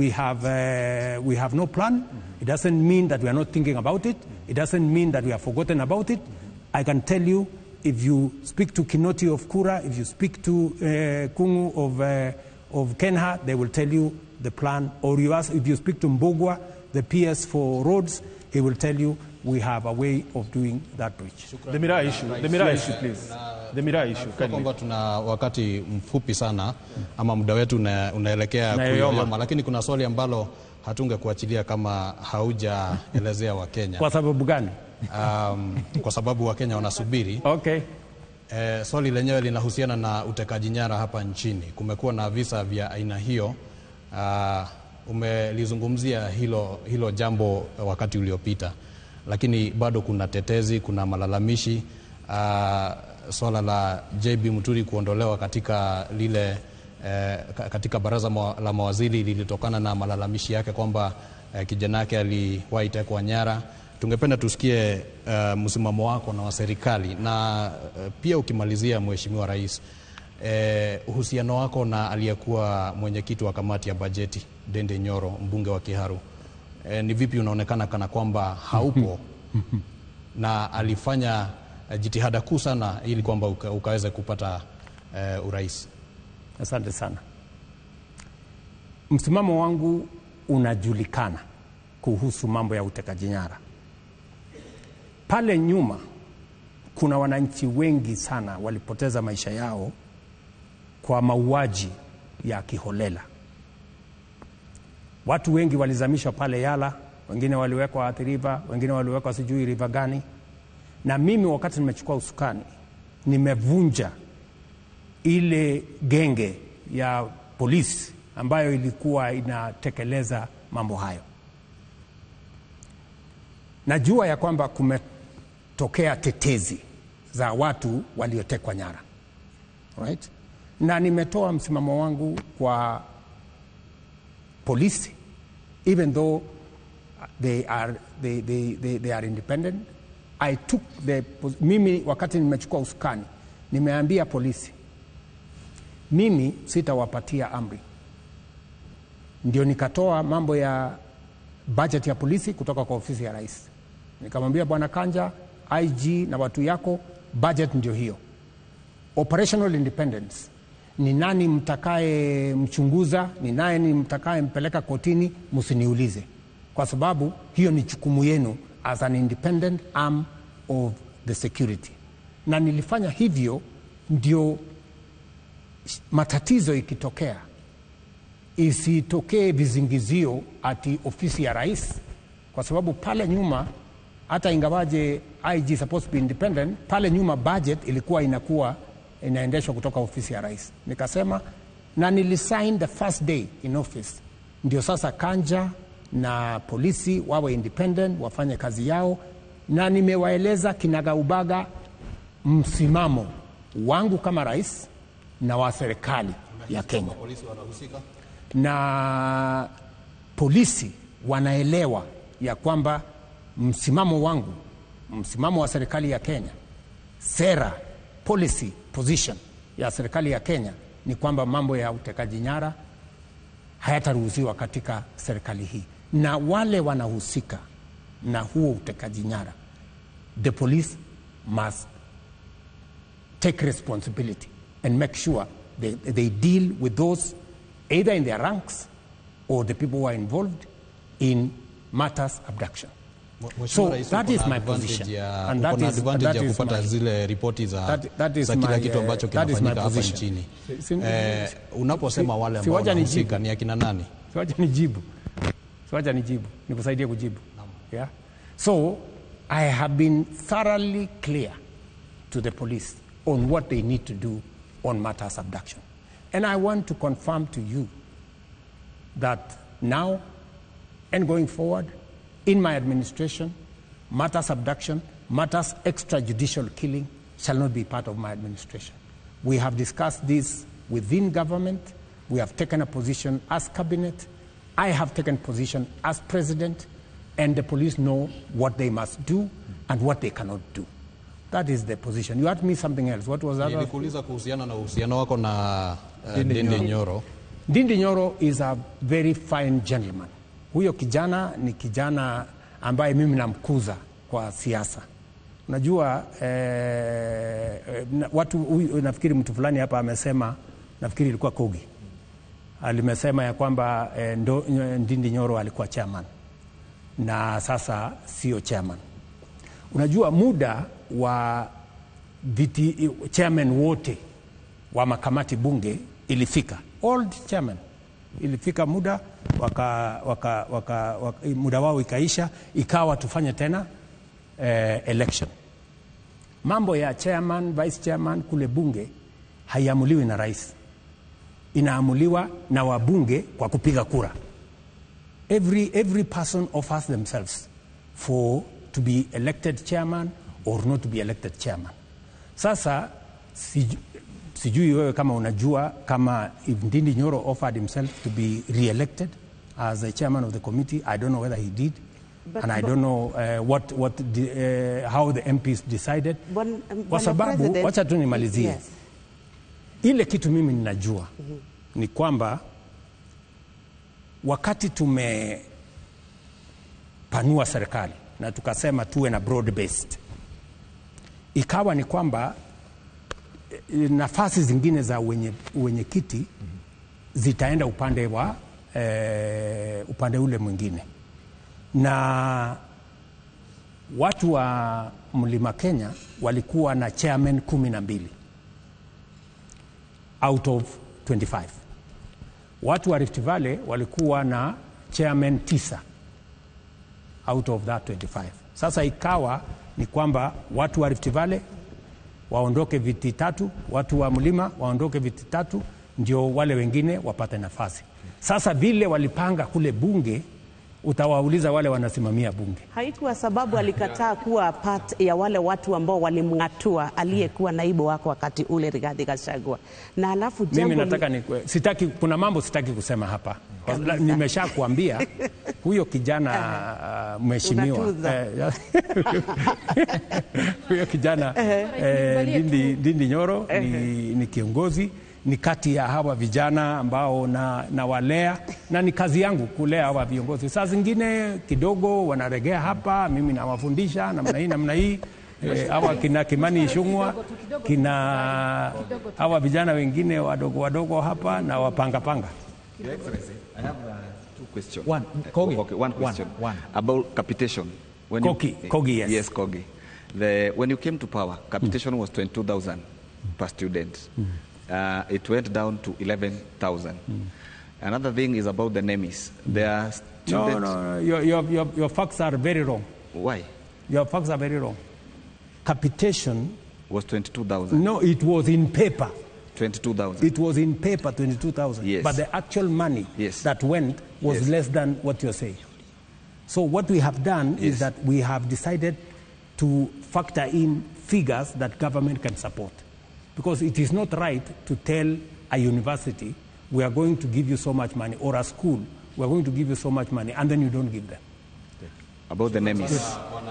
we have no plan. It doesn't mean that we are not thinking about it. It doesn't mean that we have forgotten about it. I can tell you, if you speak to Kinoti of Kura, if you speak to Kungu of Kenha, they will tell you the plan. Or you ask, if you speak to Mbogwa, the PS for roads, he will tell you we have a way of doing that bridge. The Miraa issue, the Miraa issue, please. The Miraa issue, kindly. Kwamba tuna wakati mfupi sana ama muda wetu unaelekea kuyoyoma, lakini kuna swali ambalo hatungekuachilia kama haujaelezea Wakenya. Kwa sababu gani? Kwa sababu Wakenya wanasubiri. Okay. Swali lenyewe linahusiana na utekaji nyara hapa nchini. Kumekuwa na visa vya aina hiyo. Umelizungumzia hilo jambo wakati uliopita, lakini bado kuna tetezi, kuna malalamishi. Swala la JB Muturi kuondolewa katika lile katika baraza la mawaziri lilitokana na malalamishi yake kwamba kijana yake aliwahi tekwa nyara. Tungependa tusikie msimamo wako na wa serikali, na pia ukimalizia Mheshimiwa Rais, uhusiano wako na aliyekuwa mwenyekiti wa kamati ya bajeti Dende Nyoro, mbunge wa Kiharu, ni vipi unaonekana kana kwamba haupo na alifanya jitihada kuu sana ili kwamba ukaweze kupata urais? Asante sana. Msimamo wangu unajulikana kuhusu mambo ya utekaji nyara. Pale nyuma kuna wananchi wengi sana walipoteza maisha yao kwa mauaji ya kiholela. Watu wengi walizamishwa pale Yala, wengine waliwekwa Athi River, wengine waliwekwa sijui river gani. Na mimi wakati nimechukua usukani, nimevunja ile genge ya polisi ambayo ilikuwa inatekeleza mambo hayo. Najua ya kwamba kumetokea tetezi za watu waliotekwa nyara. Right? Na nimetoa msimamo wangu kwa polisi, even though they are independent. I took the mimi wakati nimechukua usukani, nimeambia polisi, mimi sitawapatia amri. Ndio nikatoa mambo ya budget ya polisi kutoka kwa ofisi ya rais. Nikamwambia Bwana Kanja, IG na watu yako, budget ndio hiyo. Operational independence, ni nani mtakaye mchunguza, ni nani mtakaye mpeleka kotini, msiniulize. Kwa sababu hiyo ni jukumu yenu as an independent arm of the security. Na nilifanya hivyo ndio matatizo ikitokea isitokee vizingizio ati ofisi ya rais, kwa sababu pale nyuma hata ingawaje IG supposed to be independent, pale nyuma budget ilikuwa inakuwa inaendeshwa kutoka ofisi ya rais. Nikasema, na nilisign the first day in office, ndio sasa Kanja na polisi wawe independent, wafanye kazi yao. Na nimewaeleza kinagaubaga msimamo wangu kama rais na wa serikali ya Kenya. Polisi wanahusika? Na polisi wanaelewa ya kwamba msimamo wangu, msimamo wa serikali ya Kenya, sera, policy, position ya serikali ya Kenya ni kwamba mambo ya utekaji nyara hayataruhusiwa katika serikali hii. Na wale wanahusika na huo utekaji nyara, the police must take responsibility and make sure they deal with those either in their ranks or the people who are involved in matters abduction. So that is my position. And that is advantage ya kupata zile ripoti za kila kitu ambacho kinafanyika hapa nchini. Unaposema wale ambao wanahusika ni akina nani? Siwacha nijibu. Siwacha nijibu. Nikusaidie kujibu. Yeah. So I have been thoroughly clear to the police on what they need to do on matters abduction. And I want to confirm to you that now and going forward, in my administration, matters abduction, matters extrajudicial killing shall not be part of my administration. We have discussed this within government. We have taken a position as cabinet. I have taken position as president, and the police know what they must do and what they cannot do. That is the position. You asked me something else. What was that? Nilikuuliza kuhusiana na uhusiano wako na Ndindi Nyoro. Ndindi Nyoro is a very fine gentleman. Huyo kijana ni kijana ambaye mimi namkuza kwa siasa. Unajua watu, nafikiri mtu fulani hapa amesema, nafikiri ilikuwa Kogi, alimesema ya kwamba Ndindi Nyoro alikuwa chairman. na sasa sio chairman. Unajua muda wa viti chairman wote wa makamati bunge ilifika, old chairman ilifika muda waka muda wao ikaisha, ikawa tufanye tena election. Mambo ya chairman, vice chairman kule bunge haiamuliwi na rais, inaamuliwa na wabunge kwa kupiga kura. Every person offers themselves for to be elected chairman or not to be elected chairman. Sasa sijui wewe kama unajua kama if Ndindi Nyoro offered himself to be re-elected as the chairman of the committee. I don't know whether he did. But, and I don't know how the MPs decided. Kwa sababu wacha tu nimalizie. Yes. Ile kitu mimi ninajua ni kwamba wakati tumepanua serikali na tukasema tuwe na broad based, ikawa ni kwamba nafasi zingine za wenyekiti zitaenda upande wa upande ule mwingine. Na watu wa Mlima Kenya walikuwa na chairman 12 out of 25. Watu wa Rift Valley walikuwa na chairman 9 out of that 25. Sasa ikawa ni kwamba watu wa Rift Valley waondoke viti 3, watu wa Mlima waondoke viti 3, ndio wale wengine wapate nafasi. Sasa vile walipanga kule bunge, utawauliza wale wanasimamia bunge. Haikuwa sababu alikataa kuwa part ya wale watu ambao walimngatua aliyekuwa naibu wako wakati ule Rigathi Gachagua. Na alafu jambo mimi nataka sitaki, kuna mambo sitaki kusema hapa. Nimeshakuambia huyo kijana mheshimiwa huyo kijana Ndindi Nyoro ni kiongozi, ni kati ya hawa vijana ambao na walea, na ni kazi yangu kulea hawa viongozi. Saa zingine kidogo wanaregea hapa, mimi nawafundisha namna hii namna hii. Hawa kina Kimani Ichung'wa, kina hawa vijana wengine wadogo wadogo hapa na wapanga panga. Your Excellency, I have two questions. One, Kogi. Okay, one question. One. About capitation. When Kogi, yes. Yes, Kogi. When you came to power, capitation was 22,000 per student. It went down to 11,000. Another thing is about the NEMIS. There are students... No, your facts are very wrong. Why? Your facts are very wrong. Capitation was 22,000. No, it was in paper. 22,000. It was in paper, 22,000. Yes. But the actual money that went was less than what you're saying. So what we have done is that we have decided to factor in figures that government can support. Because it is not right to tell a university, we are going to give you so much money, or a school, we are going to give you so much money, and then you don't give them. About the NEMIS. Just one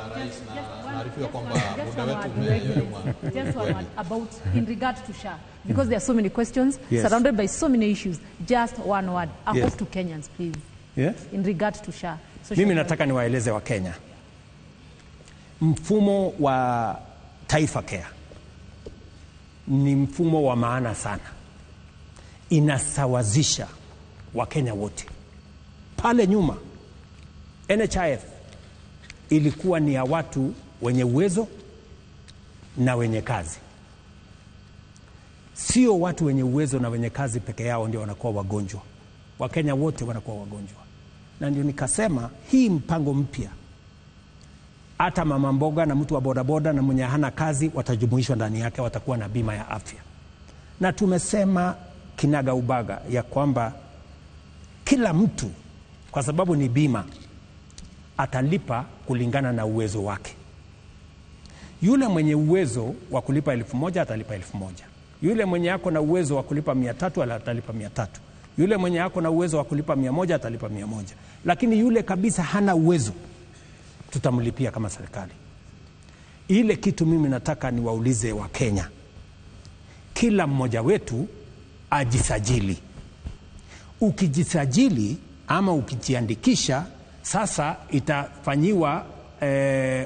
word about, in regard to SHA, because there are so many questions, surrounded by so many issues. Just one word. A hope to Kenyans, please. Yes. In regard to SHA. Mimi nataka niwaeleze wa Kenya. Mfumo wa Taifa Care ni mfumo wa maana sana. Inasawazisha Wakenya wote. Pale nyuma NHIF ilikuwa ni ya watu wenye uwezo na wenye kazi. Sio watu wenye uwezo na wenye kazi peke yao ndio wanakuwa wagonjwa. Wakenya wote wanakuwa wagonjwa. Na ndio nikasema hii mpango mpya, hata mama mboga na mtu wa bodaboda na mwenye hana kazi watajumuishwa ndani yake, watakuwa na bima ya afya. Na tumesema kinaga ubaga ya kwamba kila mtu, kwa sababu ni bima, atalipa kulingana na uwezo wake. Yule mwenye uwezo wa kulipa 1,000 atalipa 1,000. Yule mwenye ako na uwezo wa kulipa 300 atalipa 300. Yule mwenye ako na uwezo wa kulipa 100 atalipa 100. Lakini yule kabisa hana uwezo, tutamlipia kama serikali. Ile kitu mimi nataka niwaulize wa Kenya, kila mmoja wetu ajisajili. Ukijisajili ama ukijiandikisha, sasa itafanyiwa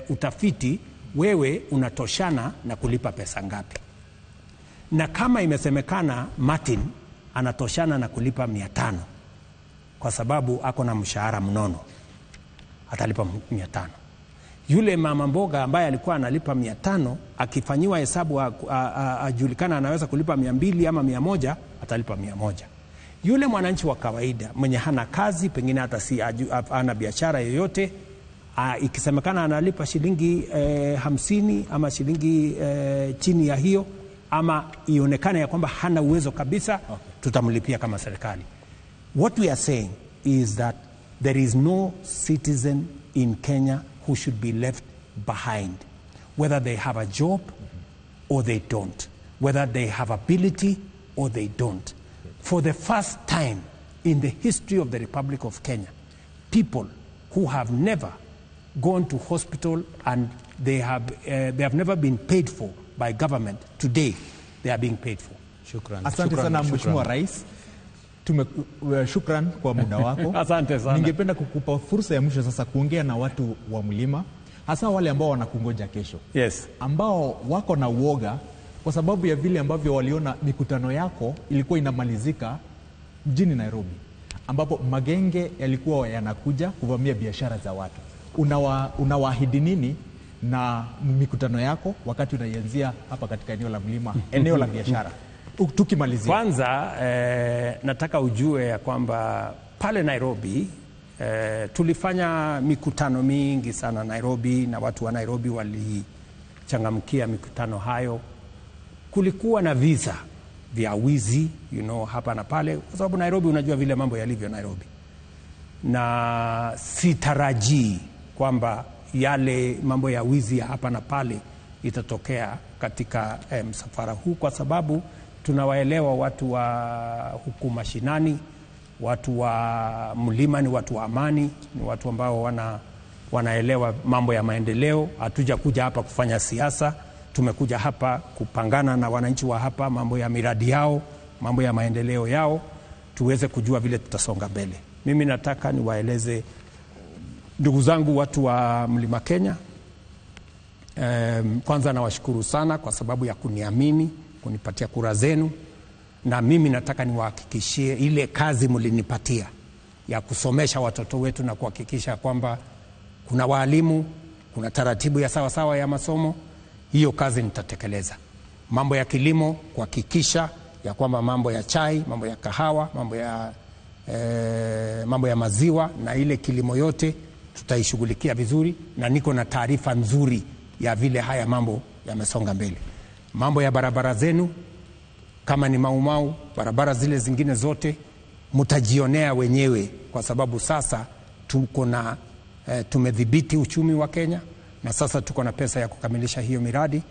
utafiti, wewe unatoshana na kulipa pesa ngapi. Na kama imesemekana Martin anatoshana na kulipa 500 kwa sababu ako na mshahara mnono, atalipa 500. Yule mama mboga ambaye alikuwa analipa 500 akifanyiwa hesabu ajulikana anaweza kulipa 200 ama 100, atalipa 100. Yule mwananchi wa kawaida mwenye hana kazi, pengine hata si hana biashara yoyote, ikisemekana analipa shilingi 50 ama shilingi chini ya hiyo, ama ionekane ya kwamba hana uwezo kabisa, okay, tutamlipia kama serikali. What we are saying is that there is no citizen in Kenya who should be left behind, whether they have a job or they don't, whether they have ability or they don't. For the first time in the history of the Republic of Kenya, people who have never gone to hospital and they have never been paid for by government, today they are being paid for. Shukran. Asante sana Mheshimiwa Rais. Shukran kwa muda wako. Asante sana. Ningependa kukupa fursa ya mwisho sasa kuongea na watu wa mlima, hasa wale ambao wanakungoja kesho. Yes. Ambao wako na uoga kwa sababu ya vile ambavyo waliona mikutano yako ilikuwa inamalizika mjini Nairobi, ambapo magenge yalikuwa yanakuja kuvamia biashara za watu. Unawaahidi nini na mikutano yako wakati unaianzia hapa katika eneo la mlima, eneo la biashara? Tukimalizia. Kwanza nataka ujue ya kwamba pale Nairobi tulifanya mikutano mingi sana Nairobi, na watu wa Nairobi walichangamkia mikutano hayo. Kulikuwa na visa vya wizi, you know, hapa na pale, kwa sababu Nairobi unajua vile mambo yalivyo Nairobi. Na sitarajii kwamba yale mambo ya wizi ya hapa na pale itatokea katika msafara huu, kwa sababu tunawaelewa watu wa huku mashinani. Watu wa mlima ni watu wa amani, ni watu ambao wanaelewa mambo ya maendeleo. Hatujakuja hapa kufanya siasa, tumekuja hapa kupangana na wananchi wa hapa mambo ya miradi yao, mambo ya maendeleo yao, tuweze kujua vile tutasonga mbele. Mimi nataka niwaeleze ndugu zangu watu wa Mlima Kenya, kwanza nawashukuru sana kwa sababu ya kuniamini, kunipatia kura zenu. Na mimi nataka niwahakikishie ile kazi mlinipatia ya kusomesha watoto wetu na kuhakikisha kwamba kuna walimu, kuna taratibu ya sawa sawa ya masomo, hiyo kazi nitatekeleza. Mambo ya kilimo, kuhakikisha ya kwamba mambo ya chai, mambo ya kahawa, mambo ya maziwa na ile kilimo yote tutaishughulikia vizuri, na niko na taarifa nzuri ya vile haya mambo yamesonga mbele. Mambo ya barabara zenu, kama ni Maumau, barabara zile zingine zote mtajionea wenyewe, kwa sababu sasa tuko na tumedhibiti uchumi wa Kenya na sasa tuko na pesa ya kukamilisha hiyo miradi.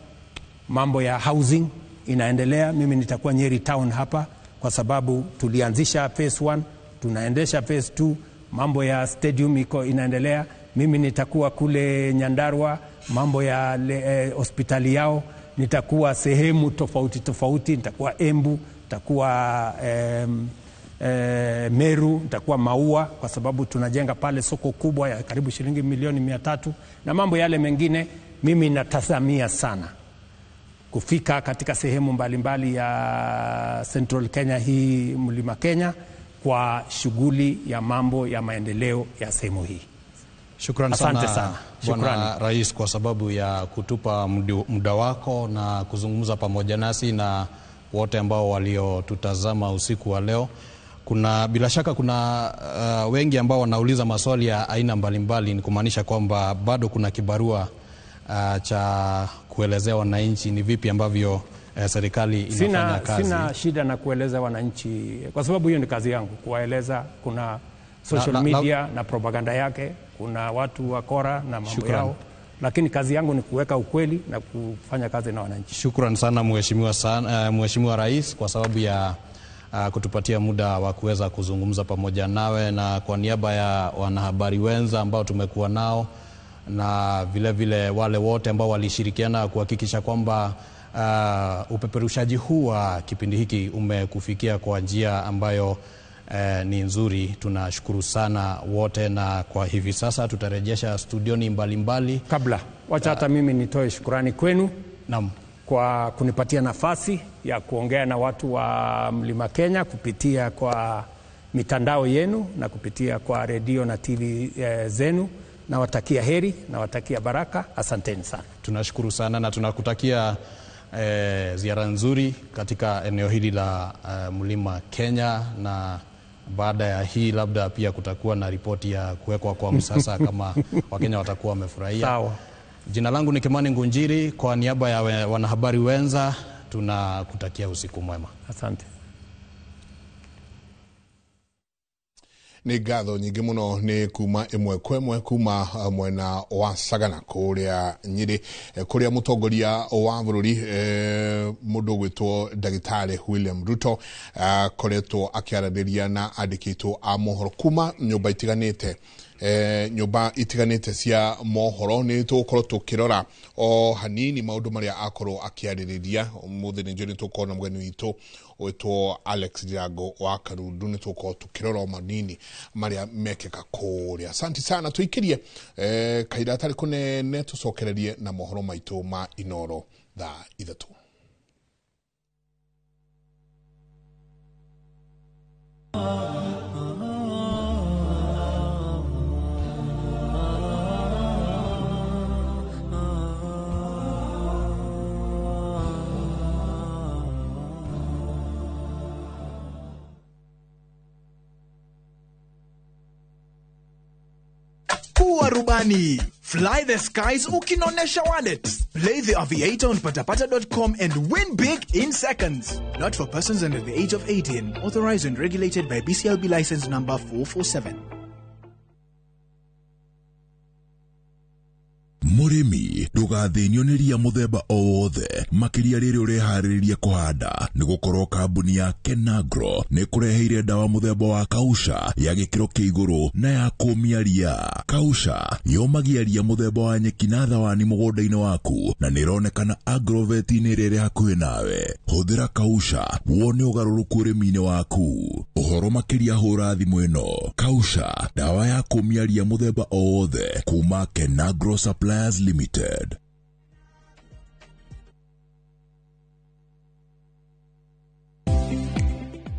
Mambo ya housing inaendelea. Mimi nitakuwa Nyeri town hapa kwa sababu tulianzisha phase 1, tunaendesha phase 2. Mambo ya stadium iko inaendelea. Mimi nitakuwa kule Nyandarua, mambo ya hospitali yao. Nitakuwa sehemu tofauti tofauti, nitakuwa Embu, nitakuwa Meru, nitakuwa Maua, kwa sababu tunajenga pale soko kubwa ya karibu shilingi milioni 300 na mambo yale mengine. Mimi natazamia sana kufika katika sehemu mbalimbali ya Central Kenya hii, Mlima Kenya, kwa shughuli ya mambo ya maendeleo ya sehemu hii. Shukrani Asante sana Bwana Rais kwa sababu ya kutupa muda wako na kuzungumza pamoja nasi na wote ambao waliotutazama usiku wa leo. Kuna bila shaka kuna wengi ambao wanauliza maswali ya aina mbalimbali, ni kumaanisha kwamba bado kuna kibarua cha kuelezea wananchi ni vipi ambavyo serikali inafanya kazi. Sina shida na kueleza wananchi kwa sababu hiyo ni kazi yangu kuwaeleza. Kuna social media na propaganda yake, kuna watu wakora na mambo yao, lakini kazi yangu ni kuweka ukweli na kufanya kazi na wananchi. Shukran sana Mheshimiwa Rais kwa sababu ya kutupatia muda wa kuweza kuzungumza pamoja nawe, na kwa niaba ya wanahabari wenza ambao tumekuwa nao na vile vile wale wote ambao walishirikiana kuhakikisha kwamba upeperushaji huu wa kipindi hiki umekufikia kwa njia ambayo ni nzuri. Tunashukuru sana wote, na kwa hivi sasa tutarejesha studioni mbalimbali. Kabla wacha hata mimi nitoe shukrani kwenu kwa kunipatia nafasi ya kuongea na watu wa Mlima Kenya kupitia kwa mitandao yenu na kupitia kwa redio na TV zenu. Nawatakia heri, nawatakia baraka, asanteni sana. Tunashukuru sana na tunakutakia ziara nzuri katika eneo hili la Mlima Kenya, na baada ya hii labda pia kutakuwa na ripoti ya kuwekwa kwa msasa kama Wakenya watakuwa wamefurahia. Sawa. Jina langu ni Kimani Ngunjiri, kwa niaba ya wanahabari wenza tunakutakia usiku mwema. Asante. Nĩ ngatho nyingĩ mũno nĩ kuma ĩmwe kwa ĩmwe kuma mwena wa Sagana kũrĩa Nyĩrĩ, kũrĩa mũtongoria wa bũrũri mũndũ ũgwĩtwo Ndagĩtarĩ William Ruto akoretwo akĩaranĩria na andĩkĩtwo a mohoro kuma nyũmba itiganĩte, nyũmba itiganĩte cia mohoro. Nĩ tũgũkorwo tũkĩrora o hanini maũndũ marĩa akorwo akĩarĩrĩria ũmũthĩ. Nĩ njũĩ nĩ tũgũkorwo na mũgeni witũ wĩtwo Alex Ndirango wa Karundu, nĩ tũgũkorwo tũkĩrora o manini marĩa mekĩka kũrĩa. Asanti sana, tũikĩrie kahinda gatarĩ kũnene tũcokererie na mohoro maitũ ma Inoro thaa 3. Kuwa rubani. Fly the skies ukinonesha wallet. Play the Aviator on patapata.com and win big in seconds. Not for persons under the age of 18. Authorized and regulated by BCLB license number 447. Mũrĩmi ndũgathĩnio nĩ ria mũthemba o wothe, makĩria rĩrĩa ũreharĩrĩria kũhanda, nĩ gũkorwo kambuni ya Kenagro nĩ kũreheire ndawa mũthemba wa Kausha ya gĩkĩro kĩa igũrũ na ya kũmia ria. Kausha yomagia ria mũthemba wa nyeki na thawani mũgũnda-inĩ waku, na nĩ ĩronekana agrovet-inĩ ĩrĩa ĩrĩ hakuhĩ nawe. Hũthĩra Kausha wone ũgarũrũku ũrĩmi-inĩ waku. Ũhoro makĩria hũra thimũ ĩno. Kausha, ndawa ya kũmia ria mũthemba o wothe kuma Kenagro Suppliers Limited.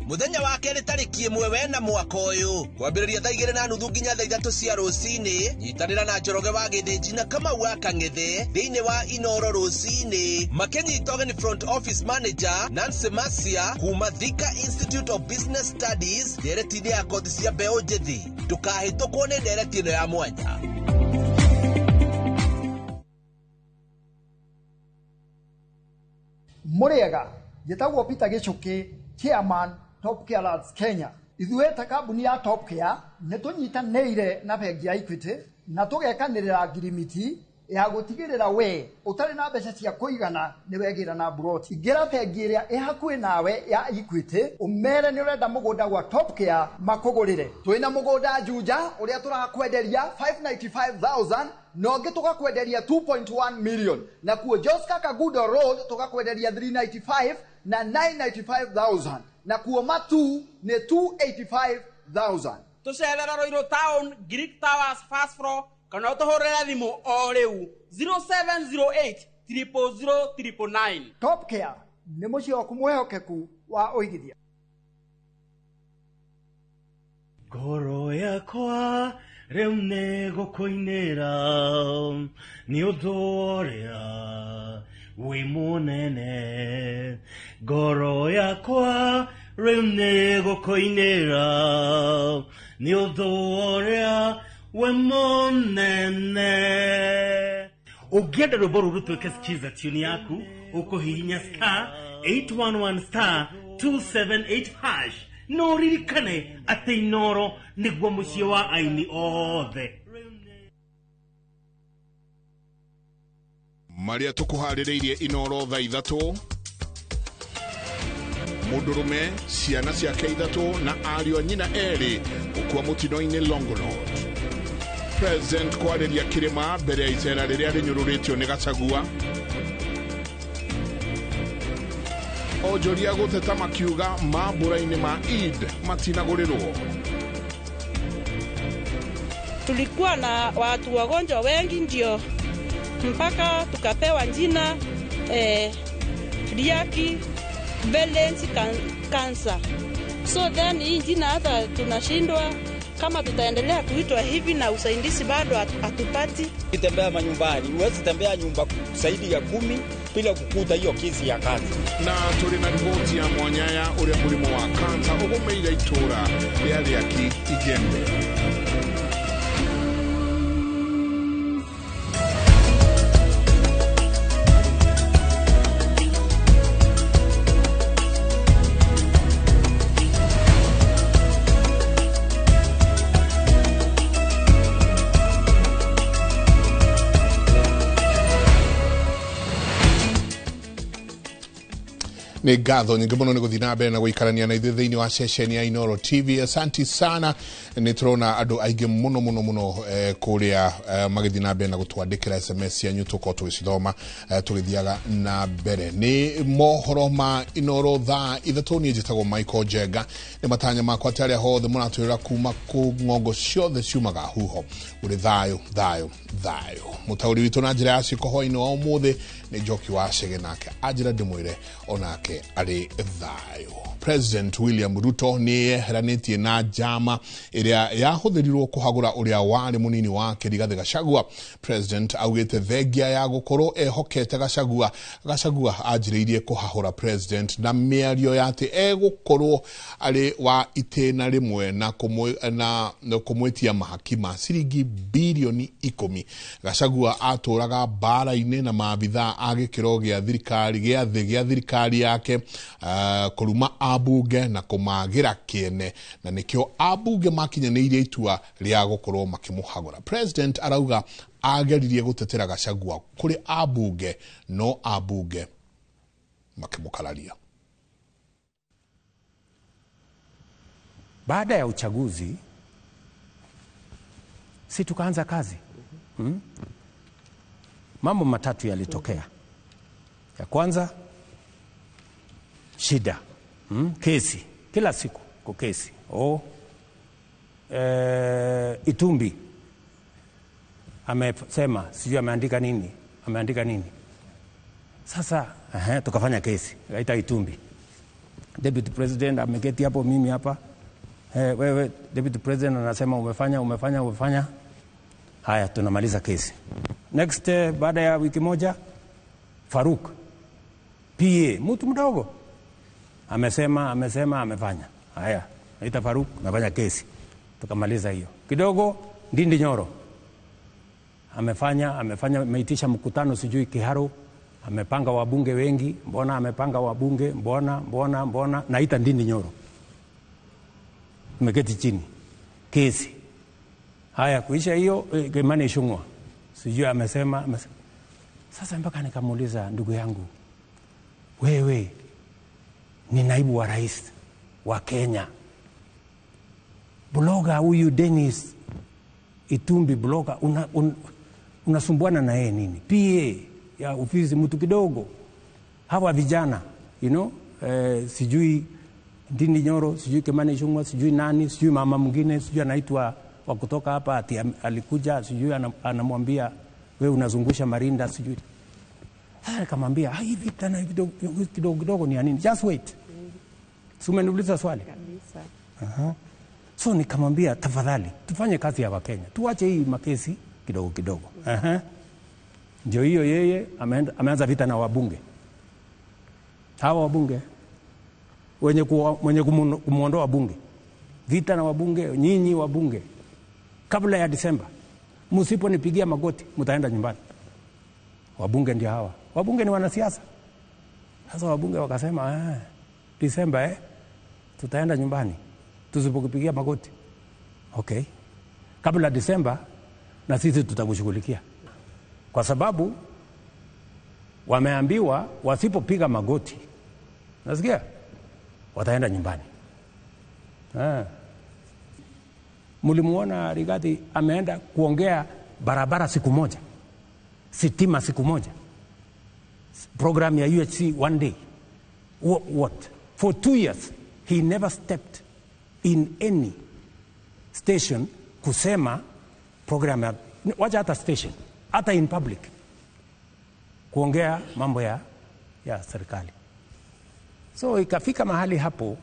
Muthenya wa kerĩ tarĩki 1 wena mwaka ũyũ kwambĩrĩria thaa 2:30 nginya thaa 3 cia rũcinĩ, nyitanĩra na Njoroge wa Gĩthĩnji na Kamau wa Kang'ethe thĩinĩ wa Inoro rũcinĩ makĩnyita ũgeni front office manager Nancy Masia kuma Thika Institute of Business Studies ndereti-inĩ ya kothi cia mbeũ njĩthĩ. Ndũkahĩtũkwo nĩ ndereti ĩno ya mwanya. Mũrĩega, njĩtagwo Peter Gĩchũkĩ, chairman Top Care Lads Kenya. Ithuĩ ta kambuni ya Top Care nĩ tũnyitanĩire na bengi ya Equity na tũgekanĩrĩra ngirimiti ya gũtigĩrĩra we ũtarĩ na mbeca cia kũigana nĩ wegĩra na mburoti. Ingĩra bengi ĩrĩa ĩ hakuhĩ nawe ya Equity ũmere nĩ ũrenda mũgũnda gwa Top Care makũgũrĩre. Twĩna mũgũnda Juja ũrĩa tũrakwenderia 595,000 na ũngĩ tũgakwenderia 2.1 million, na kuo Joska Kagudo Road tũgakwenderia 395 na 995,000, na kuo Matu nĩ 285,000. Tũcerera Ruiru Town, Greek Towers first floor, kana ũtũhũrĩre thimũ o rĩu 0708 000 999. Top Care nĩ mũciĩ waku mwĩhokeku wa ũigithia. Ngoro yakwa rĩu nĩ gũkũinĩra nĩ ũndũ ũrĩa wĩ mũnene. Ngoro yakwa rĩu nĩ gũkũinĩra nĩ ũndũ ũrĩa wĩ mũnene. Ũngĩenda rwĩmbo rũrũ rũtuĩke skiza tune yaku, ũkũhihinya star 811 star 278 hash. No ririkane atĩ Inoro nĩguo mũciĩ wa aini othe. Marĩa tũkũharĩrĩirie Inoro thaa 3: mũndũrũme, ciana ciake 3 na ariũ a nyina 2 gũkua mũtino-inĩ Longonot. President kwarĩria kĩrĩma mbere ya icera rĩrĩa rĩnyũrũrĩtio nĩ Gachagua. Onjoria gũteta makiuga mambũra-inĩ ma Eid matinagũrĩrwo. Tulikuwa na watu wagonjwa wengi ndio mpaka tukapewa jina Riaki Balance Cancer. So then hii jina hata tunashindwa Kama tutaendelea kuitwa hivi na usaidizi bado hatupati. Ukitembea manyumbani, huwezi tembea nyumba zaidi ya 10 bila kukuta hiyo kesi ya kansa. Na turi na riboti ya mwanya ya uria murimu wa kansa ugumeire itura ria Riaki Igembe. Nĩ ngatho nyingĩ mũno nĩ gũthiĩ na mbere na gũikarania na ithuĩ thĩinĩ wa ceceni ya Inooro TV. Asanti sana, nĩ tũrona andũ aingĩ mũno mũno mũno kũrĩa magĩthiĩ na mbere na gũtwandĩkĩra SMS cianyu, tũkorwo tũgĩcithoma tũgĩthiaga na mbere. Nĩ mohoro ma Inooro thaa 3. Niĩ njĩtagwo Michael Njenga. Nĩ matanya makwa atĩ arĩa hothe mũratwĩrora kuma kũ ng'ongo ciothe ciumaga huho ũrĩ thayũ thayũ thayũ. Mũtaũri witũ na njĩra ya ciĩko hwaĩ-inĩ wa ũmũthĩ nĩ Njoki wa Chege, nake anjĩra ndĩmwĩre onake arĩ thayũ. President William Ruto nĩ yeheranĩtie na njama ĩrĩa yahũthĩrirwo kũhagũra ũrĩa warĩ mũnini wake Rigathĩ Gachagua. President augĩte thengia ya gũkorwo ehokete Gachagua, Gachagua anjĩrĩirie kũhahũra president na mĩario ya atĩ egũkorwo arĩ wa itĩna rĩmwe na kũmwĩtia mahaki ma ciringi bilioni 10. Gachagua atũraga mbara-inĩ na maabithaa a gĩkĩro gĩa thirikari gĩa thĩ gĩa thirikari yake, kũruma ambunge na kũmagĩra kĩene, na nĩkĩo ambunge makinyanĩirie itua rĩa gũkorwo makĩmũhagũra. President arauga ageririe gũtetera Gachagua kũrĩ ambunge, no ambunge makĩmũkararia. Baada ya uchaguzi si tukaanza kazi. Mambo matatu yalitokea. Ya kwanza, shida. Kesi kila siku kwa kesi. Itumbi amesema sijui ameandika nini. Sasa tukafanya kesi, kaita Itumbi. Deputy President ameketi hapo, mimi hapa. Wewe Deputy President anasema umefanya. Haya, tunamaliza kesi. Next, baada ya wiki moja, Faruk PA, mtu mdogo, amesema amefanya. Haya, naita Faruk, nafanya kesi. Tukamaliza hiyo. Kidogo Ndindi Nyoro amefanya, ameitisha mkutano sijui Kiharu, amepanga wabunge wengi, mbona amepanga wabunge, mbona, naita Ndindi Nyoro. Tumeketi chini. Kesi. Haya, kuisha hiyo, Kimani Ichung'wah sijui amesema. Sasa mpaka nikamuuliza, ndugu yangu, wewe ni naibu wa rais wa Kenya. Bloga huyu Dennis Itumbi bloga, unasumbuana na yeye nini? PA ya ofisi mtu kidogo. Hawa vijana, you know, sijui Ndindi Nyoro, sijui Kimani Ichung'wah, sijui nani, sijui mama mwingine, sijui anaitwa wa kutoka hapa ati alikuja, sijui anamwambia wewe unazungusha marinda sijui. Sasa nikamwambia, hivi tena hivi kidogo kidogo ni ya nini? Just wait. Si umeniuliza swali? Kabisa. So nikamwambia tafadhali tufanye kazi ya Wakenya. Tuache hii makesi kidogo kidogo. Ndio hiyo yeye ameanza vita na wabunge. Hawa wabunge wenye kumuondoa bunge. Vita na wabunge, nyinyi wabunge. Kabla ya Disemba, msiponipigia magoti mtaenda nyumbani. Wabunge ndio hawa. Wabunge ni wanasiasa. Sasa wabunge wakasema, Disemba tutaenda nyumbani tusipokupigia magoti. Okay. Kabla Disemba na sisi tutakushughulikia. Kwa sababu wameambiwa wasipopiga magoti, nasikia, wataenda nyumbani. Mlimuona Rigathi ameenda kuongea barabara siku moja, sitima siku moja, program ya UHC one day. What? For 2 years he never stepped in any station kusema program ya, wacha hata station, hata in public kuongea mambo ya serikali. So ikafika mahali hapo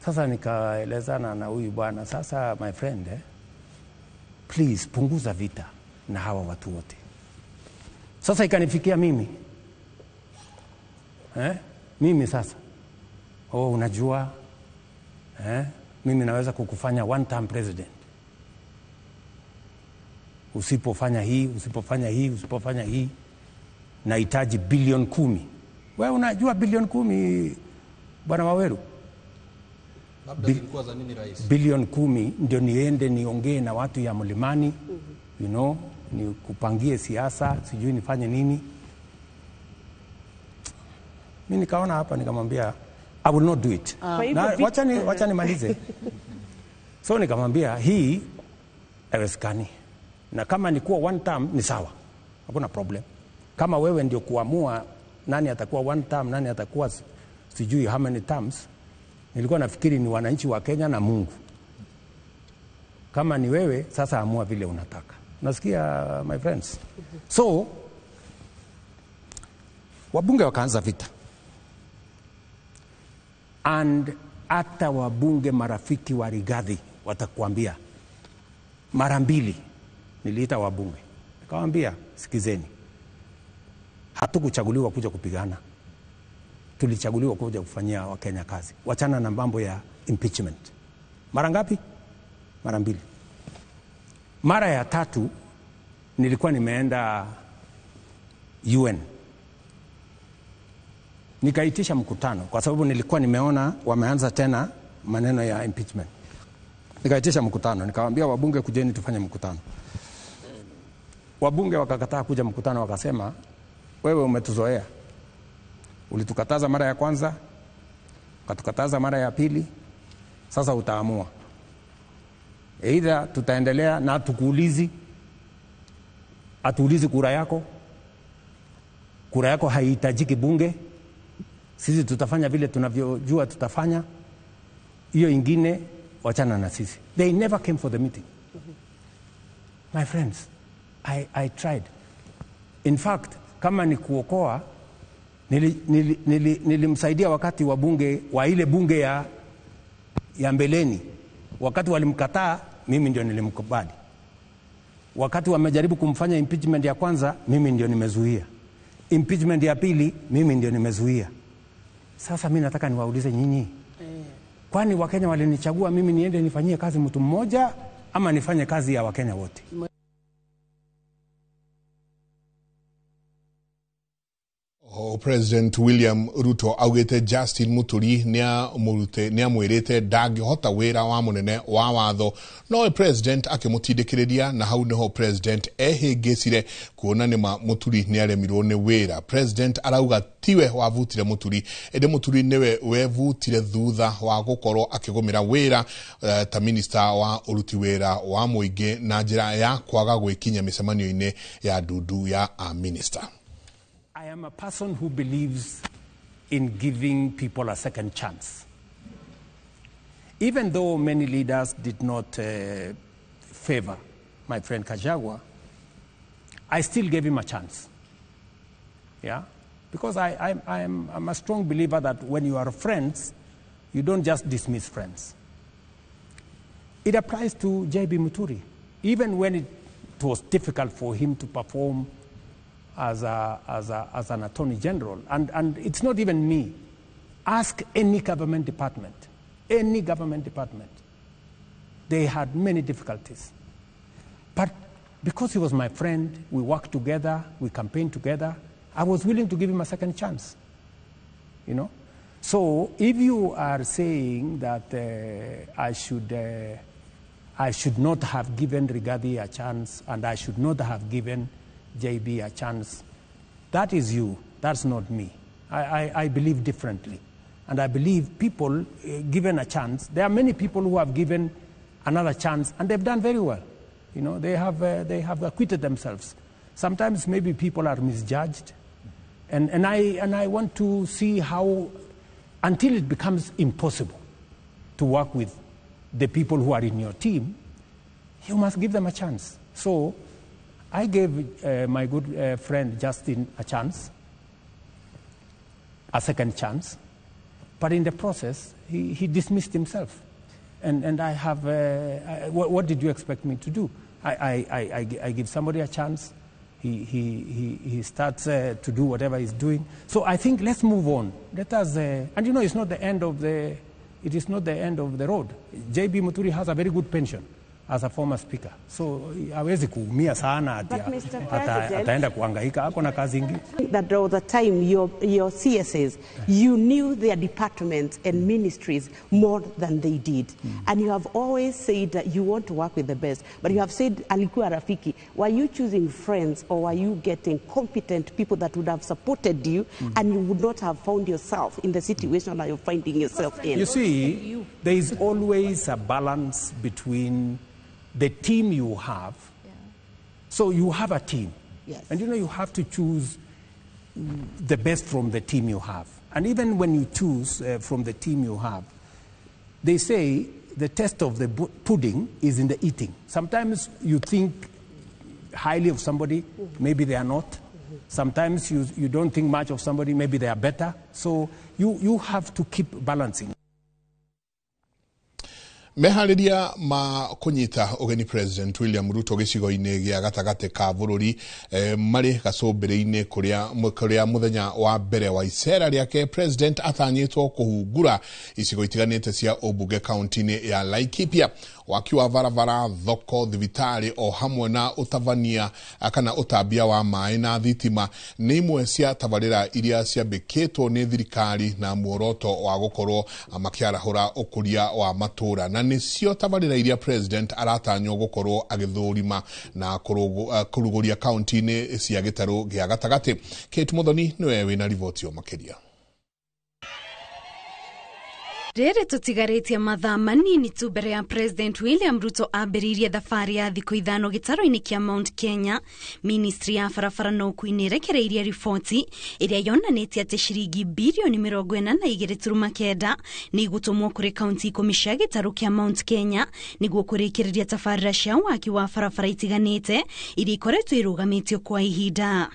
Sasa nikaelezana na huyu bwana, sasa my friend, please punguza vita na hawa watu wote. Sasa ikanifikia mimi. Mimi sasa. Oh, unajua mimi naweza kukufanya one term president. Usipofanya hii, usipofanya hii, usipofanya hii, nahitaji bilioni 10. Wewe unajua bilioni 10 Bwana Waweru? Labda zilikuwa za nini rais? Bilioni 10 ndio niende niongee na watu ya mlimani, you know, nikupangie siasa, sijui nifanye nini. Mimi nikaona hapa nikamwambia I will not do it. Na wacha nimalize. So nikamwambia hii haiwezekani. Na kama ni kuwa one term ni sawa. Hakuna problem. Kama wewe ndio kuamua nani atakuwa one term, nani atakuwa sijui how many terms, nilikuwa nafikiri ni wananchi wa Kenya na Mungu. Kama ni wewe sasa amua vile unataka. Nasikia my friends. So wabunge wakaanza vita. And hata wabunge marafiki wa Rigathi watakuambia mara mbili niliita wabunge. Nikawaambia sikizeni. Hatukuchaguliwa kuja kupigana. Tulichaguliwa kuja kufanyia Wakenya kazi. Wachana na mambo ya impeachment. Mara ngapi? Mara mbili. Mara ya tatu nilikuwa nimeenda UN. Nikaitisha mkutano kwa sababu nilikuwa nimeona wameanza tena maneno ya impeachment. Nikaitisha mkutano, nikawaambia wabunge kujeni tufanye mkutano. Wabunge wakakataa kuja mkutano, wakasema wewe umetuzoea. Ulitukataza mara ya kwanza, ukatukataza mara ya pili, sasa utaamua. Either tutaendelea na tukuulizi, atuulizi kura yako. Kura yako haihitajiki bunge. Sisi tutafanya vile tunavyojua tutafanya. Hiyo ingine wachana na sisi. They never came for the meeting. My friends, I tried. In fact, kama ni kuokoa, nilimsaidia wakati wa bunge, wa ile bunge ya mbeleni. Wakati walimkataa, mimi ndio nilimkubali. Wakati wamejaribu kumfanya impeachment ya kwanza, mimi ndio nimezuia. Impeachment ya pili, mimi ndio nimezuia. Sasa mimi nataka niwaulize nyinyi. Kwani Wakenya walinichagua mimi niende nifanyie kazi mtu mmoja ama nifanye kazi ya Wakenya wote? President William Ruto augite Justin Muturi ni amwirite ndangihota wira wa munene wa watho, no president akimutindikiriria na hau niho president ehingicire kuona nima Muturi ni aremirwo ni wira. President arauga tiwe wavutire Muturi, indi Muturi niwe wevutire thutha wa gukorwo akigumira wira ta minister wa uruti wira wa muingi na njira ya kwaga gwikinya micemanio-ini ya ndundu ya a minister. I am a person who believes in giving people a second chance. Even though many leaders did not favor my friend Gachagua, I still gave him a chance. Yeah? Because I'm a strong believer that when you are friends, you don't just dismiss friends. It applies to J.B. Muturi. Even when it was difficult for him to perform as an attorney general, and it's not even me. Ask any government department, any government department. They had many difficulties. But because he was my friend, we worked together, we campaigned together, I was willing to give him a second chance, you know? So if you are saying that I should not have given Rigathi a chance and I should not have given JB a chance, that is you, that's not me. I believe differently. And I believe people given a chance, there are many people who have given another chance and they've done very well. You know, they have acquitted themselves. Sometimes maybe people are misjudged. And I want to see how, until it becomes impossible to work with the people who are in your team, you must give them a chance. So I gave my good friend Justin a chance, a second chance. But in the process, he dismissed himself. And I have, what did you expect me to do? I give somebody a chance. He starts to do whatever he's doing. So I think let's move on. Let us, and you know, it's not the end of the, it is not the end of the road. JB Muturi has a very good pension as a former speaker. So hawezi kuumia sana ati ataenda kuhangaika, ako na kazi ingine. That all the time your CSs, you knew their departments and ministries more than they did. And you have always said that you want to work with the best, but you have said alikuwa rafiki. Were you choosing friends or were you getting competent people that would have supported you and you would not have found yourself in the situation that you're finding yourself in? You see, there is always a balance between the team you have. Yeah. So you have a team. Yes. And you know, you have to choose the best from the team you have. And even when you choose from the team you have, they say the test of the pudding is in the eating. Sometimes you think highly of somebody, maybe they are not. Sometimes you don't think much of somebody, maybe they are better. So you have to keep balancing. Meharĩria ma kũnyita ũgeni President William Ruto gĩcigo-inĩ gĩa gatagatĩ ka bũrũri marĩ gacũmbĩrĩ-inĩ kũrĩa mũthenya wa mbere wa icera rĩake President atanyĩtwo kũhungura icigo itiganĩte cia ũmbunge kaunti-inĩ ya Laikipia. Waki wa barabara, thoko, thibitarĩ o hamwe na ũtabania kana ũtambia wa maĩ na thitima nĩ imwe cia tabarĩra iria ciambĩkĩtwo nĩ thirikari na muoroto wa gũkorwo makĩarahũra ũkũria wa matũra, na nĩcio tabarĩra iria President aratanywo gũkorwo agĩthũrima na kũrugũria kaunti-inĩ cia gĩtarũ gĩa gatagatĩ. Kate Muthoni nĩwe wĩna riboti o makĩria. Rĩrĩ tũtigarĩtie mathaa manini tu mbere ya President William Ruto ambĩrĩirie thabarĩ ya thikũ 5 gĩtaro-inĩ kĩa Mount Kenya, Ministry ya barabara na ũkui nĩĩrekereirie riboti ĩrĩa yonanĩtie atĩ ciringi birioni 42.9 nĩ igũtũmwo kũrĩ kaunti 10 cia gĩtarũ kĩa Mount Kenya nĩguo kũrĩkĩrĩria tabarĩra cia waki wa barabara itiganĩte iria ikoretwo irũgamĩtio kwa ihinda.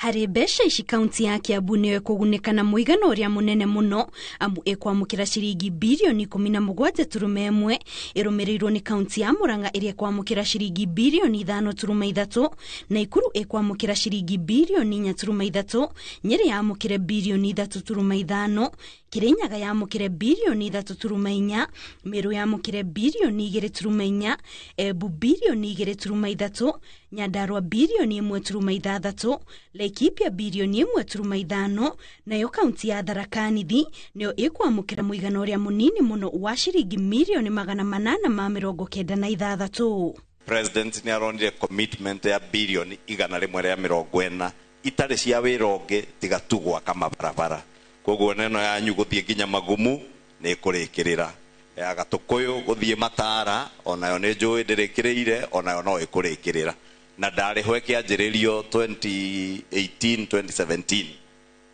Harĩ mbeca ici kaunti ya Kiambu nĩyo ĩkũgunĩka na mũigana ũrĩa mũnene mũno amu ĩkwamũkĩra ciringi birioni 17.1 ĩrũmĩrĩirwo nĩ kaunti ya Murang'a ĩrĩa ĩkwamũkĩra ciringi birioni 5.3, Naikuru ĩkwamũkĩra ciringi birioni 4.3, Nyeri yamũkĩre birioni 3.5, Kirinyaga yamũkĩre birioni 3.4, Meru yamũkĩre birioni 2.4, Embu birioni 2.3, Nyandarua birioni 1.6, Laikipia birioni 1.5, nayo kaunti ya Tharaka Nithi nĩyo ĩkwamũkĩra mũigana ũrĩa mũnini mũno wa ciringi mirioni 896. President nĩ aronire commitment ya birioni 140 itarĩ cia wĩra ũngĩ tiga tu gwaka mabarabara. Koguo neno yanyu gũthiĩ nginya Magumu nĩ ĩkũrĩkĩrĩra, ya Gatũkũyũ gũthiĩ Matara onayo nĩ njũĩ ndĩrĩkĩrĩire, onayo no ĩkũrĩkĩrĩra. Na ndarĩho ĩkĩanjĩrĩrio 2018 2017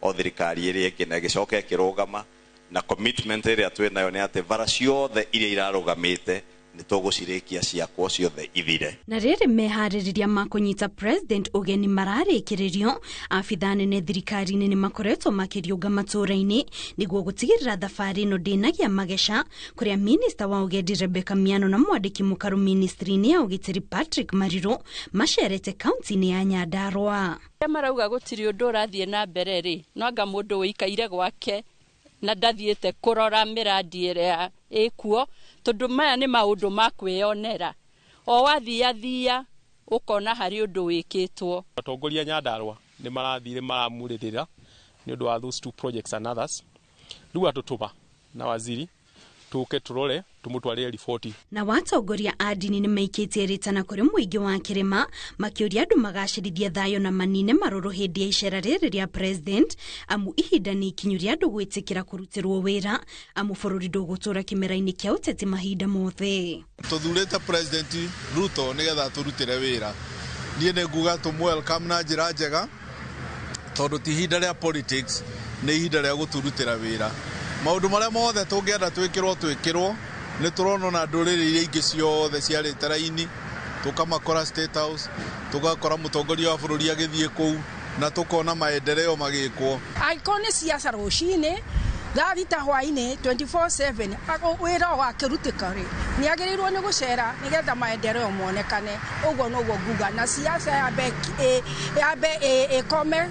o thirikari ĩrĩa ĩngĩ na ĩgĩcoka ĩkĩrũgama, na commitment ĩrĩa twĩ nayo nĩ atĩ bara ciothe iria irarũgamĩte nĩ tũgũcirĩkia ciakwo ciothe ithire. Na rĩrĩ meharĩrĩria ma kũnyita President ũgeni mararĩkĩrĩrio, abithaa nene thirikari-inĩ nĩ makoretwo makĩriũnga matũũra-inĩ nĩguo gũtigĩrĩra thabarĩ ĩno ndĩnagĩa mageca, kũrĩa minista wa ũgendi Rebecca Miano na mwandĩki mũkaru ministry-inĩ ya ũgitĩri Patrick Mariru macerete kaunti-inĩ ya Nyandarua. Arĩa marauga gũtirĩ ũndũ ũrathiĩ na mbere rĩ, no anga mũndũ ũikaire gwake na ndathiĩte kũrora mĩrandi ĩrĩa ĩkuo, tondũ maya nĩ maũndũ ma kwĩyonera. O wathiathia ũkona harĩ ũndũ wĩkĩtwo. Atongoria Nyandarua nĩ marathire maramurĩrĩra nĩ ũndũ wa those two projects and others. Rĩu atũtũma na waziri tũke tũrore tumutwarire riboti. Na watongoria a ndini nĩ maikĩtie rĩtana kũrĩ mũingĩ wa kĩrĩma makĩũria andũ magacĩrithie thayũ na manine marũrũ hĩndĩ ya icera rĩrĩ rĩa President, amu ihinda nĩ ikinyu rĩa andũ gwĩtĩkĩra kũrutĩrwo wĩra, amu bũrũri ndũgũtũra kĩmera-inĩ kĩa ũteti mahinda mothe. Tũthurĩte President Ruto nĩgetha tũrutĩre wĩra. Niĩ nĩ nguga tũmũ welcome na njĩra njega, tondũ ti ihinda rĩa politics, nĩ ihinda rĩa gũtũrutĩra wĩra. Maũndũ marĩa mothe tũngĩenda twĩkĩrwo twĩkĩrwo, nĩ tũrona na ndũrĩrĩ iria ingĩ ciothe ciarĩte raini, tũkamakora State House, tũgakora mũtongoria wa bũrũri agĩthiĩ kũu. Na tũkona maendeleo magĩkwo. Angĩkorwo nĩ ciaca rũcinĩ thaa thita hwainĩ 24/7 wĩra wakĩrutĩka rĩ, nĩ agĩrĩirwo nĩ gũcera nĩgetha maendeleo monekane. Ũguo noguo nguga, na ciaca yambe ĩkome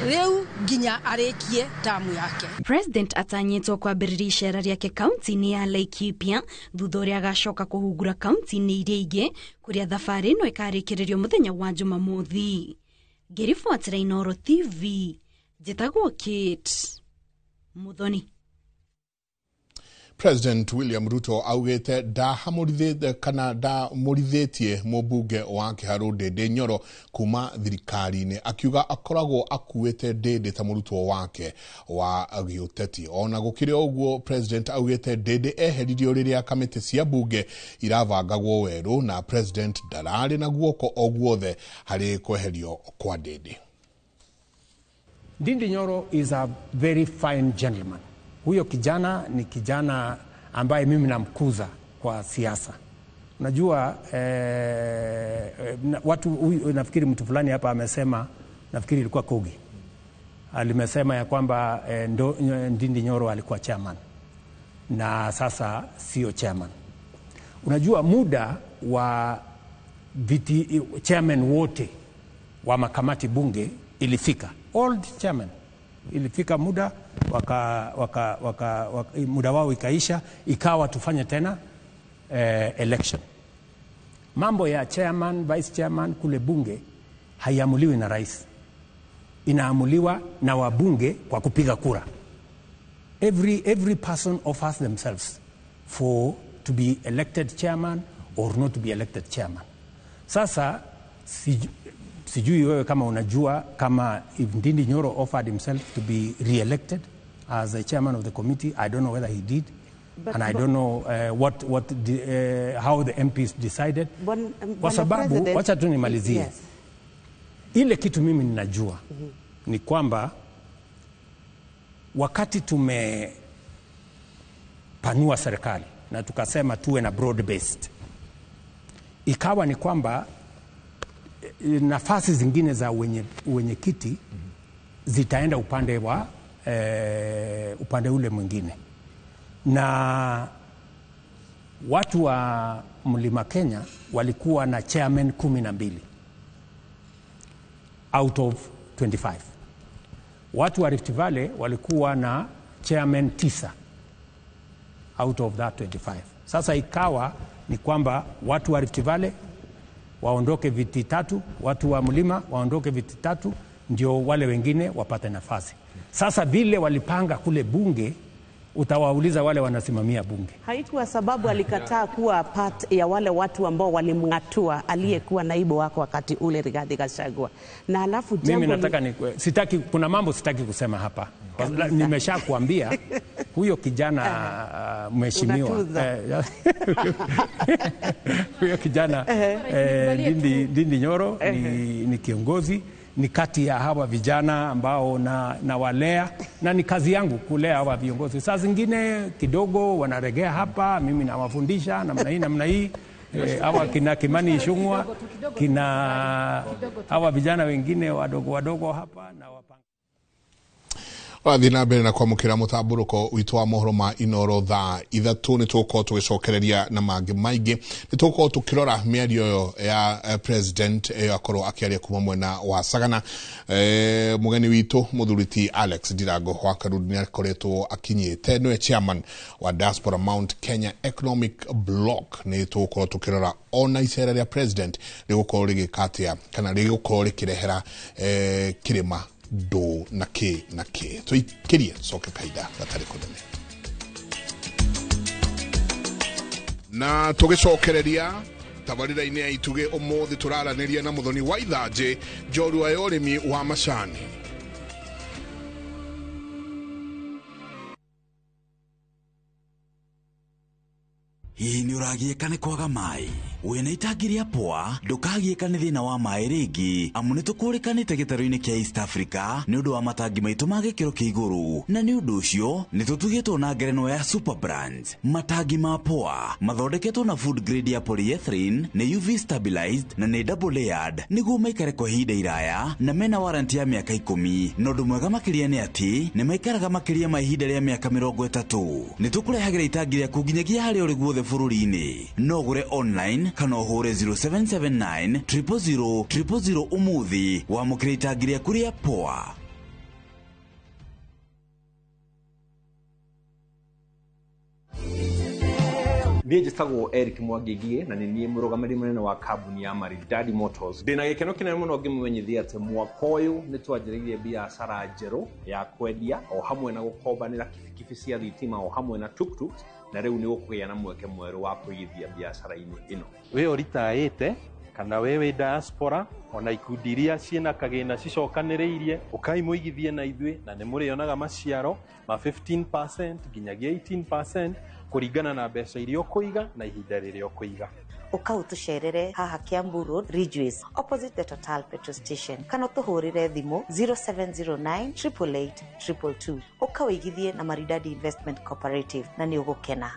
rĩu nginya arĩkie tamu yake. President atanyĩtwo kwambĩrĩria icera rĩake kaunti-inĩ ya Laikipia thutha ũrĩa agacoka kũhungura kaunti-inĩ iria ingĩ kũrĩa thabarĩ ĩno ĩkarĩkĩrĩrio mũthenya wa Jumamothi. Ngĩribotera Inooro TV, njĩtagwo Kate Muthoni. President William Ruto augite ndahamũrithĩtie kana ndamũrithĩtie mũmbunge wa Kiharu Ndindi Nyoro kuma thirikari-inĩ, akiuga akoragwo akuĩte Ndindi ta mũrutwo wake wa gĩũteti. Ona gũkĩrĩ ũguo, President augĩte Ndindi eheririo rĩrĩa kamĩtĩ cia mbunge irabangagwo werũ na President ndararĩ na guoko o guothe harĩ kweherio kwa Ndindi. Ndindi Nyoro is a very fine gentleman. Huyo kijana ni kijana ambaye mimi namkuza kwa siasa. Unajua watu huyu, nafikiri mtu fulani hapa amesema, nafikiri ilikuwa Kogi, alimesema ya kwamba Ndindi Nyoro alikuwa chairman na sasa sio chairman. Unajua muda wa viti chairman wote wa makamati bunge ilifika, old chairman ilifika muda waka muda wao ikaisha, ikawa tufanye tena election. Mambo ya chairman, vice chairman kule bunge haiamuliwi na rais, inaamuliwa na wabunge kwa kupiga kura. Every person offers themselves for to be elected chairman or not to be elected chairman. Sasa sijui wewe kama unajua kama if Ndindi Nyoro offered himself to be re-elected as a chairman of the committee, I don't know whether he did. But, and I don't know how the MPs decided. Kwa sababu wacha tu nimalizie. Yes. Ile kitu mimi ninajua ni kwamba wakati tumepanua serikali na tukasema tuwe na broad based, ikawa ni kwamba nafasi zingine za wenyekiti zitaenda upande wa upande ule mwingine. Na watu wa Mlima Kenya walikuwa na chairman 12 out of 25. Watu wa Rift Valley walikuwa na chairman 9 out of that 25. Sasa ikawa ni kwamba watu wa Rift Valley waondoke viti 3, watu wa Mlima waondoke viti 3, ndio wale wengine wapate nafasi. Sasa vile walipanga kule bunge, utawauliza wale wanasimamia bunge. Haikuwa sababu alikataa kuwa part ya wale watu ambao walimngatua aliyekuwa naibu wako wakati ule Rigathi Gachagua. Na alafu jambo mimi nataka sitaki, kuna mambo sitaki kusema hapa. Nimeshakuambia huyo kijana mheshimiwa huyo kijana Ndindi Nyoro ni kiongozi, ni kati ya hawa vijana ambao na walea, na ni kazi yangu kulea hawa viongozi. Saa zingine kidogo wanaregea hapa, mimi nawafundisha namna hii namna hii. Hawa kina Kimani Ichung'wa, kina hawa vijana wengine wadogo wadogo hapa na Wathi na mbere na kwamũkĩra mũtambũrũko witũ wa mohoro ma Inooro thaa 3 nĩ tũgũkorwo tũgĩcokereria na mangĩ maingĩ. Nĩ tũgũkorwo tũkĩrora mĩario ĩyo ya president ĩyo akorwo akĩaria kuma mwena wa Sagana. Mũgeni witũ mũthuri ti Alex Ndirango wa Karundu nĩ akoretwo akinyĩte, nĩwe chairman wa Diaspora Mount Kenya Economic Bloc. Nĩ tũgũkorwo tũkĩrora ona icera rĩa president rĩgũkorwo rĩgĩka atĩa kana rĩgũkorwo rĩkĩrehera kĩrĩma do na ke na ke. Tuikirie soke kaida gatari kunene. Na tugicokereria tabarira-inĩ ya Itugĩ ũmũthĩ tũraranĩria na Muthoni wa Ithanjĩ njorua ya ũrĩmi wa macani. Hihi nĩ ũragiĩka nĩ kwaga maĩ? Wĩna itangi rĩa poa ndũkagiĩka nĩ thĩna wa maĩ rĩngĩ, amu nĩ tũkũrĩkanĩte gĩtarũ-inĩ kĩa East Africa nĩ ũndũ wa matangi maitũ ma gĩkĩro kĩa igũrũ, na nĩ ũndũ ũcio nĩ tũtugĩtwo na ngerenwa ya Super Brands. Matangi ma poa mathondeketwo na food grade ya polyethylene, nĩ UV stabilized na nĩ double layered nĩguo maikare kwa ihinda iraya, na mena warranty ya mĩaka 10. Na ũndũ mwega makĩria nĩ atĩ nĩ maikaraga makĩria ma ihinda rĩa mĩaka 30. Nĩ tũkũrehagĩra itangi rĩaku nginyagia harĩa ũrĩ guothe bũrũri-inĩ. No ũgũre online kana ũhũre 0779 000 000 ũmũthĩ wamũkĩre itangi rĩaku rĩa poa. Niĩ njĩtagwo Eric Mwangi na nĩ niĩ mũrũgamĩrĩri mũnene wa kambuni ya Maridadi Motors. Ndĩna gĩkeno kĩnene mũno ngĩmũmenyithia atĩ mwaka ũyũ nĩ twanjĩrĩirie biacara njerũ ya kwendia o hamwe na gũkombanĩra kibikibi cia thitima o hamwe na tuktuks, na rĩu nĩ ũkũgĩa na mweke mwerũ wa kũigithia biacara-inĩ ĩno. Wĩ ũritaĩte kana we wĩ diaspora, ona ikundi iria ciĩna kagĩna cicokanĩrĩirie, ũkai mũigithie na ithuĩ na nĩ mũrĩonaga maciaro ma 15% nginyagia 18% kũringana na mbeca iria ũkũiga na ihinda rĩrĩa ũkũiga. Ũka ũtũcerere haha Kiambu Road, Ridgeways, opposite the Total petrol station, kana ũtũhũrĩre thimũ 0709 888 222. Ũka ũigithie na Maridadi Investment Cooperative na nĩ ũgũkena.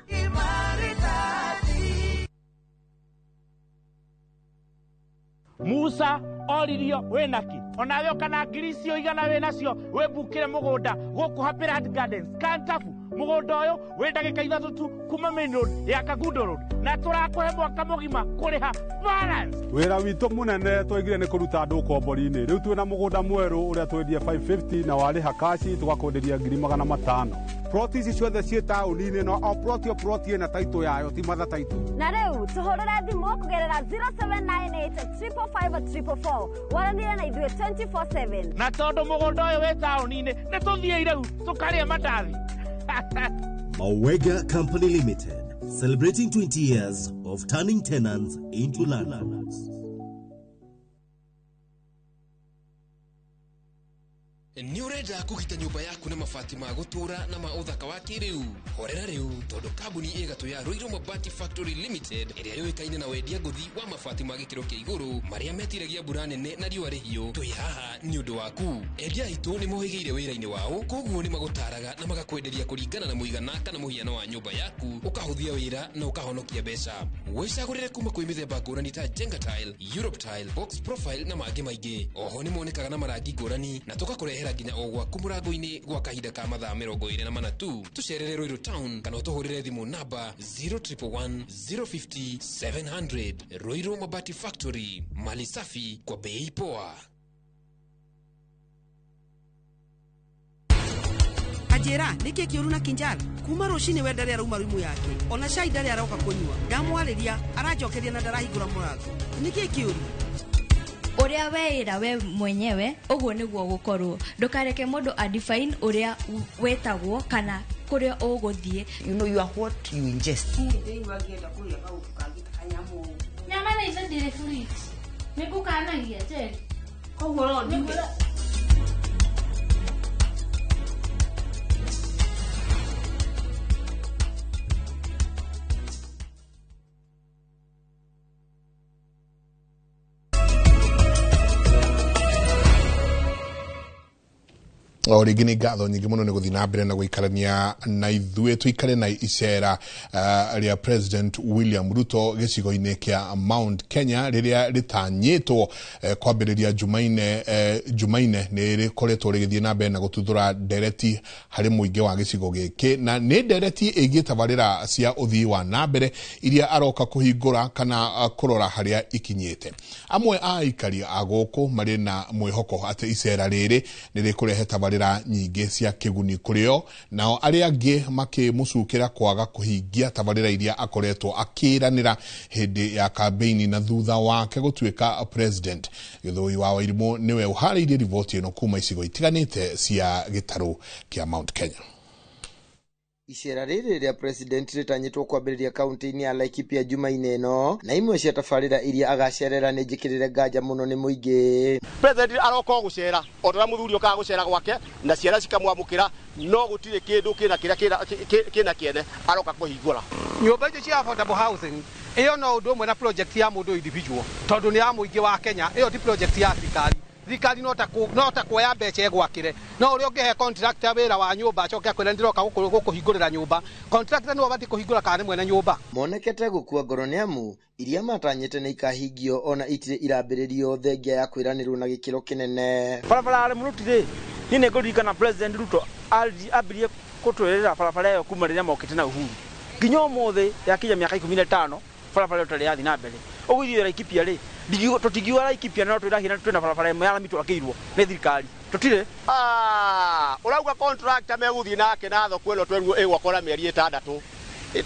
Musa oririo wĩnaki onawe ũkana ngiri icio igana wĩnacio wĩmbukĩre mũgũnda gũkũ Happy Land Gardens Kantafu. Mũgũnda ũyũ wĩ ndagĩka 3 tu kuma main road ya Kangundo Road, na tũrakũhe mwaka mũgima kũrĩha balance. Wĩra witũ mũnene twaigire nĩ kũruta andũ ũkombori-inĩ. Rĩu twĩna mũgũnda mwerũ ũrĩa twendie 550 na warĩha kaci tũgakwenderia 500,000. Ploti ici ciothe ciĩ taũni-inĩ, no o ploti o ploti ĩna taitũ yayo, ti matha taitũ. Na rĩu tũhũrĩre thimũ kũgerera 0798 555 444 waranĩre na ithuĩ 24/7. Na tondũ mũgũnda ũyũ wĩ taũni-inĩ nĩ tũthiĩ rĩu tũkarĩe mandathi. Mawega Company Limited, celebrating 20 years of turning tenants into landlords. Nĩ ũrenda kũgita nyũmba yaku na mabati ma gũtũũra na ma ũthaka wa kĩrĩu? Horera rĩu, tondũ kambuni ĩgatũ ya Ruiru Mabati Factory Limited ĩrĩa yũĩkaine na wendia ngũthi wa mabati ma gĩkĩro kĩa igũrũ marĩa metiragia mbura nene na riũa rĩhiũ, twĩ haha nĩ ũndũ waku. Endia aitũ nĩ mohĩgĩire wĩra-inĩ wao, koguo nĩ magũtaraga na magakwenderia kũringana na mũigana kana mũhiano wa nyũmba yaku, ũkahũthia wĩra na ũkahonokia mbeca. Wĩcagũrĩre kuma kwĩ mĩthemba ngũrani ta Jenga Tile, Europe Tile, Box Profile na mangĩ maingĩ. Oho nĩ monekaga na marangi ngũrani na tũgakũrehera nginya o gwaku mũrango-inĩ gwa kahinda ka mathaa 24 tu. Tũcerere Ruiru Town kana ũtũhũrĩre thimũ namba 0111 050 700. Ruiru Mabati Factory, mali safi kwa bei poa. Anjĩra nĩkĩ kĩũru na Kinjala? Kuma rũcinĩ we ndarĩ arauma rumu yake, ona cai ndarĩ aroka kũnyua. Ndamwarĩria aranjokeria na ndarahingũra mũrango. Nĩkĩ kĩũru? Ũrĩa weĩra we mwenyewe ũguo nĩguo gũkorwo. Ndũkareke mũndũ a define ũrĩa wetagwo kana kũrĩa ũgũthiĩ. You know you are what you ingest. Nyama na ithe ndĩrĩ fridge. Nĩngũkanagia Jerry. Koguo no ndiuge. O rĩngĩ nĩ ngatho nyingĩ mũno nĩ gũthiĩ na mbere na gũikarania na ithuĩ tũikare na icera rĩa President William Ruto gĩcigo-inĩ kĩa Mount Kenya rĩrĩa rĩtanyĩtwo kwambĩrĩria Jumaine nĩ rĩkoretwo rĩgĩthiĩ na mbere na gũtuthũra ndereti harĩ mũingĩ wa gĩcigo gĩkĩ, na nĩ ndereti ĩgiĩ tabarĩra cia ũthii wa na mbere iria aroka kũhingũra kana kũrora harĩa ikinyĩte. Amwe a aikari a gũkũ marĩ na mwĩhoko atĩ icera rĩrĩ nĩ rĩkũrehe tabarĩra nyingĩ cia kĩguni kũrĩ o, nao arĩa angĩ makĩmũcukĩra kwaga kũhingia tabarĩra iria akoretwo akĩranĩra hĩndĩ ya kambeini na thutha wake gũtuĩka president. Gĩthũi wa Wairimũ nĩwe ũharĩirie riboti ĩno kuma icigo itiganĩte cia gĩtarũ kĩa Mount Kenya. Icera rĩrĩ rĩa president rĩtanyĩtwo kwambĩrĩria kaunti-inĩ ya Laikipia Jumaine ĩno, na imwe cia tabarĩra iria agacerera nĩ njĩkĩrĩre nganja mũno nĩ mũingĩ. President aroka gũcera o ta ũrĩa mũthuri okaga gũcera gwake na ciana cikamwamũkĩra, no gũtirĩ kĩndũ kĩna kĩrĩa kĩna kĩene aroka kũhingũra. Nyũmba icio cia affordable housing Ĩyo no ũndũ ũmwe na project ya mũndũ individual, tondũ nĩ ya mũingĩ wa Kenya. Ĩyo ti project ya thirikari. Thirikari no ta kuoya mbeca ĩgwakĩre. No ũrĩa ũngĩhe contractor wĩra wa nyũmba acoke akwĩre ndĩroka gũkũhingũrĩra nyũmba, contractor nĩwe ũbatiĩ kũhingũra kana nĩ mwene nyũmba. Monekete gũkua ngoro nĩ amu iria matanyĩte nĩ ikahingio ona itirĩ irambĩrĩrio thengia ya kwĩranĩrwo na gĩkĩro kĩnene. Barabara ya Rĩmũruti rĩ, niĩ nĩ ngũririkana President Ruto ambirie kũtwĩrĩra barabara ĩyo kuma rĩrĩa mokĩte na Uhuru nginya ũmũthĩ yakinya mĩaka 15 barabara ĩyo ĩtarĩ yathiĩ na mbere. Ũguo ithuĩ Laikipia rĩ, tũtingiuga Laikipia no twĩrahire na twĩna barabara ĩmwe ya rami twakĩirwo nĩ thirikari. Tũtirĩ. Ũrauga contractor megũthiĩ nake na thoko ĩno twerirwo ĩgwakwo mĩeri 6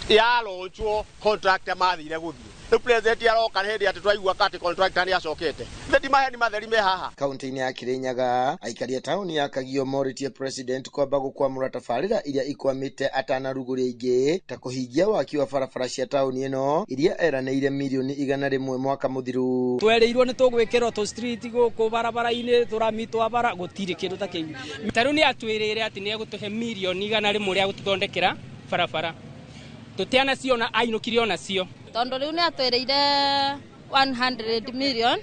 yalonchwo, contractor mathire gũthiĩ. Rĩu president aroka hĩndĩ atĩ twaigua atĩ contractor nĩ acokete. Ithe maheni matheri me haha. Kaunti-inĩ ya Kirinyaga, aikari a taũni ya Kagio morĩtie president kwamba gũkwamũra tabarĩra iria ikwamĩte atanarugũria ingĩ ta kũhingia waki wa barabara cia taũni ĩno iria eranĩire mirioni 100 mwaka mũthiru. Twereirwo nĩ tũgwĩkĩrwo tũ street gũkũ barabara-inĩ tũrami twa bara gũtirĩ kĩndũ ta kĩu. Ta rĩu nĩ atwĩrĩire atĩ nĩ egũtũhe mirioni 100 rĩa gũtũthondekera barabara. Tũtianaciona ainũkire onacio. Tondũ rĩu nĩ atwĩrĩire 100 million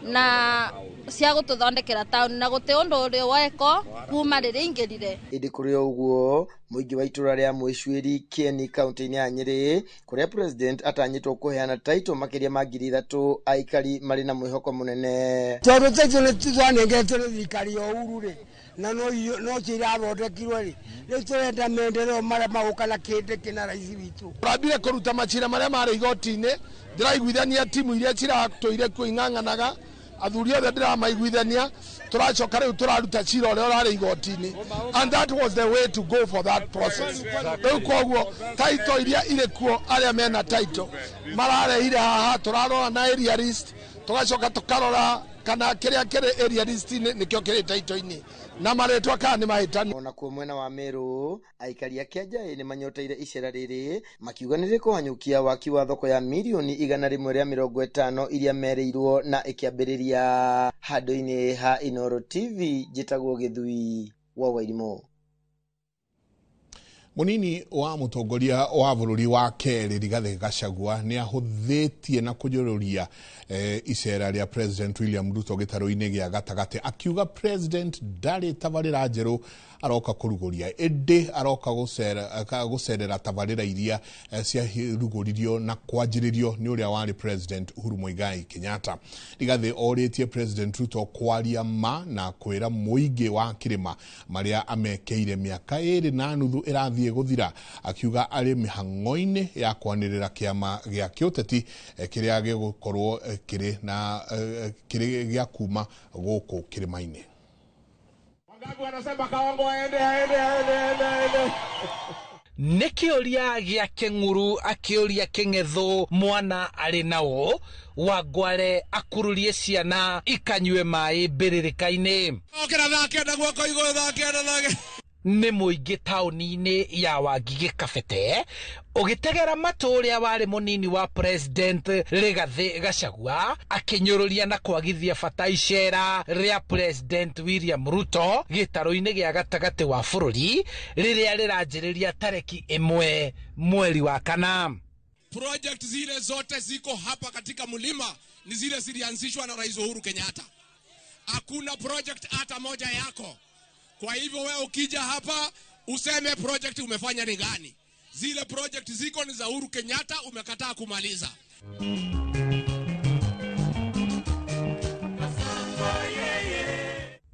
na cia gũtũthondekera taũni na gũtĩ ũndũ ũrĩ weko kuma rĩrĩa ingĩrire. Ĩndĩ kũrĩ o ũguo, mũingĩ wa itũra rĩa Mwĩcuĩri Kieni kaunti-inĩ ya Nyĩrĩ kũrĩa president atanyĩtwo kũheana taito makĩria ma 3,000 aikari marĩ na mwĩhoko mũnene. Tondũ taito nĩ twanengetwo nĩ thirikari ya Uhuru rĩ, na no cirathondekirwo rĩ, rĩu tũrenda maendeleo marĩa magũka na kĩndĩ kĩna raici witũ. Tũrambire kũruta macira marĩa marĩ igoti-inĩ, ndĩraiguithania timu iria ciratũire kuo ing'ang'anaga, athuri othe ndĩramaiguithania, tũracoka rĩu tũraruta cira ũrĩa ũrarĩ igoti-inĩ, and that was the way to go for that process. Rĩu koguo taito iria irĩ kuo arĩa mena taito mararehire haha, tũrarora na area list, tũgacoka tũkarora kana kĩrĩa kĩrĩ area list-inĩ nĩkĩo kĩrĩ taito-inĩ na marĩtwa kana nĩ mahĩtanu. Ona kuo mwena wa Meru, aikari a Kĩanjaĩ nĩ manyoteire icera rĩrĩ makiuga nĩ rĩkũhanyũkia waki wa thoko ya mirioni 150 iria merĩirwo na ĩkĩambĩrĩria. Handũ-inĩ ha Inooro TV, njĩtagwo Gĩthui wa Wairimũ. Munini wa mũtongoria wa bũrũri wa kerĩ Rigathĩ Gachagua nĩ ahũthĩtie na kũnyũrũria icera rĩa President William Ruto gĩtarũ-inĩ gĩa gatagatĩ, akiuga President ndarĩ tabarĩra njerũ aroka kũrugũria, ĩndĩ aroka gũcerera tabarĩra iria ciarugũririo na kwanjĩrĩrio nĩ ũrĩa warĩ President Uhuru Muigai Kenyatta. Rigathĩ orĩtie President Ruto kwaria ma na kwĩra mũingĩ wa kĩrĩma marĩa amekeire mĩaka 2.5 ĩrathiĩ gũthira, akiuga arĩ mĩhang'o-inĩ ya kwanĩrĩra kĩama gĩa kĩũteti kĩrĩa gĩgũkorwo kĩrĩ na kĩrĩ gĩa kuma gũkũ kĩrĩma-inĩ. Nĩ kĩũria gĩa kĩng'uru akĩũria kĩng'ethũ mwana arĩ nawo, Wangware akururie ciana ikanyue maĩ mbĩrĩrĩka-inĩ. Nĩ mũingĩ taũni-inĩ ya Wangigĩ Kabete ũgĩtegera matũ ũrĩa warĩ mũnini wa President Rigathĩ Gachagua akĩnyũrũria na kwagithia bata icera rĩa President William Ruto gĩtarũ-inĩ gĩa gatagatĩ wa bũrũri rĩrĩa rĩranjĩrĩria tareki 1 mweri wa 4. Project zile zote ziko hapa katika mlima ni zile zilianzishwa na Rais Uhuru Kenyatta. Hakuna project hata moja yako. Kwa hivyo wewe ukija hapa useme project umefanya ni gani? Zile project ziko ni za Uhuru Kenyatta, umekataa kumaliza.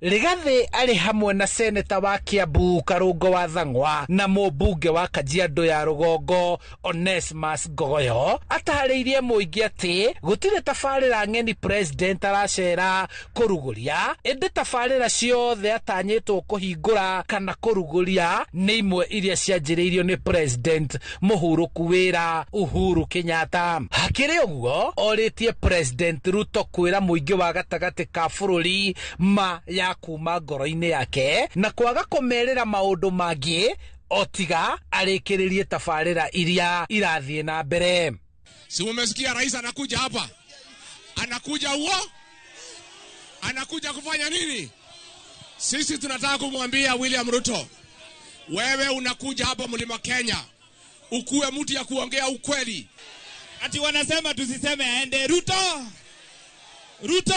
Rigathĩ arĩ hamwe na seneta wa Kiambu Karũngo wa Thang'wa na mũmbunge wa Kajiado ya Rũgongo Onesmus Ngogoyo atarĩirie mũingĩ atĩ gũtirĩ tabarĩra ng'eni president aracera kũrugũria, ĩndĩ tabarĩra ciothe atanyĩtwo kũhingũra kana kũrugũria nĩ imwe iria cianjĩrĩirio nĩ president mũhurũku wĩra Uhuru Kenyatta. Hakĩrĩ ũguo orĩtie President Ruto kwĩra mũingĩ wa gatagatĩ ka bũrũri ma ya kuma ngoro-inĩ yake na kwaga kũmerĩra maũndũ mangĩ o tiga arĩkĩrĩrie tabarĩra iria irathiĩ na mbere. Si umesikia rais anakuja hapa? Anakuja huo? Anakuja kufanya nini? Sisi tunataka kumwambia William Ruto, wewe unakuja hapa Mlima Kenya ukuwe mtu ya kuongea ukweli. Ati wanasema tusiseme aende. Ruto! Ruto!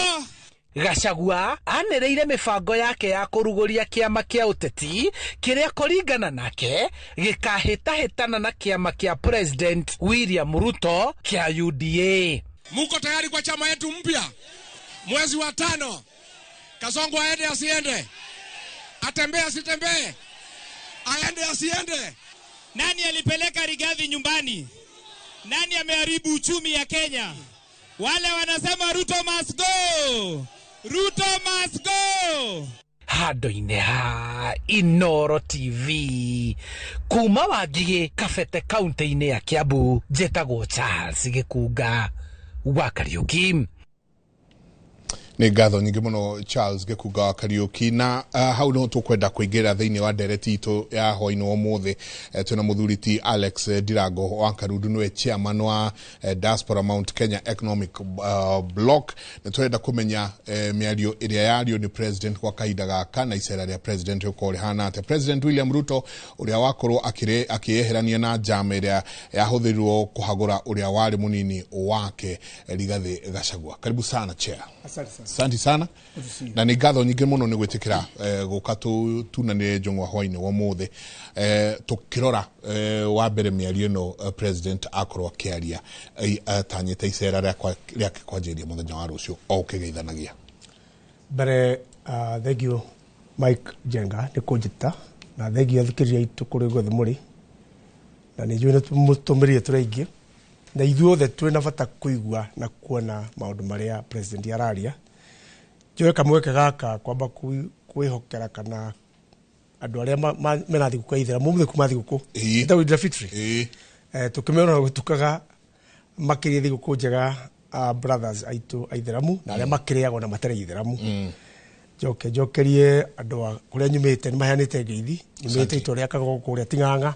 Gachagua anĩrĩire mĩbango yake ya kũrugũria kĩama kĩa ũteti kĩrĩa kũringana nake gĩkahĩtahĩtana na kĩama kĩa President William Ruto kĩa UDA. Muko tayari kwa chama yetu mpya? Mwezi wa 5. Kasongo aende asiende? Atembee asitembee? Aende asiende? Nani alipeleka Rigathi nyumbani? Nani ameharibu uchumi ya Kenya? Wale wanasema Ruto must go! Ruto must go! Handũ-inĩ ha Inooro TV kuma Wangigĩ Kabete kaunti-inĩ ya Kiambu, njĩtagwo Charles Gĩkunga wa Kariuki. Nĩ ngatho nyingĩ mũno Charles Gĩkunga wa Kariuki. Na hau no tũkwenda kũingĩra thĩinĩ wa ndereti itũ ya hwainĩ wa ũmũthĩ. Twĩna mũthuri ti Alex Ndirango wa Karundu, nĩwe chairman wa Diaspora Mount Kenya Economic Block. Nĩ tũrenda kũmenya mĩario ĩrĩa yario nĩ president kwa kahinda gaka na icera rĩa president rĩkorwo rĩhana atĩa. President William Ruto ũrĩa wakorwo akĩyeherania na njama ĩrĩa yahũthĩrirwo kũhagũra ũrĩa warĩ mũnini wake Rigathi Gachagua. Karibu sana chair. Asante sana. Asante sana. Na nĩ ngatho nyingĩ mũno nĩ gwĩtĩkĩra gũka tunanĩre njũng'wa hwainĩ wa ũmũthĩ. Tũkĩrora wa mbere mĩario ĩno president akorwo akĩaria atanyĩte icera rĩake kwanjĩrĩria mũthenya wa rũciũ o ũkĩgeithanagia. Mbere thank you Mike Njenga nĩ kũnjĩta, na thank you athikĩrĩria aitũ kũrĩ guothe mũrĩ, na nĩ njũĩ nĩ tũmĩrire tũrĩ aingĩ, na ithuothe twĩna bata kũigua na kuona maũndũ marĩa president araria. Njoe kamweke gaka kwamba kwĩhokera kana andũ arĩa mena thigũkũ ya ithĩramu, ũmũthĩ kuma thigũkũ ĩtagwo Eid al-Fitr, tũkĩmĩona gũtukaga makĩria thigũkũ njega brothers aitũ aithĩramu na arĩa makĩrĩagwo na matarĩ aithĩramu. Njoke njokerie andũ a kũrĩa nyumĩte nĩ maheanĩte ngeithi. Nyumĩte itũra rĩa Kagogo kũrĩa Ting'ang'a,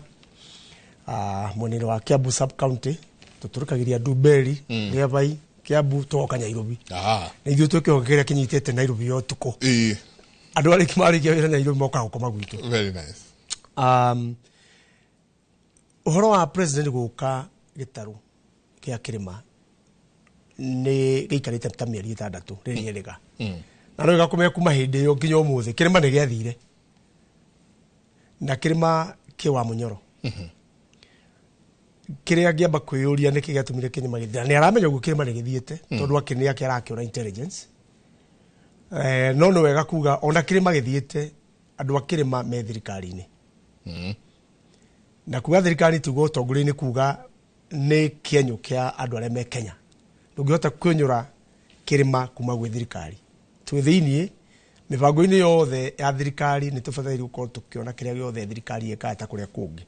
mwena-inĩ wa Kiambu sub county, tũtũrũkagĩria Ndumberi, Gĩabai, Kiambu, tũgoka Nairobi. Na ithuĩ twĩ kĩhonge kĩrĩa kĩnyitĩte Nairobi ya ũtukũ. Andũ arĩa marĩkia wĩra Nairobi mokaga gũkoma gwitũ. Very nice. Ũhoro wa president gũka gĩtarũ kĩa kĩrĩma nĩ gĩikarĩte ta mĩeri 6 rĩrĩa erĩga. Na no gĩgakũmenya kuma hĩndĩ ĩyo nginya ũmũthĩ kĩrĩma nĩ gĩathire, na kĩrĩma kĩ wa Mũnyoro. Kĩrĩa ngĩamba kwĩyũria nĩkĩ gĩatũmire kĩrĩma gĩthira. Nĩ aramenya ũguo kĩrĩma nĩ gĩthiĩte, tondũ ake nĩ ake arakĩona intelligence. No nĩ wega kuga ona kĩrĩma gĩthiĩte, andũ a kĩrĩma me thirikari-inĩ. Na kuga thirikari tiguo ũtongoria-inĩ, kuga nĩ kĩenyũ kĩa andũ arĩa me Kenya. Ndũngĩhota kũnyũra kĩrĩma kuma gwĩ thirikari. Twĩ thĩiniĩ mĩbango-inĩ yothe ya thirikari nĩ tũbataire gũkorwo tũkĩona kĩrĩa gĩothe thirikari ĩkaga ta kũrĩa kũngĩ.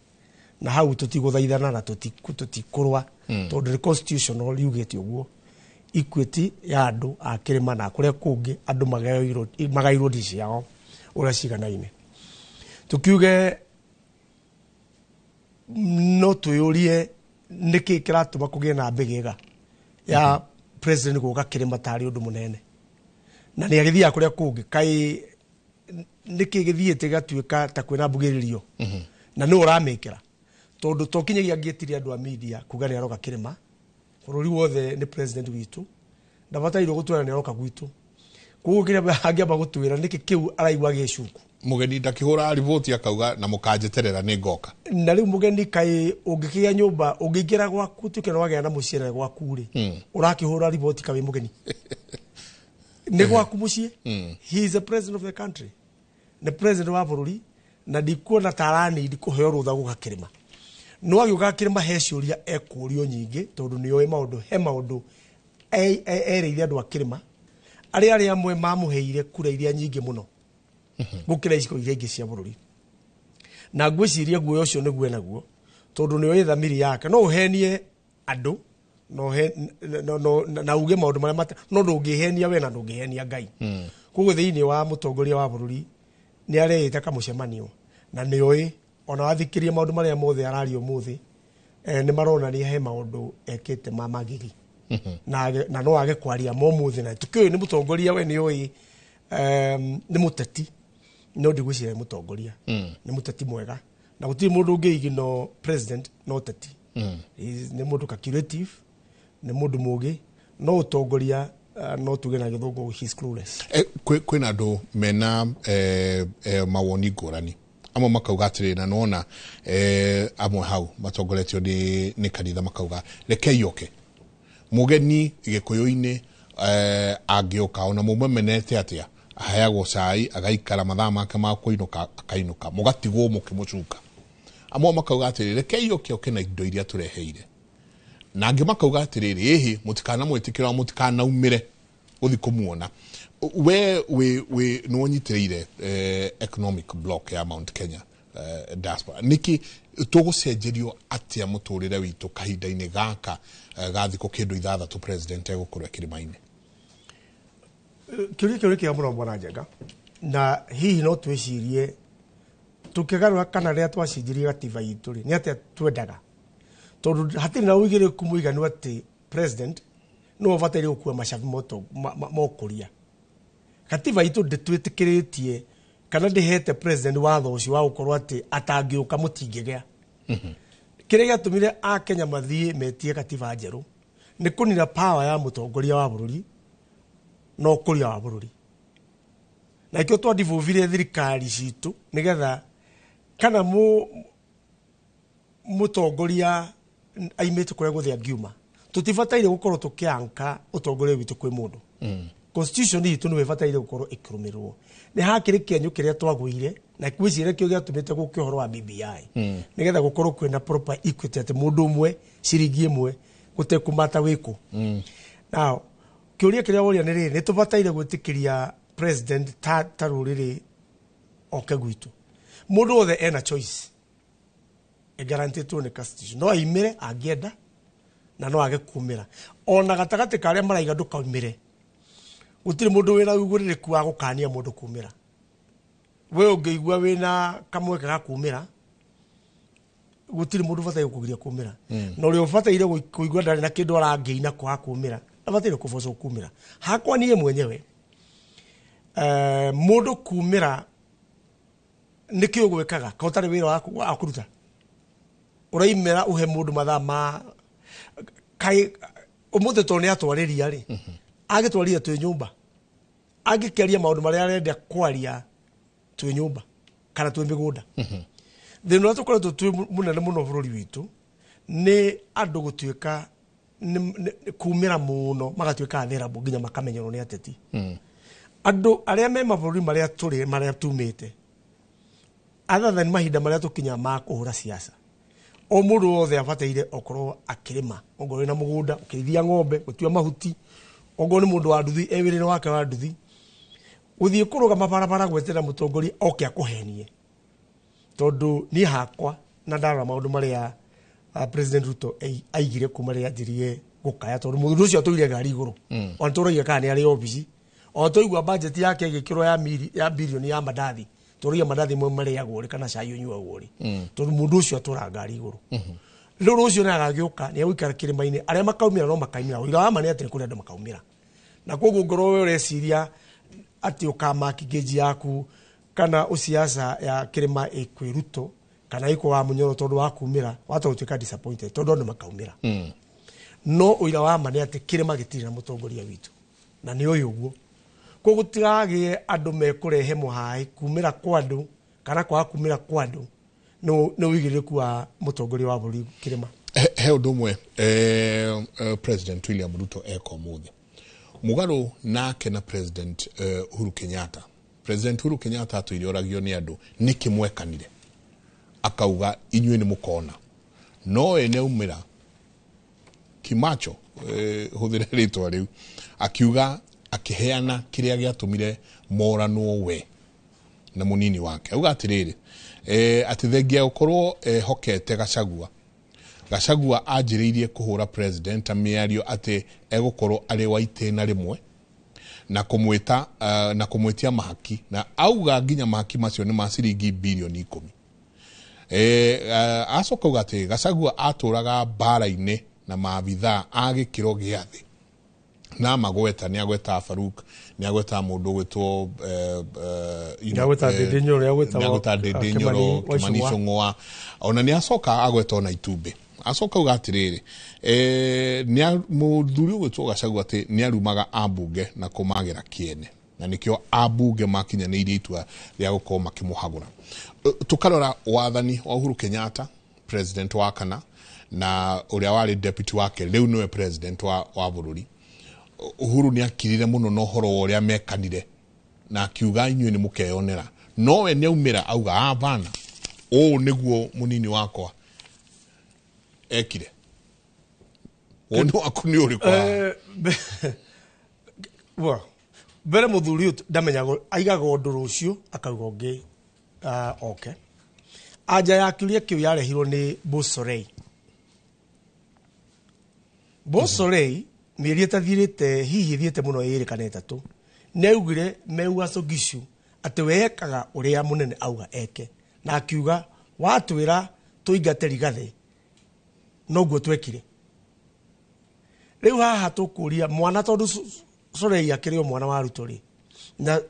Na hau tũtigũthaithana na tũtikũrũa, tondũ nĩ constitutional yugĩte ũguo. Equity ya andũ a kĩrĩma na kũrĩa kũngĩ andũ magairwo ndi ciao ũrĩa ciganaine. Tũkiuge no twĩyũrie nĩkĩ kĩratũma kũgĩe na mbĩgĩga ya president gũka kĩrĩma tarĩ ũndũ mũnene, na nĩ agĩthiaga kũrĩa kũngĩ. Kaĩ nĩkĩ gĩthiĩte gĩgatuĩka ta kwĩna mbugĩrĩrio, na nĩ ũramĩkĩra, tondũ to kinyagia angĩetire andũ a media kuga nĩ aroka kĩrĩma. Bũrũri wothe nĩ president witũ, ndabatairwo gũtwĩra nĩ aroka gwitũ. Koguo kĩrĩa angĩamba gũtwĩra nĩkĩ kĩu araigua gĩcuku. Mũgeni ndakĩhũra riboti akauga na mũkanjeterera nĩ ngoka. Na rĩu mũgeni kaĩ ũngĩkĩgĩa nyũmba, ũngĩingĩra gwaku tuĩke nĩ wagĩa na mũciĩ na gwaku rĩ, ũrakĩhũra riboti kaĩ mũgeni nĩ gwaku mũciĩ. He is the president of the country, nĩ president wa bũrũri, na ndikuona ta aranindi kũheo rũtha gũka kĩrĩma. No agĩũka kĩrĩma he ciũria ekũrio nyingĩ, tondũ nĩ oĩ maũndũ, he maũndũ erĩire andũ a kĩrĩma arĩa amwe mamũheire kura iria nyingĩ mũno gũkĩra icigo iria ingĩ cia bũrũri. Na ngwĩciria guoya ũcio nĩguo enaguo, tondũ nĩ oĩ thamiri yake. No ũhenie andũ na uge maũndũ marĩa no ndũngĩhenia we na ndũngĩhenia Ngai. Koguo thĩinĩ wa mũtongoria wa bũrũri nĩ areĩta kamũcemanio, na nĩ oĩ ona wathikĩria maũndũ marĩa mothe araria ũmũthĩ, nĩ maronania he maũndũ ekĩte ma magigi, na no age kwaria mo ũmũthĩ. Na tũkĩũĩ nĩ mũtongoria we nĩ oĩ, nĩ mũteti, no ndigwĩciria nĩ mũtongoria, nĩ mũteti mwega, na gũtirĩ mũndũ ũngĩigino president no teti. Nĩ mũndũ calculative, Nĩ mũndũ mũgĩ, no ũtongoria, no tuge na Gĩthũngũ, he's clueless. Kwĩna andũ mena mawoni ngũrani. Amwe makauga atĩrĩ, na nona amwe hau matongoretio nĩ kanitha makauga rekei oke mũgeni Gĩkũyũ-inĩ, angĩũka ona mũmemenete atĩa, aheagwo cai, agaikara mathaa make ma kũinũka, akainũka, mũgatigwo mũkĩmũcuka. Amwe makauga atĩrĩ, rekei oke, oke na indo iria tũreheire. Na angĩ makauga atĩrĩrĩ, ĩhĩ, mũtikanamwĩtĩkĩra, mũtikanaumĩre gũthiĩ kũmuona. We wĩ nĩ wonyitĩrĩire economic block ya Mount Kenya diaspora. Nĩkĩ tũgũcenjerio atĩa mũtũrĩre witũ kahinda-inĩ gaka ga thikũ kĩndũ 6 president egũkorwo kĩrĩma-inĩ? Kĩũria kĩu nĩ kĩega mũno, Bwana Njenga, na hihi no twĩcirie tũkĩgarũra kana rĩrĩa twacenjirie gatiba itũ rĩ, nĩ atĩa twendaga, tondũ hatirĩ na ũigĩrĩrĩku mũiganu atĩ president nĩwe ũbataire gũkua macabi ma ũkũria. Gatiba itũ ndĩtwĩtĩkĩrĩtie kana ndĩhete president watho ũcio wa gũkorwo atĩ atangĩũka mũtingĩgĩa. Kĩrĩa gĩatũmire Akenya mathiĩ metie gatiba njerũ nĩ kũnina power ya mũtongoria wa bũrũri na ũkũria wa bũrũri, na ikĩo twandibũbire thirikari citũ nĩgetha kana mũtongoria aimĩte kũrĩa guothe angiuma, tũtibataire gũkorwo tũkĩanka ũtongoria witũ kwĩ mũndũ. Constitution itũ nĩwe ĩbataire gũkorwo ĩkĩrũmĩrĩrwo. Nĩ hakĩrĩ kĩenyũ kĩrĩa twagũire na ngwĩciria kĩo gĩatũmĩte gũke ũhoro wa BBI, nĩgetha gũkorwo kwĩna proper equity, atĩ mũndũ ũmwe ciringi ĩmwe, gũtekũmata wĩkũ. Now, kĩũria kĩrĩa woria nĩ rĩrĩ, nĩ tũbataire gwĩtĩkĩria president ta rũrĩrĩ oke gwitũ? Mũndũ wothe ena choice ĩgarantĩtwo nĩ constitution, no aimĩre angĩenda na no age kumĩra. Ona gatagatĩ ka arĩa maraiga ndũkaumĩre, gũtirĩ mũndũ wĩna ũigũrĩrĩku wa gũkania mũndũ kumĩra. We ũngĩigua wĩna kamweke ga kumĩra, gũtirĩ mũndũ ũbataire gũkũgiria kumĩra. Na ũrĩa ũbataire kũigua ndarĩ na kĩndũ arangĩina kwaga kumĩra, ndabataire kũbocwo kumĩra. Hakwa niĩ mwenyewe, mũndũ kumĩra nĩkĩ ũgwĩkaga ka ũtarĩ wĩra waku wa kũruta, ũraimĩra ũhe mũndũ mathaa ma kaĩ ũmũthĩ, tondũ nĩ atwarĩria rĩ, agĩtwarĩria twĩ nyũmba, angĩkĩaria maũndũ marĩa arenda kwaria twĩ nyũmba kana twĩ mĩgũnda. Thĩna ũrĩa tũkoretwo twĩ mũnene mũno bũrũri witũ nĩ andũ gũtuĩka kumĩra mũno, magatuĩka atherabũ nginya makamenyerwo nĩ ateti. Andũ arĩa me mabũrũri marĩa tũrĩ, marĩa tumĩte, other than mahinda marĩa tũkinya ma kũhũra siasa, o mũndũ wothe abataire okorwo akĩrĩma, ongorwo wĩna mũgũnda, ũkĩrĩithia ng'ombe, gũtua mahuti, ongorwo nĩ mũndũ wa nduthi, e wĩra-inĩ wake wa nduthi, gũthiĩ kũrũgama barabara gweterera mũtongoria oke akũhenie. Tondũ niĩ hakwa na ndarora maũndũ marĩa President Ruto aigire kuma rĩrĩa anjirie gũkaya, tondũ mũthuri ũcio atũire ngari igũrũ, ona tũragia kana nĩ arĩ obici, ona twaigua budget yake ĩgĩkĩrwo ya miri, ya bilioni ya mandathi, tũragia mandathi mwe marĩagwo rĩ kana cai ũnyuagwo rĩ, tondũ mũndũ ũcio atũraga ngari igũrũ. Rĩu rũciũ nĩ agagĩũka, nĩ egũikara kĩrĩma-inĩ, arĩa makaumĩra no makaumĩra. Ũira wa ma nĩ atĩ nĩ kũrĩ andũ makaumĩra, na koguo ngorwo we ũreciria atĩ ũkamaki ngĩnji yaku kana ũciaca ya kĩrĩma ĩkwĩ Ruto kana ĩkũ wa Munyoro tondũ wa kumĩra, wahota gũtuĩka disappointed tondũ andũ makaumĩra. No ũira wa ma nĩ atĩ kĩrĩma gĩtirĩ na mũtongoria witũ, na nĩ ũyũ ũguo. Koguo gũtiragĩe andũ mekũrehe mũhaĩ kumĩra kwa andũ kana kwaga kumĩra kwa andũ nĩ ũigĩrĩrĩku wa mũtongoria wa bũrũri kĩrĩma. He ũndũ ũmwe President William Ruto eka ũmũthĩ mũgarũ nake na President Uhuru Kenyatta. President Uhuru Kenyatta atũire oragio nĩ andũ nĩkĩ mwekanire, akauga inyuĩ nĩ mũkona, no we nĩ aumĩra kimacho, hũthĩre rĩtwa rĩu, akiuga akĩheana kĩrĩa gĩatũmire moranwo we na mũnini wake. Auga atĩrĩrĩ, atĩ thengia gũkorwo ehokete Gachagua, Gachagua anjĩrĩirie kũhũra president mĩario atĩ egũkorwo arĩ wa itĩna rĩmwe na kũmwĩta na kũmwĩtia mahaki, na auga nginya mahaki macio nĩ ma ciringi bilioni 10. Acoka auga atĩ Gachagua atũraga mbara-inĩ na maabithaa a gĩkĩro gĩa thĩ, na magweta nĩ agweta Faruk, nĩ agweta mũndũ ũgwĩtwo Nĩ agweta Ndindi Nyoro, nĩ agweta nĩ agweta Ndindi Kimani Nyoro, Kimani Ichung'wa. Ichung'wa, ona nĩ acoka agweta ona Itumbĩ. Acoka uga atiriri, muthuri ũgwĩtwo Gachagua atĩ nĩ arumaga ambunge na kũmagĩra kĩene, na nĩkĩo ambunge makinyanĩirie itua rĩa gũkorwo makĩmũhagũra. Tũkarora wathani wa Uhuru Kenyatta, president wa kana, na ũrĩa warĩ deputy wake rĩu nĩwe president wa bũrũri. Uhuru nĩ akirire mũno na ũhoro wa ũrĩa mekanire na akiuga inyuĩ nĩ mũkeyonera, nowe nĩ aumĩra auga abana, ũũ nĩguo mũnini wakwa ekire. Woni waku nĩ ũrĩkũ? Well, mbere mũthuri ũyũ ndamenyaga, aigaga ũndũ rũciũ akauga ũngĩ oke. Anja ya kĩũria kĩu yarehirwo nĩ Bosorei. Bosorei mĩeri ĩtathirĩte, hihi ĩthiĩte mũno 2 kana 3, nĩ augire meu Uasin atĩ we ekaga ũrĩa mũnene auga eke, na akiuga watwĩra tũingate Rigathĩ noguo twekire. Rĩu haha tũkũria mwana, tondũ Sorei akĩrĩ o mwana wa Ruto rĩ,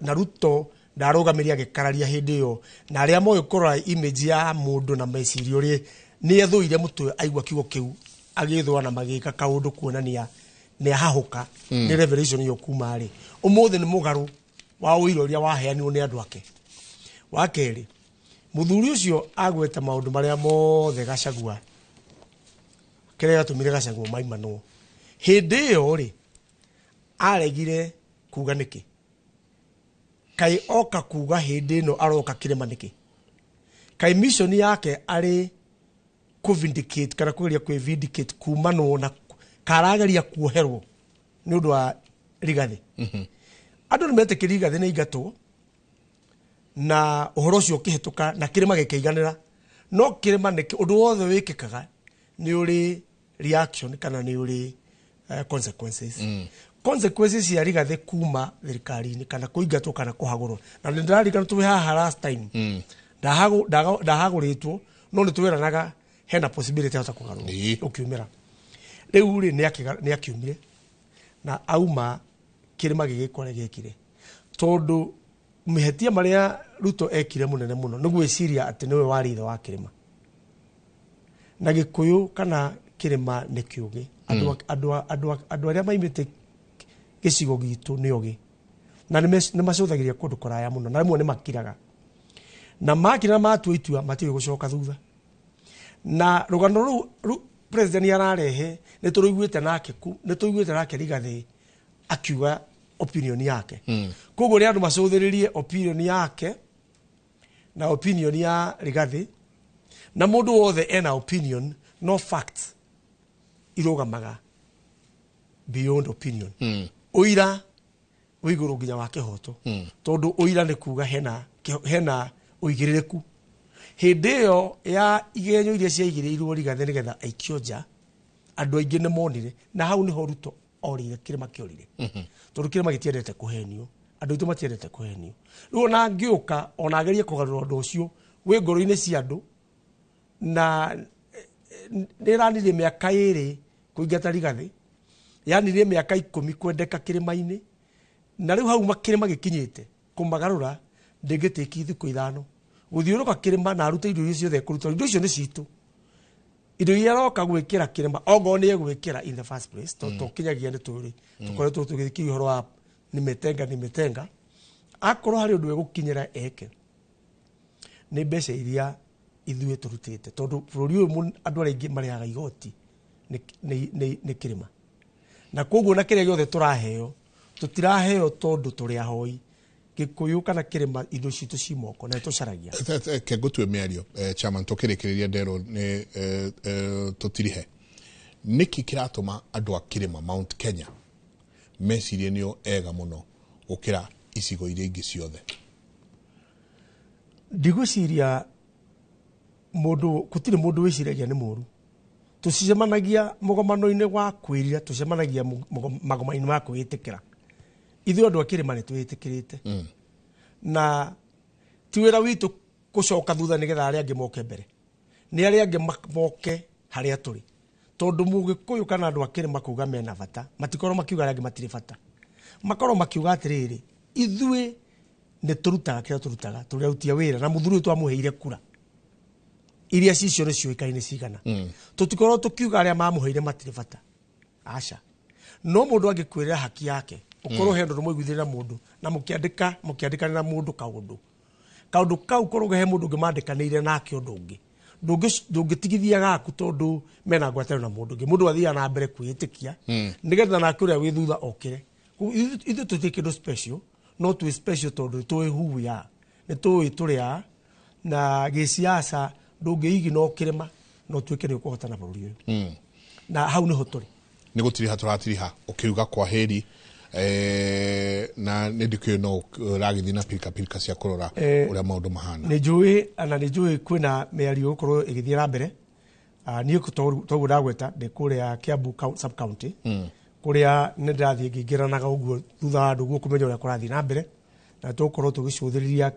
na Ruto ndarũgamĩria agĩkararia hĩndĩ ĩyo, na arĩa moĩ kũrora image ya mũndũ na meciria rĩ, nĩ ethũire mũtwe aigua kiugo kĩu agĩthũa na magĩka kaũndũ kuonania nĩ ahahũka. Nĩ revelation ĩyo kuma rĩ, ũmũthĩ nĩ mũgarũ wa ũira ũrĩa waheanirwo nĩ andũ ake. Wa kerĩ, mũthuri ũcio agweta maũndũ marĩa mothe Gachagua, kĩrĩa gĩatũmire Gachagua maimanwo hĩndĩ ĩyo rĩ, aregire kuga nĩkĩ? Kaĩ oka kuga hĩndĩ ĩno aroka kĩrĩma nĩkĩ? Kaĩ mission yake arĩ kũ-vindicate kana kũgeria kwĩ-vindicate kumanwo na karageria kuoherwo nĩ ũndũ wa Rigathĩ? Andũ nĩ metĩkĩrie Rigathĩ nĩ aingatwo na ũhoro ũcio ũkĩhĩtũka na kĩrĩma gĩkĩiganĩra, no kĩrĩma nĩkĩ ũndũ wothe wĩkĩkaga nĩ ũrĩ reaction kana nĩ ũrĩ consequences. Consequences cia Rigathĩ kuma thirikari-inĩ kana kũingatwo kana kũhagũrwo, na nĩ ndĩraririkana twĩ haha last time ndahagũrĩtwo, no nĩ twĩranaga hena possibility ahota kũgarũrwo ũkiumĩra. Rĩu rĩ, nĩ akiumire na auma kĩrĩma gĩgĩka ũrĩa gĩekire, tondũ mĩhĩtia marĩa Ruto ekire mũnene mũno nĩ gwĩciria atĩ nĩwe warĩ ithe wa kĩrĩma, na Gĩkũyũ kana kĩrĩma nĩ kĩũgĩ. Andũ arĩa maimĩte gĩcigo gitũ nĩ ogĩ, na nĩ macũthagĩria kũndũ kũraya mũno, na rĩmwe nĩ makiraga, na makira matua itua matirĩ gũcoka thutha. Na rũgano rũu president ararehe nĩ tũrũiguĩte nake, nĩ tũiguĩte nake Rigathĩ akiuga opinion yake. Koguo rĩ, andũ macũthĩrĩrie opinion yake na opinion ya Rigathĩ, na mũndũ wothe ena opinion, no facts irũgamaga beyond opinion. Ũira wĩ igũrũ nginya wa kĩhoto, tondũ ũira nĩ kuga hena ũigĩrĩrĩku. Hĩndĩ ĩyo ya igenyo iria ciaigĩrĩirwo Rigathĩ nĩgetha aikio nja, andũ aingĩ nĩ monire, na hau nĩho Ruto orĩire, kĩrĩma kĩorire, tondũ kĩrĩma gĩtiendete kũhenio, andũ aitũ matiendete kũhenio. Rĩu ona angĩũka ona agerie kũgarũra ũndũ ũcio wĩ ngoro-inĩ cia andũ, na nĩ ĩranirie mĩaka 2 kũingata Rigathĩ, yanirie mĩaka 10 kwendeka kĩrĩma-inĩ, na rĩu hau kĩrĩma gĩkinyĩte kũmagarũra ndĩngĩtĩki thikũ 5 gũthiũrũka kĩrĩma na arute indo iria ciothe ekũruta. Indo icio nĩ citũ, indo iria aroka gwĩkĩra kĩrĩma ongorwo nĩ egwĩkĩra in the first place, to kinyagia nĩ tũrĩ tũkoretwo tũgĩthikĩria ũhoro wa nimetenga. Akorwo harĩ ũndũ egũkinyĩra eke, nĩ mbeca iria ithuĩ tũrutĩte, tondũ bũrũri ũyũ andũ arĩa aingĩ marĩhaga igoti nĩ kĩrĩma, na koguo na kĩrĩa gĩothe tũraheo tũtiraheo tondũ tũrĩ ahoi. Gĩkũyũ kana kĩrĩma indo citũ ci moko na tũcaragia. Ke ngũtue mĩario, chairman, tũkĩrĩkĩrĩria nderwo nĩ tũtirihe. Nĩkĩ kĩratũma andũ a kĩrĩma Mount Kenya mecirie nĩo ega mũno gũkĩra icigo iria ingĩ ciothe? Ndigwĩciria mũndũ, gũtirĩ mũndũ wĩciragia nĩ mũru. Tũcemanagia mũgomano-inĩ wa kwĩrira, tũcemanagia magomano-inĩ ma kwĩĩtĩkĩra. Ithuĩ andũ a kĩrĩma nĩ twĩĩtĩkĩrĩte, na ti wĩra witũ gũcoka thutha nĩgetha arĩa angĩ moke mbere, nĩ arĩa angĩ moke harĩa tũrĩ, tondũ mũgĩkũyũ kana andũ a kĩrĩma kuga mena bata, matikorwo makiuga arĩa angĩ matirĩ bata, makorwo makiuga atĩrĩrĩ, ithuĩ nĩ tũrutaga kĩrĩa tũrutaga, tũrĩ aruti a wĩra, na mũthuri ũyũ twamũheire kura. Iria cicio nĩ ciũĩkaine cigana. Tũtikorwo tũkiuga arĩa mamũheire matirĩ bata, aca. No mũndũ angĩkwĩrĩra haki yake, ũkorwo he ũndũ mũiguithĩrĩra na mũndũ na mũkĩandĩka mũkĩandĩkanĩra mũndũ kaũndũ kaũndũ kau, korwo he mũndũ ũngĩ mandĩkanĩire nake ũndũ ũngĩ, ndũngĩtigithia gaku tondũ mena ngwatanĩro na mũndũ ũngĩ. Mũndũ athiaga na mbere kwĩĩtĩkia nĩgetha nake ũrĩa wĩ thutha okĩre. Koguo ithuĩ tũtirĩ kĩndũ special, no twĩ special tondũ nĩ tũĩ who we are, nĩ tũĩ tũrĩ a na gĩciaca. Ndũngĩigina ũkĩrĩma no tuĩke nĩ ũkũhotana bũrũri ũyũ, na hau nĩho tũrĩ. Nĩ gũtiriha tũratiriha ũkiuga kwa heri, na nĩ ndikĩũĩ no ũragĩthiĩ na pirika pirika cia kũrora ũrĩa maũndũ mahana. Nĩ njũĩ, na nĩ njũĩ kwĩna mĩario ĩgũkorwo ĩgĩthiĩ na mbere. Niĩ toguo ndagweta, ndĩ kũrĩa Kiambu sub county, kũrĩa nĩ ndĩrathiĩ ngĩingĩranaga ũguo thutha wa andũ ũguo kũmenya ũrĩa kũrathiĩ na mbere, na tũgũkorwo tũgĩcũthĩrĩria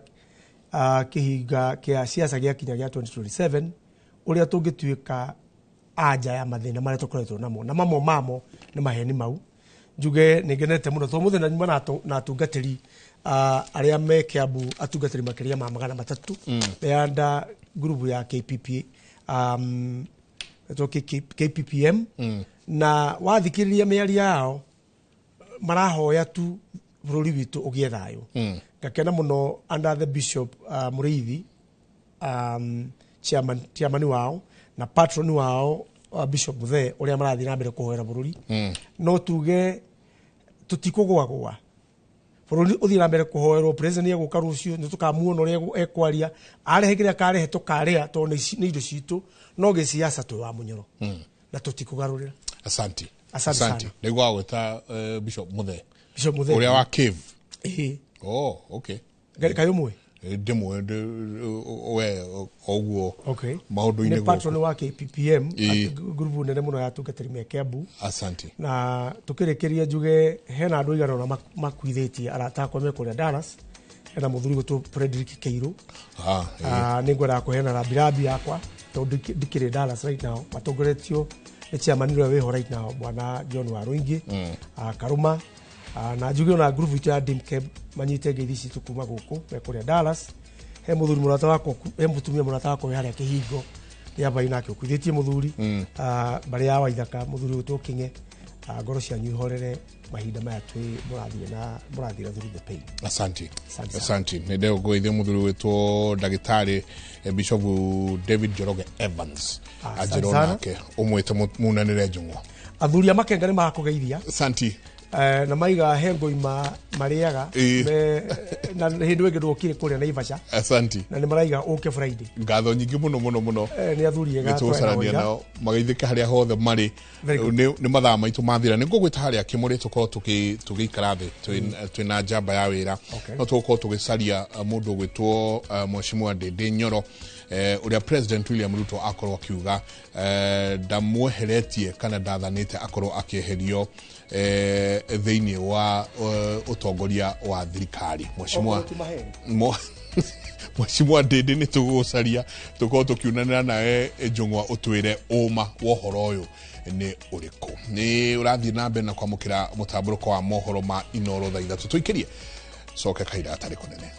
kĩhinga kĩa siasa gĩakinya gĩa 2027, ũrĩa tũngĩtuĩka anja ya mathĩna marĩa tũkoretwo namo, na mamwe mamo nĩ maheni mau. Njuge nĩ ngenete mũno tondũ mũthenya nyuma na atungatĩri arĩa me Kiambu, atungatĩri makĩria ma 300 me under ngurubu ya KPP, ĩtwo KPPM, na wathikĩrĩria mĩario yao marahoya tu bũrũri witũ ũgĩe thayũ. Ngakena mũno under the Bishop Mũrĩithi, chairman wao na patron wao, Bishop Muthee, ũrĩa marathiĩ na mbere kũhoera bũrũri. No tuge tũtikũgwagwa, bũrũri ũthiĩ na mbere kũhoerwo. President egũka rũciũ, nĩ tũkamuona ũrĩa ekwaria, arehe kĩrĩa akarehe tũkarĩa tondũ nĩ indo citũ. No gĩciaca twĩ wa mũnyoro na tũtikũgarũrĩra. Asanti. Asante sana. Nĩguo wagwĩta Bishop Muthee. Bishop Muthee. Ũrĩa wa cave? Ĩĩ. Oh, okay. Kaĩ ũmwe? Ndĩmwe we oguo maũndũ-inĩ Nĩ patron gũkũ. wa KPPM, ngurubu nene mũno ya atungatĩri me Kiambu. Asanti. Na tukĩrĩkĩria njuge hena andũ aigana ũna makuithĩtie, arata akwa me kũrĩa Dallas. Hena mũthuri gwĩtwo Frederick Keiru. Nĩ ngwendaga kũheana rambirambi yakwa tondũ ndikĩrĩ Dallas right now. Matongoretio nĩ chairman ũrĩa wĩho right now, bwana John Warũingĩ. Karũma. Na njuge ona ngurubu itũ ya Dimkeb manyite ngeithi citũ kuma gũkũ me kũrĩa Dallas. He mũthuri mũrata wakwa he mũtumia mũrata wakwa wĩ harĩa kĩhingo rĩa mbai nake ũkuithĩtie mũthuri. Mbarĩ ya Waithaka, mũthuri gwĩtwo Kĩng'e. Ngoro cianyu ihorere mahinda maya twĩ mũrathiĩ na mũrathiĩ through the pain. Asanti. Asante sana. Asanti. Nĩ ndegũgũithia mũthuri wĩtwo ndagĩtarĩ, Bishop David Njoroge Evans. Asante anjĩra sana. onake ũmwĩte munanĩre njũng'wa. Athuri a Makenga nĩ makũgeithia. Asanti. Na maiga he ngoima marĩaga na hĩndĩ ĩngĩ ndwokire kũrĩa Naivasha. Asanti. Na nĩ maraiga ũke Friday. Ngatho nyingĩ mũno mũno mũno. Nĩ athuri ega nĩ tũgũcarania twena. Nao mageithĩke harĩa hothe marĩ. Very good. Nĩ mathaa maitũ mathira, nĩ ngũgwĩta harĩa kĩmũrĩ tũkorwo tũgĩikara thĩ twĩna njamba ya wĩra. No tũgũkorwo tũgĩcaria mũndũ ũgwĩtwo Mheshimiwa Ndĩndĩ Nyoro, ũrĩa President William Ruto akorwo akiuga ndamweheretie kana ndathanĩte akorwo akĩeherio thĩinĩ wa ũtongoria wa thirikari. Mheshimiwa Okorwo ti maheni. Mheshimiwa Ndĩndĩ nĩ tũgũcaria tũkorwo tũkiunanĩra nawe njũng'wa, ũtwĩre ũma wa ũhoro ũyũ nĩ ũrĩkũ. Nĩ ũrathiĩ na mbere na kwamũkĩra mũtambũrũko wa mohoro ma Inoro thaa 3. Tũikĩrie coke kahinda gatarĩ kũnene.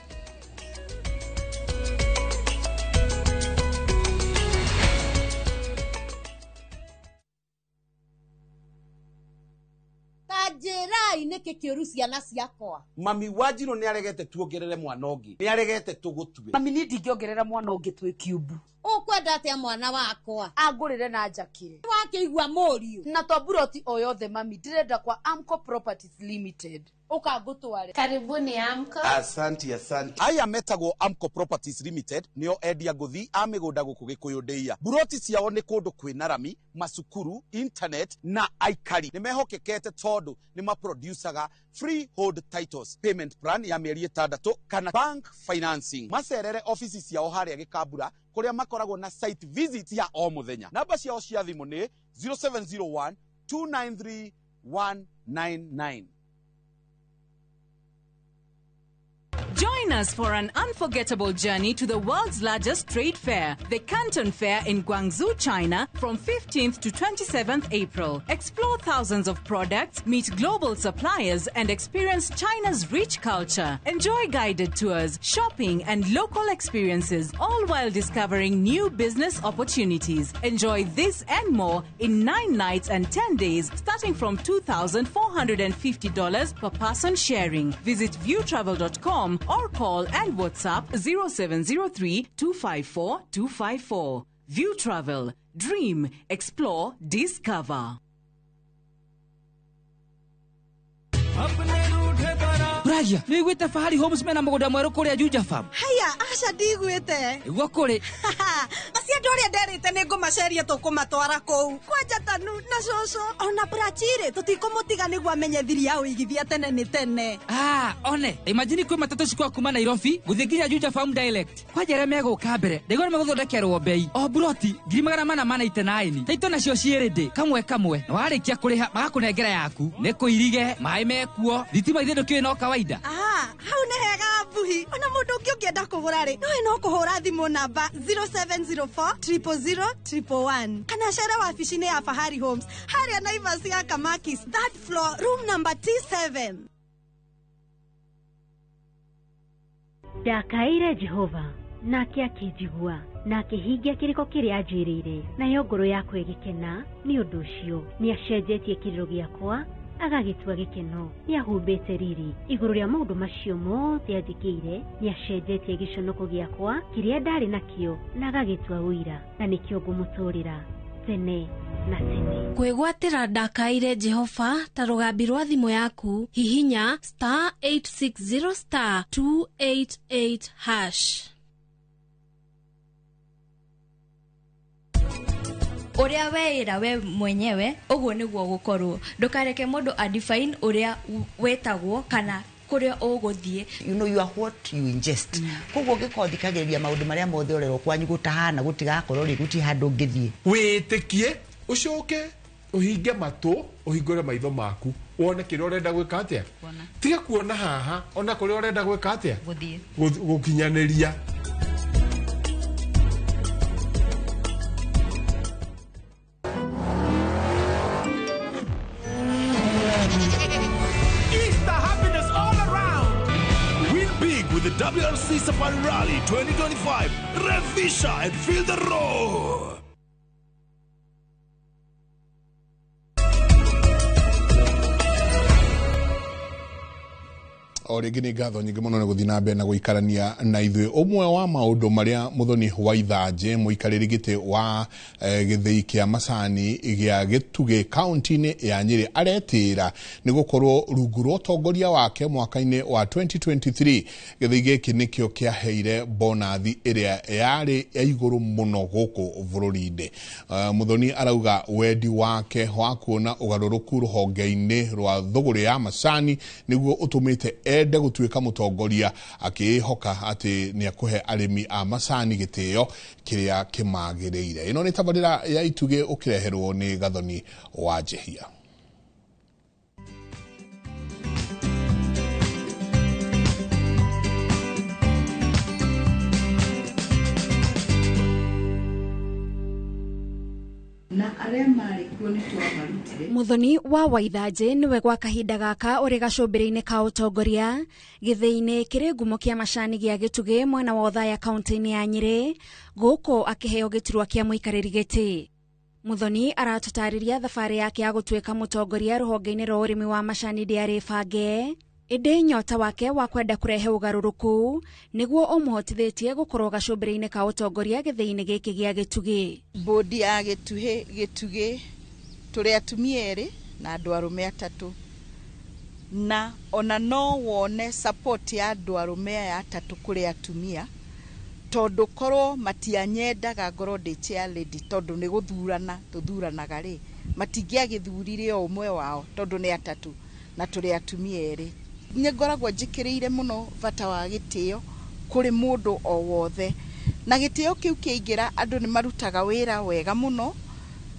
Ta njĩrai nĩkĩ kĩũru ciana ciakwa? Mami Wanjirũ nĩ aregete tuongerere mwana ũngĩ, nĩ aregete tũgũtue. Mami, niĩ ndingĩongerera mwana ũngĩ twĩ kiumbu. Ũkwenda atĩa mwana wakwa? Angũrĩre na njakĩre. Wakĩigua mũriũ? Na to buroti o yothe mami, ndĩrenda kwa Amco Properties Limited. Ũka ngũtware. Karibuni Amco. Asanti, asanti. Aya metagwo Amco Properties Limited, nĩo endia ngũthi a mĩgũnda gũkũ Gĩkũyũ ndĩia. Buroti ciao nĩ kũndũ kwĩna rami, macukuru, internet na aikari nĩ mehokekete tondũ nĩ maproducaga freehold titles, payment plan ya mĩeri 6 kana bank financing. Macerere ofici ciao harĩa Gĩkambura kũrĩa makoragwo na site visit ya o mũthenya. Namba ciao cia thimũ nĩ 0701 293 199. Join us for an unforgettable journey to the world's largest trade fair, the Canton Fair in Guangzhou, China, from 15th to 27th April. Explore thousands of products, meet global suppliers, and experience China's rich culture. Enjoy guided tours, shopping, and local experiences, all while discovering new business opportunities. Enjoy this and more in 9 nights and 10 days, starting from $2,450 per person sharing. Visit viewtravel.com or call and WhatsApp 0703 254 254. View Travel. Dream, explore, discover. Ragia, nä iguä Fahari Homes mena må gå nda mwerå kå rä a Juja Farm. Haya, aca ndigwĩte. Nĩguo kũrĩ. Acio andũ arĩa nderĩte nĩ ngũmaceria tũkũmatwara kũu. Kwanja Tanu na cũcũ ona Brachirĩ tũtikũmũtiga nĩguo amenye thiri ya ũigithia tene nĩ tene. Ah, one, imagine kwĩ matatũ cikwa kuma Nairobi gũthiĩ nginya Juja Farm direct. Kwanja arĩa megũka mbere, ndaigua nĩ megũthondekerwo bei. O buroti 489. Taito nacio ciĩ ready kamwe kamwe. Na warĩkia kũrĩha magakũnengera yaku. Nĩ kũirige, maĩ mekuo, thitima ithe ndũkĩũĩ no kawaida. Ah, hau nĩ hega mbuhi. Ona mũndũ ũngĩ ũngĩenda kũgũra rĩ, nowe no kũhũra thimũ namba 0704 000 111 kana cere wabici-inĩ ya Fahari Homes harĩa Naivas ya Kamakis, third floor, room number T7. Ndakaĩire Jehova nake akĩnjigua na akĩhingia kĩrĩko kĩrĩa anjĩrĩire, nayo ngoro yakwa ĩgĩkena nĩ ũndũ ũcio. Nĩacenjetie kĩrĩro gĩakwa agagĩtua gĩkeno, nĩahumbĩte riri igũrũ rĩa maũndũ macio mothe anjĩkĩire, nĩacenjetie gĩconoko gĩakwa kĩrĩa ndarĩ nakĩo na agagĩtua ũira, na nĩkĩo ngũmũtũũrĩra tene na tene. Kwĩgwatĩra ndakaĩire Jehova ta rũgambi rwa thimũ yaku, hihinya star 860 star 288 hash. Ũrĩa weĩra we mwenyewe ũguo nĩguo gũkorwo. Ndũkareke mũndũ a define ũrĩa wetagwo kana kũrĩa ũgũthiĩ. You know you are what you ingest. Koguo ũngĩkorwo thikagĩrĩria maũndũ marĩa mothe ũrerwo kwanyu gũtahana gũtigakorwo rĩ gũtirĩ handũ ũngĩthiĩ. Wĩtĩkie ũcoke ũhinge matũ ũhingũre maitho maku wone kĩrĩa ũrenda gwĩka atĩa. Tiga kuona haha ona kũrĩa ũrenda gwĩka atĩa gũkinyanĩria. With the WRC Safari Rally 2025, Revisha and feel the roar. O rĩngĩ nĩ ngatho nyingĩ mũno nĩ gũthiĩ na mbere na gũikarania na ithuĩ. Ũmwe wa maũndũ marĩa Muthoni wa Ithanjĩ mũikarĩri gĩtĩ wa gĩthĩi kĩa macani gĩa Gĩtugĩ kaunti-inĩ ya Nyĩrĩ aretĩĩra nĩ gũkorwo rungu rwa ũtongoria wake mwaka-inĩ wa 2023 gĩthĩi gĩkĩ nĩkĩo kĩaheire bonathi ĩrĩa yarĩ ya igũrũ mũno gũkũ bũrũri-inĩ. Muthoni arauga wendi wake wa kuona ũgarũrũku rũhonge-inĩ rwa thũgũrĩ ya macani nĩguo ũtũmĩte ende gũtuĩka mũtongoria, akĩĩhoka atĩ nĩekũhe arĩmi a macani gĩtĩo kĩrĩa kĩmagĩrĩire. Ĩno nĩ tabarĩra ya Itugĩ ũkĩreherwo nĩ Gathoni wa Njehia. Na arĩa marĩ kuo nĩ twamarutire. Muthoni wa Waithanjĩ nĩwe gwa kahinda gaka ũrĩ gacũmbĩrĩ-inĩ ka ũtongoria gĩthĩi-inĩ kĩrĩ ngumo kĩa macani gĩa Gĩtugĩ mwena wa Othaya kaunti-inĩ ya Nyĩrĩ, gũkũ akĩheo gĩturwa kĩa mũikarĩri gĩtĩ. Muthoni aratũtarĩria thabarĩ yake ya gũtuĩka mũtongoria rũhonge-inĩ rwa ũrĩmi wa macani ndĩarĩ bange, ĩndĩ nyota wake wa kwenda kũrehe ũgarũrũku nĩguo ũmũhotithĩtie gũkorwo gacũmbĩrĩ-inĩ ka ũtongoria gĩthĩi-inĩ gĩkĩ gĩa Gĩtugĩ. Bodi ya Gĩtugĩ tũrĩ atumia erĩ na andũ arũme atatũ, na ona no wone support ya andũ arũme aya atatũ kũrĩ atumia, tondũ korwo matianyendaga ngorwo ndĩ chair lady, tondũ nĩ gũthurana tũthuranaga rĩ, matingĩagĩthurire o ũmwe wao tondũ nĩ atatũ na tũrĩ atumia erĩ. Nĩ ngoragwo njĩkĩrĩire mũno bata wa gĩtĩo kũrĩ mũndũ o wothe, na gĩtĩo kĩu kĩaingĩra andũ nĩ marutaga wĩra wega mũno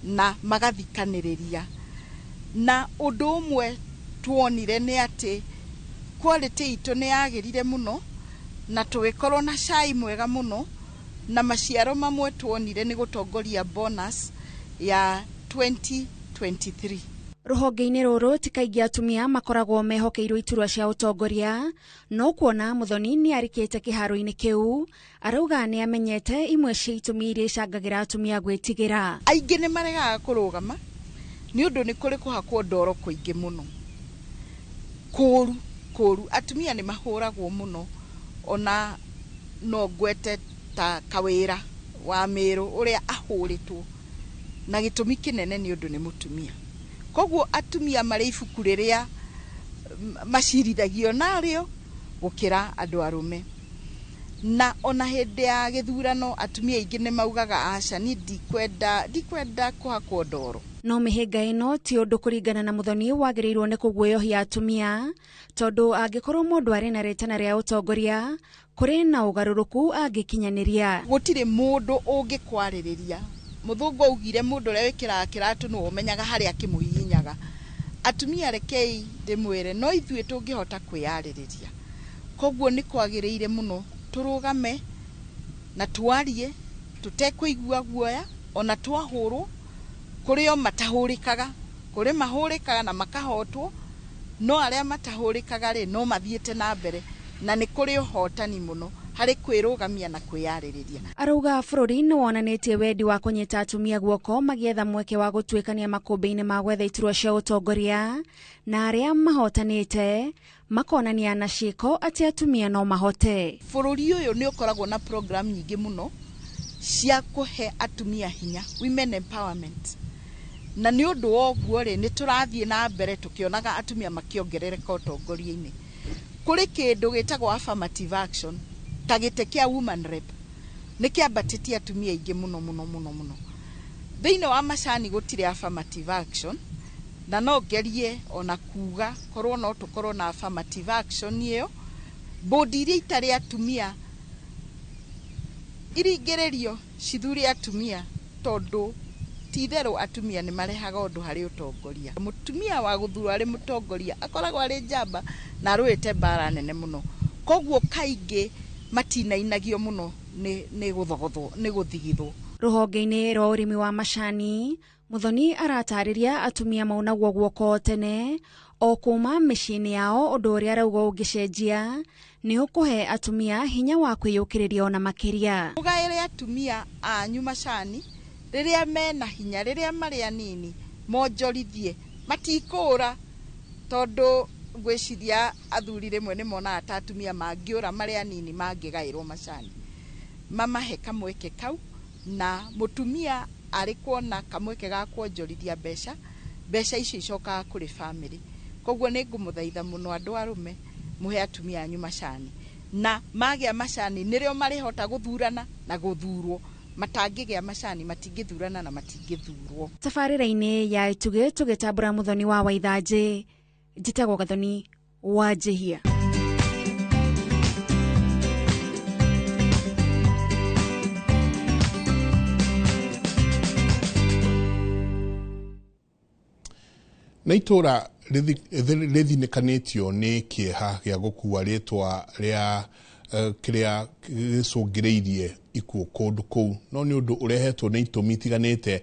na magathikanĩrĩria. Na ũndũ ũmwe tuonire nĩ atĩ quality itũ nĩ yagĩrire mũno, Na tũgĩkorwo na cai mwega mũno, na maciaro mamwe tuonire nĩ gũtongoria bonus ya 2023. Rũhonge-inĩ rũrũ ti kaingĩ atumia makoragwo mehokeirwo iturwa cia ũtongoria, no kuona Muthoni nĩ arikĩte kĩharo-inĩ kĩu, arauga nĩ amenyete imwe cia itũmi iria icangagĩra atumia gwĩtigĩra. Aingĩ nĩ maregaga kũrũgama nĩ ũndũ nĩ kũrĩ kũhakwo ndoro kũingĩ mũno, kũũru kũũru. Atumia nĩ mahũragwo mũno, ona no ngwete ta Kawĩra wa Mĩrũ ũrĩa ahũrĩtwo na gĩtũmi kĩnene nĩ ũndũ nĩ mũtumia. Koguo atumia marĩ ibuku rĩrĩa macirithagio narĩo gũkĩra andũ arũme. Na ona hĩndĩ ya gĩthurano atumia aingĩ nĩ maugaga aca, niĩ ndikwenda kũhakwo ndoro. No mĩhĩnga ĩno ti ũndũ kũringana na Muthoni wagĩrĩirwo nĩ kũguoyohia atumia, tondũ angĩkorwo mũndũ arĩ na rĩtana rĩa ũtongoria, kũrĩ na ũgarũrũku angĩkinyanĩria. Gũtirĩ mũndũ ũngĩkwarĩrĩria. Mũthũngũ augire mũndũ ũrĩa wĩkĩraga kĩratũ nĩwe ũmenyaga harĩa kĩmũhihinyaga. Atumia rekei ndĩmwĩre, no ithuĩ tũngĩhota kwĩyarĩrĩria. Koguo nĩ kwagĩrĩire mũno tũrũgame na twarie tũtekũigua guoya, ona twahũrwo. Kũrĩ o matahũrĩkaga, kũrĩ mahũrĩkaga na makahotwo, no arĩa matahũrĩkaga rĩ no mathiĩte na mbere, na nĩ kũrĩ ũhotani mũno harĩ kwĩrũgamia na kwĩyarĩrĩria. Arauga bũrũri nĩ wonanĩtie wendi wa kũnyita atumia guoko magĩetha mweke wa gũtuĩkania makũmbĩ-inĩ ma gwetha iturwa cia ũtongoria, na arĩa mahotanĩte makonania na ciĩko atĩ atumia no mahote. Bũrũri ũyũ nĩ ũkoragwo na program nyingĩ mũno cia kũhe atumia hinya, women empowerment. Na nĩ ũndũ wa ũguo rĩ, nĩ tũrathiĩ na mbere tũkĩonaga atumia makĩongerereka ũtongoria-inĩ. Kũrĩ kĩndũ gĩtagwo affirmative action, ta gĩtĩ kĩa woman rep, nĩ kĩambatĩtie atumia aingĩ mũno mũno mũno mũno. Thĩinĩ wa macani gũtirĩ affirmative action, na no ngerie ona kuga korwo no tũkorwo na affirmative action ĩyo, bodi iria itarĩ atumia iringĩrĩrio cithure atumia, tondũ ti itherũ atumia nĩ marehaga ũndũ harĩ ũtongoria. Mũtumia wa gũthurwo arĩ mũtongoria akoragwo arĩ njamba na arũĩte mbara nene mũno, koguo kaingĩ matinainagio mũno nĩ gũthogothwo, nĩ gũthigithwo. Rũhonge-inĩ rwa ũrĩmi wa macani, Muthoni aratarĩria atumia maunagwo guoko tene o kuma mĩciĩ-inĩ yao, ũndũ ũrĩa arauga ũngĩcenjia nĩ ũkũhe atumia hinya wa kwĩyũkĩrĩria ona makĩria. Mũgaĩre atumia anyu macani rĩrĩa mena hinya, rĩrĩa marĩ anini, monjorithie, matikũũra, tondũ ngwĩciria athuri rĩmwe nĩ monaga ta atumia mangĩũra marĩ anini mangĩgaĩrwo macani. Mamahe kamweke kau, na mũtumia arĩ kuona kamweke ga kuonjorithia mbeca, mbeca icio icokaga kũrĩ bamĩrĩ. Koguo nĩ ngũmũthaitha mũno andũ arũme, mũhe atumia anyu macani, na magĩa macani nĩrĩo marĩhota gũthurana na gũthurwo. Matangĩgĩa macani matingĩthurana na matingĩthurwo. Tabarĩra-inĩ ya Itugĩ tũgĩtambũra Muthoni wa Waithanjĩ, njĩtagwo Gathoni wa Njĩhia. Na itũra rĩthinĩkanĩtio nĩ kĩeha gĩa gũkua rĩtwa rĩa kĩrĩa gĩcũngĩrĩirie ikuũ kũndũ kũu, no nĩ ũndũ ũrehetwo nĩ itũmi itiganĩte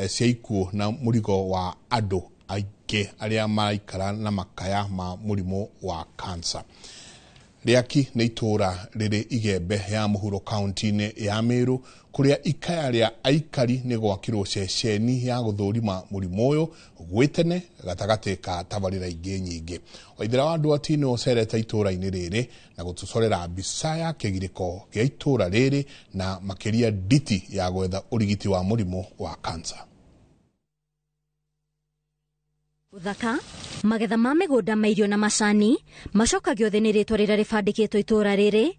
cia ikuũ na mũrigo wa andũ aingĩ arĩa maraikara na makaya ma mũrimũ wa cancer. Rĩaki nĩ itũra rĩrĩ Igembe ya mũhuro kaunti-inĩ ya Meru, kũrĩa ikaya rĩa aikari nĩ gwakirwo ceceni ya gũthũrima mũrimũ ũyũ gwĩ tene gatagatĩ ka tabarĩra ingĩ nyingĩ. Waithera wa Ndwati nĩ ũcerete itũra-inĩ rĩrĩ na gũtũcorera mbica ya kĩgirĩko gĩa itũra rĩrĩ na makĩria nditi ya gwetha ũrigiti wa mũrimũ wa cancer. Ũthaka, magetha ma mĩgũnda ma irio na macani macokagio thĩ nĩ rĩtwa rĩrĩa rĩbandĩkĩtwo itũra rĩrĩ,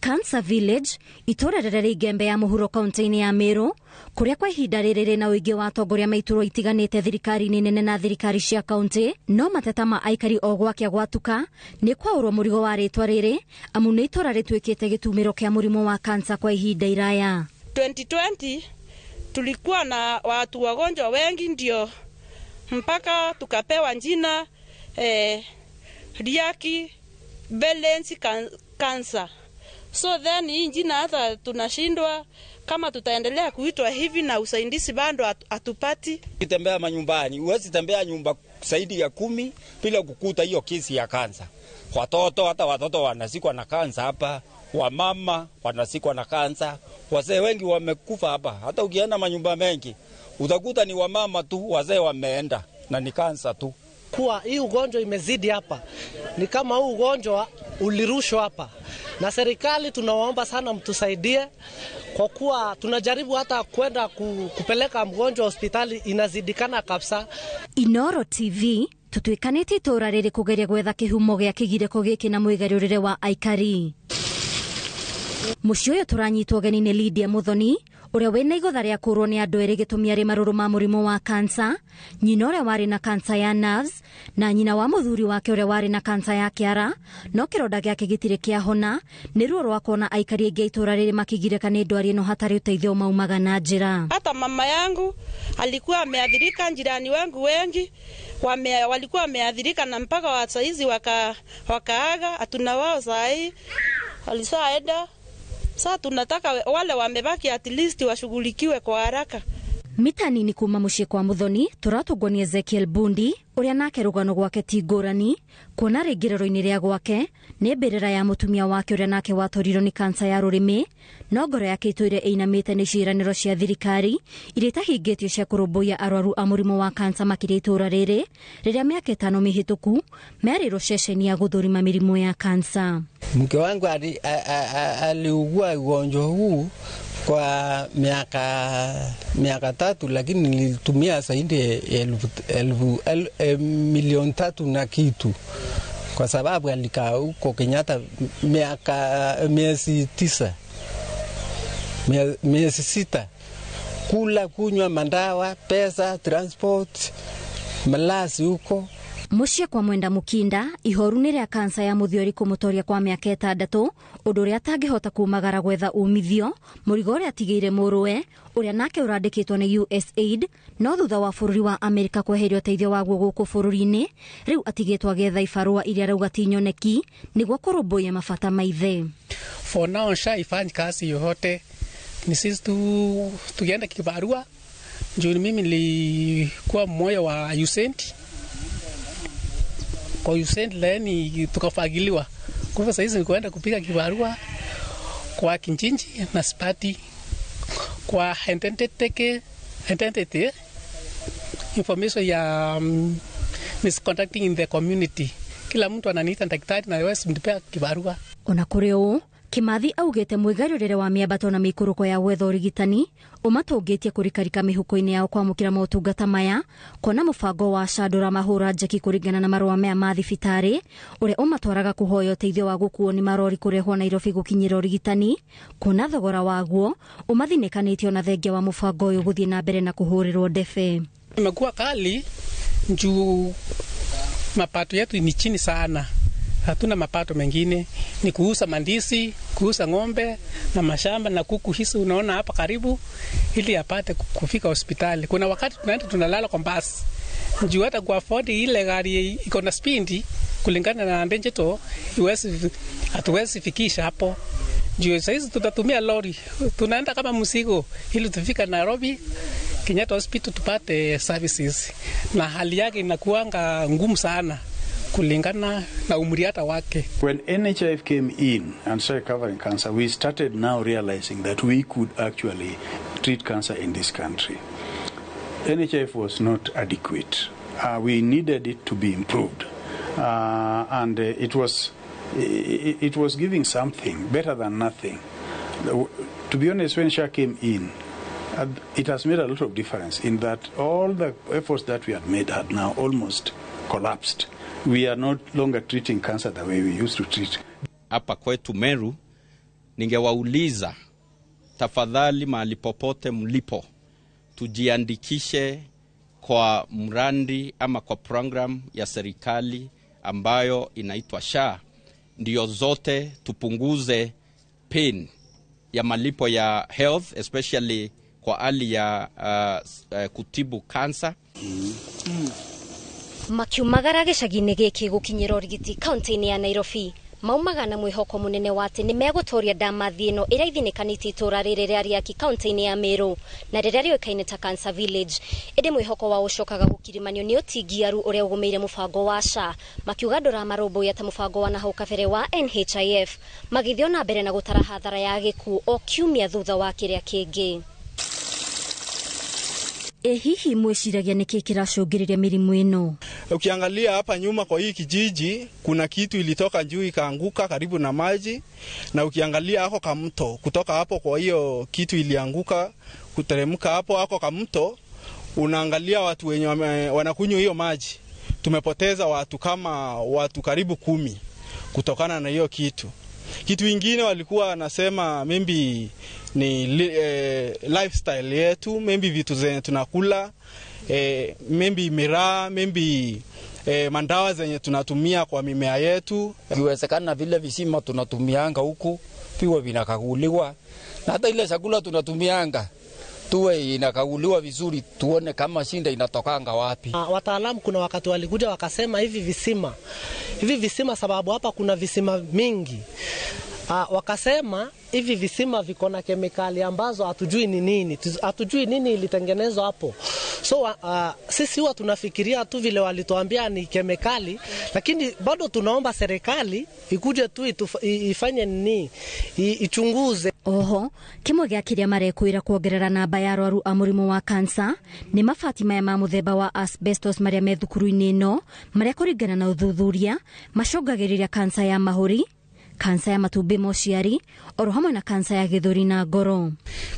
Cancer Village, itũra rĩrĩa rĩ Igembe ya mũhuro kaunti-inĩ ya Meru, kũrĩa kwa ihinda rĩrĩ rĩna ũingĩ wa atongoria ma itũra itiganĩte thirikari-inĩ nene na thirikari cia kaunti. No mateta ma aikari o gwakĩa gwatuka nĩ kwaũrwo mũrigo wa rĩtwa rĩrĩ, amu nĩ itũra rĩtuĩkĩte gĩtumĩro kĩa mũrimũ wa cancer kwa ihinda iraya. 2020 tulikuwa na watu wagonjwa wengi, ndio mpaka tukapewa jina Riaki Balance Cancer. So then hii jina hata tunashindwa kama tutaendelea kuitwa hivi na usaidizi bado hatupati. Ukitembea manyumbani, huwezi tembea nyumba zaidi ya 10 bila kukuta hiyo kesi ya kansa. Watoto, hata watoto wanazikwa na kansa hapa, wamama wanazikwa na kansa, wazee wengi wamekufa hapa. Hata ukienda manyumba mengi utakuta ni wamama tu, wazee wameenda na ni kansa tu. Kuwa hii ugonjwa imezidi hapa, ni kama huu ugonjwa ulirushwa hapa, na serikali tunawaomba sana mtusaidie, kwa kuwa tunajaribu hata kwenda kupeleka mgonjwa hospitali inazidikana kabisa. Inoro TV tutuikanĩtie itũũra rĩrĩ kũgeria gwetha kĩhumo gĩa kĩgirĩko gĩkĩ na mwĩgarũrĩre wa aikari. Mũciĩ ũyũ tũranyitwo ũgeni nĩ Lydia Muthoni ũrĩa wĩna igũtha rĩa kũrwo nĩ andũ erĩ gĩtũmi arĩ marũrũ ma mũrimũ wa kansa, nyina ũrĩa warĩ na kansa ya nerves na nyina wa mũthuri wake ũrĩa warĩ na kansa ya kĩara, no kĩronda gĩake gĩtirĩ kĩahona nĩ ruo rwa kuona aikari aingĩ a itũũra rĩrĩ makĩgirĩka nĩ ndwari ĩno hatarĩ ũteithio maumaga na njĩra. Hata mama yangu alikuwa ameathirika, jirani wangu wengi walikuwa wameathirika na mpaka wa saizi wakaaga, hatuna wao sahi walisaenda. Sasa tunataka wale wamebaki at least washughulikiwe kwa haraka. Mita nini kuma muciĩ kwa Muthoni tũratũngwo nĩ Ezekiel Bundi ũrĩa nake rũgano gwake ti ngũrani, kuona rĩngĩrĩro-inĩ rĩa gwake nĩ mbĩrĩra ya mũtumia wake ũrĩa nake watorirwo nĩ kansa ya rũrĩmĩ, no ngoro yake ĩtũire ĩinamĩte nĩ ciĩranĩro cia thirikari iria itahingĩtio cia kũrũmbũiya arwaru a mũrimũ wa kansa makĩria itũũra rĩrĩ rĩrĩa mĩaka 5 mĩhĩtũku merĩrwo ceceni ya gũthũrima mĩrimũ ya kansa. Mke wangu aliugua ugonjwa huu kwa miaka 3, lakini nilitumia zaidi ya 3,000,000 na kitu, kwa sababu alikaa huko Kenyatta miezi 9, miezi 6, kula, kunywa mandawa, pesa, transport, malazi huko. Muciĩ kwa Mwenda Mukinda ihoru nĩ rĩa kansa ya mũthiori kũmũtoria kwa mĩaka 6, ũndũ ũrĩa atangĩhota kumagara gwetha umithio mũrigo ũrĩa atigĩire mũrũwe ũrĩa nake ũrandĩkĩtwo nĩ USAID, no thutha wa bũrũri wa Amerika kweheria ũteithio waguo gũkũ bũrũri-inĩ rĩu atigĩtwo agĩetha ibarũa iria arauga ti nyoneki nĩguo kũrũmbũiya mabata ma ithe. For now SHA ifanyi kazi yoyote, ni sisi tu tukienda kibarua. Juu mimi nilikuwa mmoja wa USAID, kwa USAID leni tukafagiliwa. Kwa hivyo saizi nikuenda kupiga kibarua kwa Kinchinji na sipati kwa identity information ya misconducting in the community. Kila mtu ananiita daktari na wewe simtipea kibarua. Ona kũrĩ ũũ Kimathi augĩte mwĩgarũrĩre wa mĩambato na mĩikũrũko ya gwetha ũrigitani ũmatũngĩtie kũrikarika mĩhuko-inĩ yao kwamũkĩra motungata maya, kuona mũbango wa SHA ndũramahũra njeki kũringana na marũa maya ma thibitarĩ ũrĩa ũmatwaraga kũhoya ũteithio wa gũkuo nĩ marori kũrehwo Nairobi gũkinyĩra ũrigitani, kuona thogora waguo ũmathinĩkanĩtio na thengia wa mũbango ũyũ gũthiĩ na mbere na kũhũrĩrwo ndebe. Imekuwa kali juu mapato yetu ni chini sana. Hatuna mapato mengine, ni kuuza mandisi, kuuza ng'ombe na mashamba na kuku hizi unaona hapa karibu, ili apate kufika hospitali. Kuna wakati tunaenda tunalala kwa basi. Juu hata ku afford ile gari iko na spindi kulingana na ndenjeto, hatuwezi fikisha hapo. Juu saizi tutatumia lori, tunaenda kama mzigo ili tufika Nairobi Kenyatta Hospital tupate services, na hali yake inakuanga ngumu sana kulingana na umri hata wake. When NHIF came in and started covering cancer, we started now realizing that we could actually treat cancer in this country. NHIF was not adequate. We needed it to be improved. And it was giving something better than nothing. To be honest, when SHA came in, it has made a lot of difference in that all the efforts that we had made had now almost collapsed. We are not longer treating cancer the way we used to treat. Hapa kwetu Meru, ningewauliza tafadhali, mahali popote mlipo, tujiandikishe kwa mradi ama kwa program ya serikali ambayo inaitwa SHA, ndio zote tupunguze pain ya malipo ya health, especially kwa hali ya kutibu cancer. Makiumagara gĩcagi-inĩ gĩkĩ gũkinyĩra ũrigiti kaunti-inĩ ya Nairobi. Maumaga na mwĩhoko mũnene wa atĩ nĩ megũtũria ndamathi ĩno ĩrĩa ithinĩkanĩtie itũra rĩrĩ rĩa Riaki kaunti-inĩ ya Meru na rĩrĩa rĩũĩkaine ta Cancer Village. Ĩndĩ mwĩhoko wao ũcokaga gũkirimanio nĩ ũtingiaru ũrĩa ũgũmĩire mũbango wa SHA, makiuga ndũramarũmbũiya ta mũbango wa nahau kabere wa NHIF, magĩthiĩ ona mbere na gũtara hathara ya gĩkuũ o kiumia thutha wa kĩrĩa kĩngĩ. Ĩ hihi mwĩciragia nĩkĩ kĩracũngĩrĩria mĩrimũ ĩno? Ukiangalia hapa nyuma kwa hii kijiji kuna kitu ilitoka juu ikaanguka karibu na maji, na ukiangalia hako kamto kutoka hapo kwa hiyo kitu ilianguka kuteremka hapo hako kamto, unaangalia watu wenye wanakunywa hiyo maji. Tumepoteza watu kama watu karibu 10 kutokana na hiyo kitu. Kitu ingine walikuwa wanasema maybe ni lifestyle yetu, maybe vitu zenye tunakula, maybe miraa, maybe mandawa zenye tunatumia kwa mimea yetu. Ikiwezekana vile visima tunatumianga huku viwe vinakaguliwa, na hata ile chakula tunatumianga tuwe inakaguliwa vizuri, tuone kama shinda inatokanga wapi. Wataalamu kuna wakati walikuja wakasema hivi visima sababu hapa kuna visima mingi. Wakasema hivi visima viko na kemikali ambazo hatujui ni nini, hatujui nini ilitengenezwa hapo. So sisi huwa tunafikiria tu vile walituambia ni kemikali, lakini bado tunaomba serikali ikuje tu ifanye nini, ichunguze. Oho, kimwe gĩa kĩrĩa marekwĩra kuongerera namba ya arwaru a mũrimũ wa kansa nĩ mabati maya ma mũthemba wa asbestos marĩa me thukuru-inĩ ĩno, marĩa kũringana na ũthuthuria macũngagĩrĩria kansa ya mahũri, kansa ya matumbĩ ma ũciari, oro hamwe na kansa ya gĩthũri na ngoro.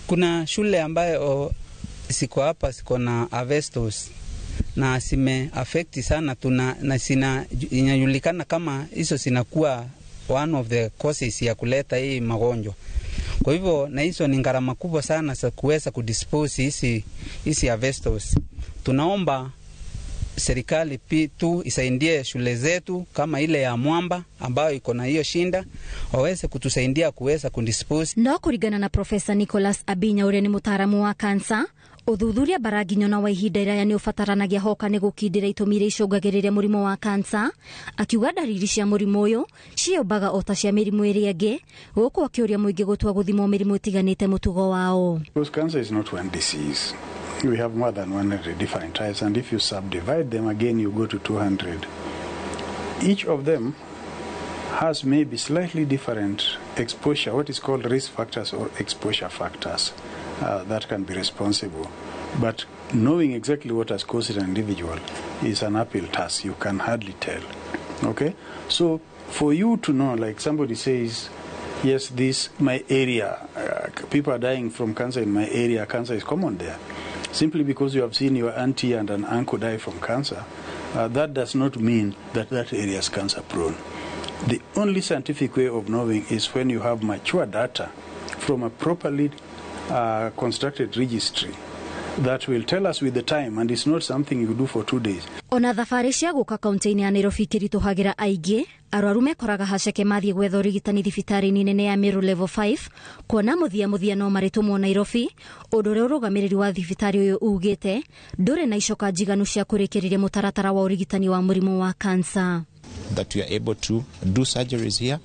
Kuna shule ambayo siko hapa siko na asbestos na sime affect sana, tuna na sina inajulikana kama hizo sinakuwa one of the causes ya kuleta hii magonjwa. Kwa hivyo na hizo ni gharama kubwa sana za kuweza kudispose hizi asbestos. Tunaomba serikali tu isaidie shule zetu kama ile ya Mwamba ambayo iko na hiyo shinda, waweze kutusaidia kuweza kudispose. No kuringana na Professor Nicholas Abinya uria ni mutaaramu wa kansa, uthuthuria baranginyo na wa ihinda iraya ni ubataranagia hoka ni gukindira itũmi iria icũngagĩrĩria mũrimũ wa kansa. Akiuga ndariri cia mũrimũ ũyũ ciĩyũmbaga o ta cia mĩrimũ ĩrĩa ĩngĩ, gũkũ akĩũria mũingĩ gũtua gũthimwo mĩrimũ ĩtiganĩte mũtugo wao. Because cancer is not one disease. We have more than 100 different types, and if you subdivide them again, you go to 200. Each of them has maybe slightly different exposure, what is called risk factors or exposure factors that can be responsible. But knowing exactly what has caused an individual is an uphill task. You can hardly tell. Okay? So for you to know, like somebody says, yes, this, my area, people are dying from cancer in my area, cancer is common there. Simply because you have seen your auntie and an uncle die from cancer, that does not mean that that area is cancer prone. The only scientific way of knowing is when you have mature data from a properly constructed registry that will tell us with the time, and it's not something you do for 2 days. Ona thabarĩ cia gũka kaunti-inĩ ya Nairobi ikĩritũhagĩra aingĩ, arwaru mekoraga haceke mathiĩ gwetha ũrigitani thibitarĩ-inĩ nene ya Meru Level 5, kuona mũthia mũthia no marĩtũmwo Nairobi, ũndũ ũrĩa ũrũgamĩrĩri wa thibitarĩ ũyũ ugĩte ndũrĩ na icoka njiganu cia kũrĩkĩrĩria mũtaratara wa ũrigitani wa mũrimũ wa kansa. That we are able to do surgeries here,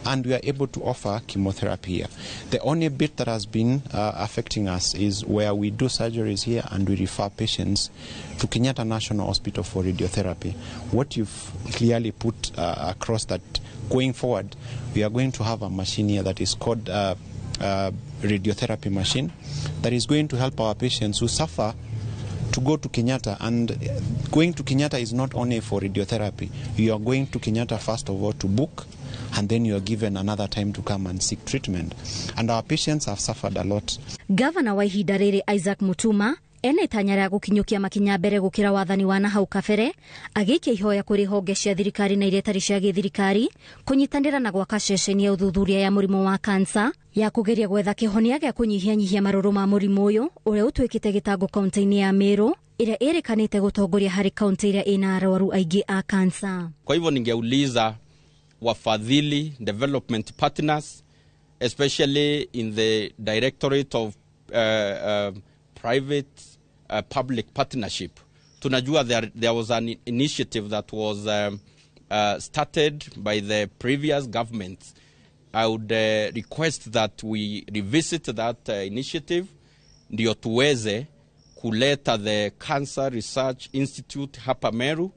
and we are able to offer chemotherapy here. The only bit that has been affecting us is where we do surgeries here and we refer patients to Kenyatta National Hospital for radiotherapy. What you've clearly put across that going forward, we are going to have a machine here that is called radiotherapy machine that is going to help our patients who suffer to go to Kenyatta. And going to Kenyatta is not only for radiotherapy. You are going to Kenyatta first of all to book, and then you are given another time to come and seek treatment. And our patients have suffered a lot. Governor wa ihinda rĩrĩ Isaac Mutuma ena itanya rĩa gũkinyũkia makinya mbere gũkĩra wathani wa nahau kabere, agĩikia ihoya kũrĩ honge cia thirikari na iria itarĩ cia gĩthirikari kũnyitanĩra na gwaka ceceni ya ũthuthuria ya mũrimũ wa kansa ya kũgeria gwetha kĩhonia gĩa kũnyihianyihia marũrũ ma mũrimũ ũyũ ũrĩa ũtuĩkĩte gĩtango kaunti-inĩ ya Meru ĩrĩa ĩrĩkanĩte gũtongoria harĩ kaunti ĩrĩa ĩna arwaru aingĩ a kansa. Kwa hivyo ningeuliza wafadhili, development partners, especially in the Directorate of Private Public Partnership. Tunajua there was an initiative that was started by the previous government. I would request that we revisit that initiative ndio tuweze kuleta the Cancer Research Institute hapa Meru,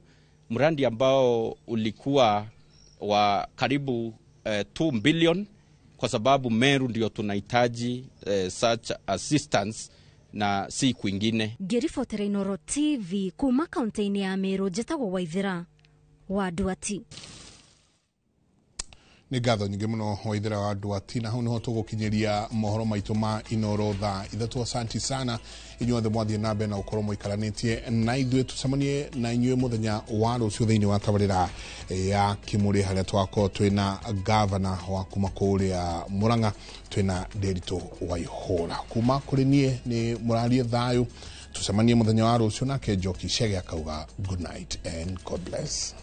mradi ambao ulikuwa wa karibu 2 billion, kwa sababu Meru ndio tunahitaji such assistance na si kwingine. Ngĩribotera Inooro TV kuma kaunti-inĩ ya Meru, njĩtagwo Waithĩra wa Nduati. Nĩ ngatho nyingĩ mũno, Waithĩra wa Ndwati. Na hau nĩho tũgũkinyĩria mohoro maitũ ma Inoro thaa 3. Asanti sana inyuothe mwathiĩ na mbere na gũkorwo mũikaranĩtie na ithuĩ. Tũcemanie na inyuĩ mũthenya wa rũciũ thĩinĩ wa tabarĩra ya Kĩmũrĩ, harĩa twakorwo twĩna gavana wa kuma kũrĩa Mũrang'a, twĩna Ndĩritũ Waihũra. Kuma kũrĩ niĩ nĩ mũrarie thayũ, tũcemanie mũthenya wa rũciũ. Nake Njoki Chege akauga good night and God bless.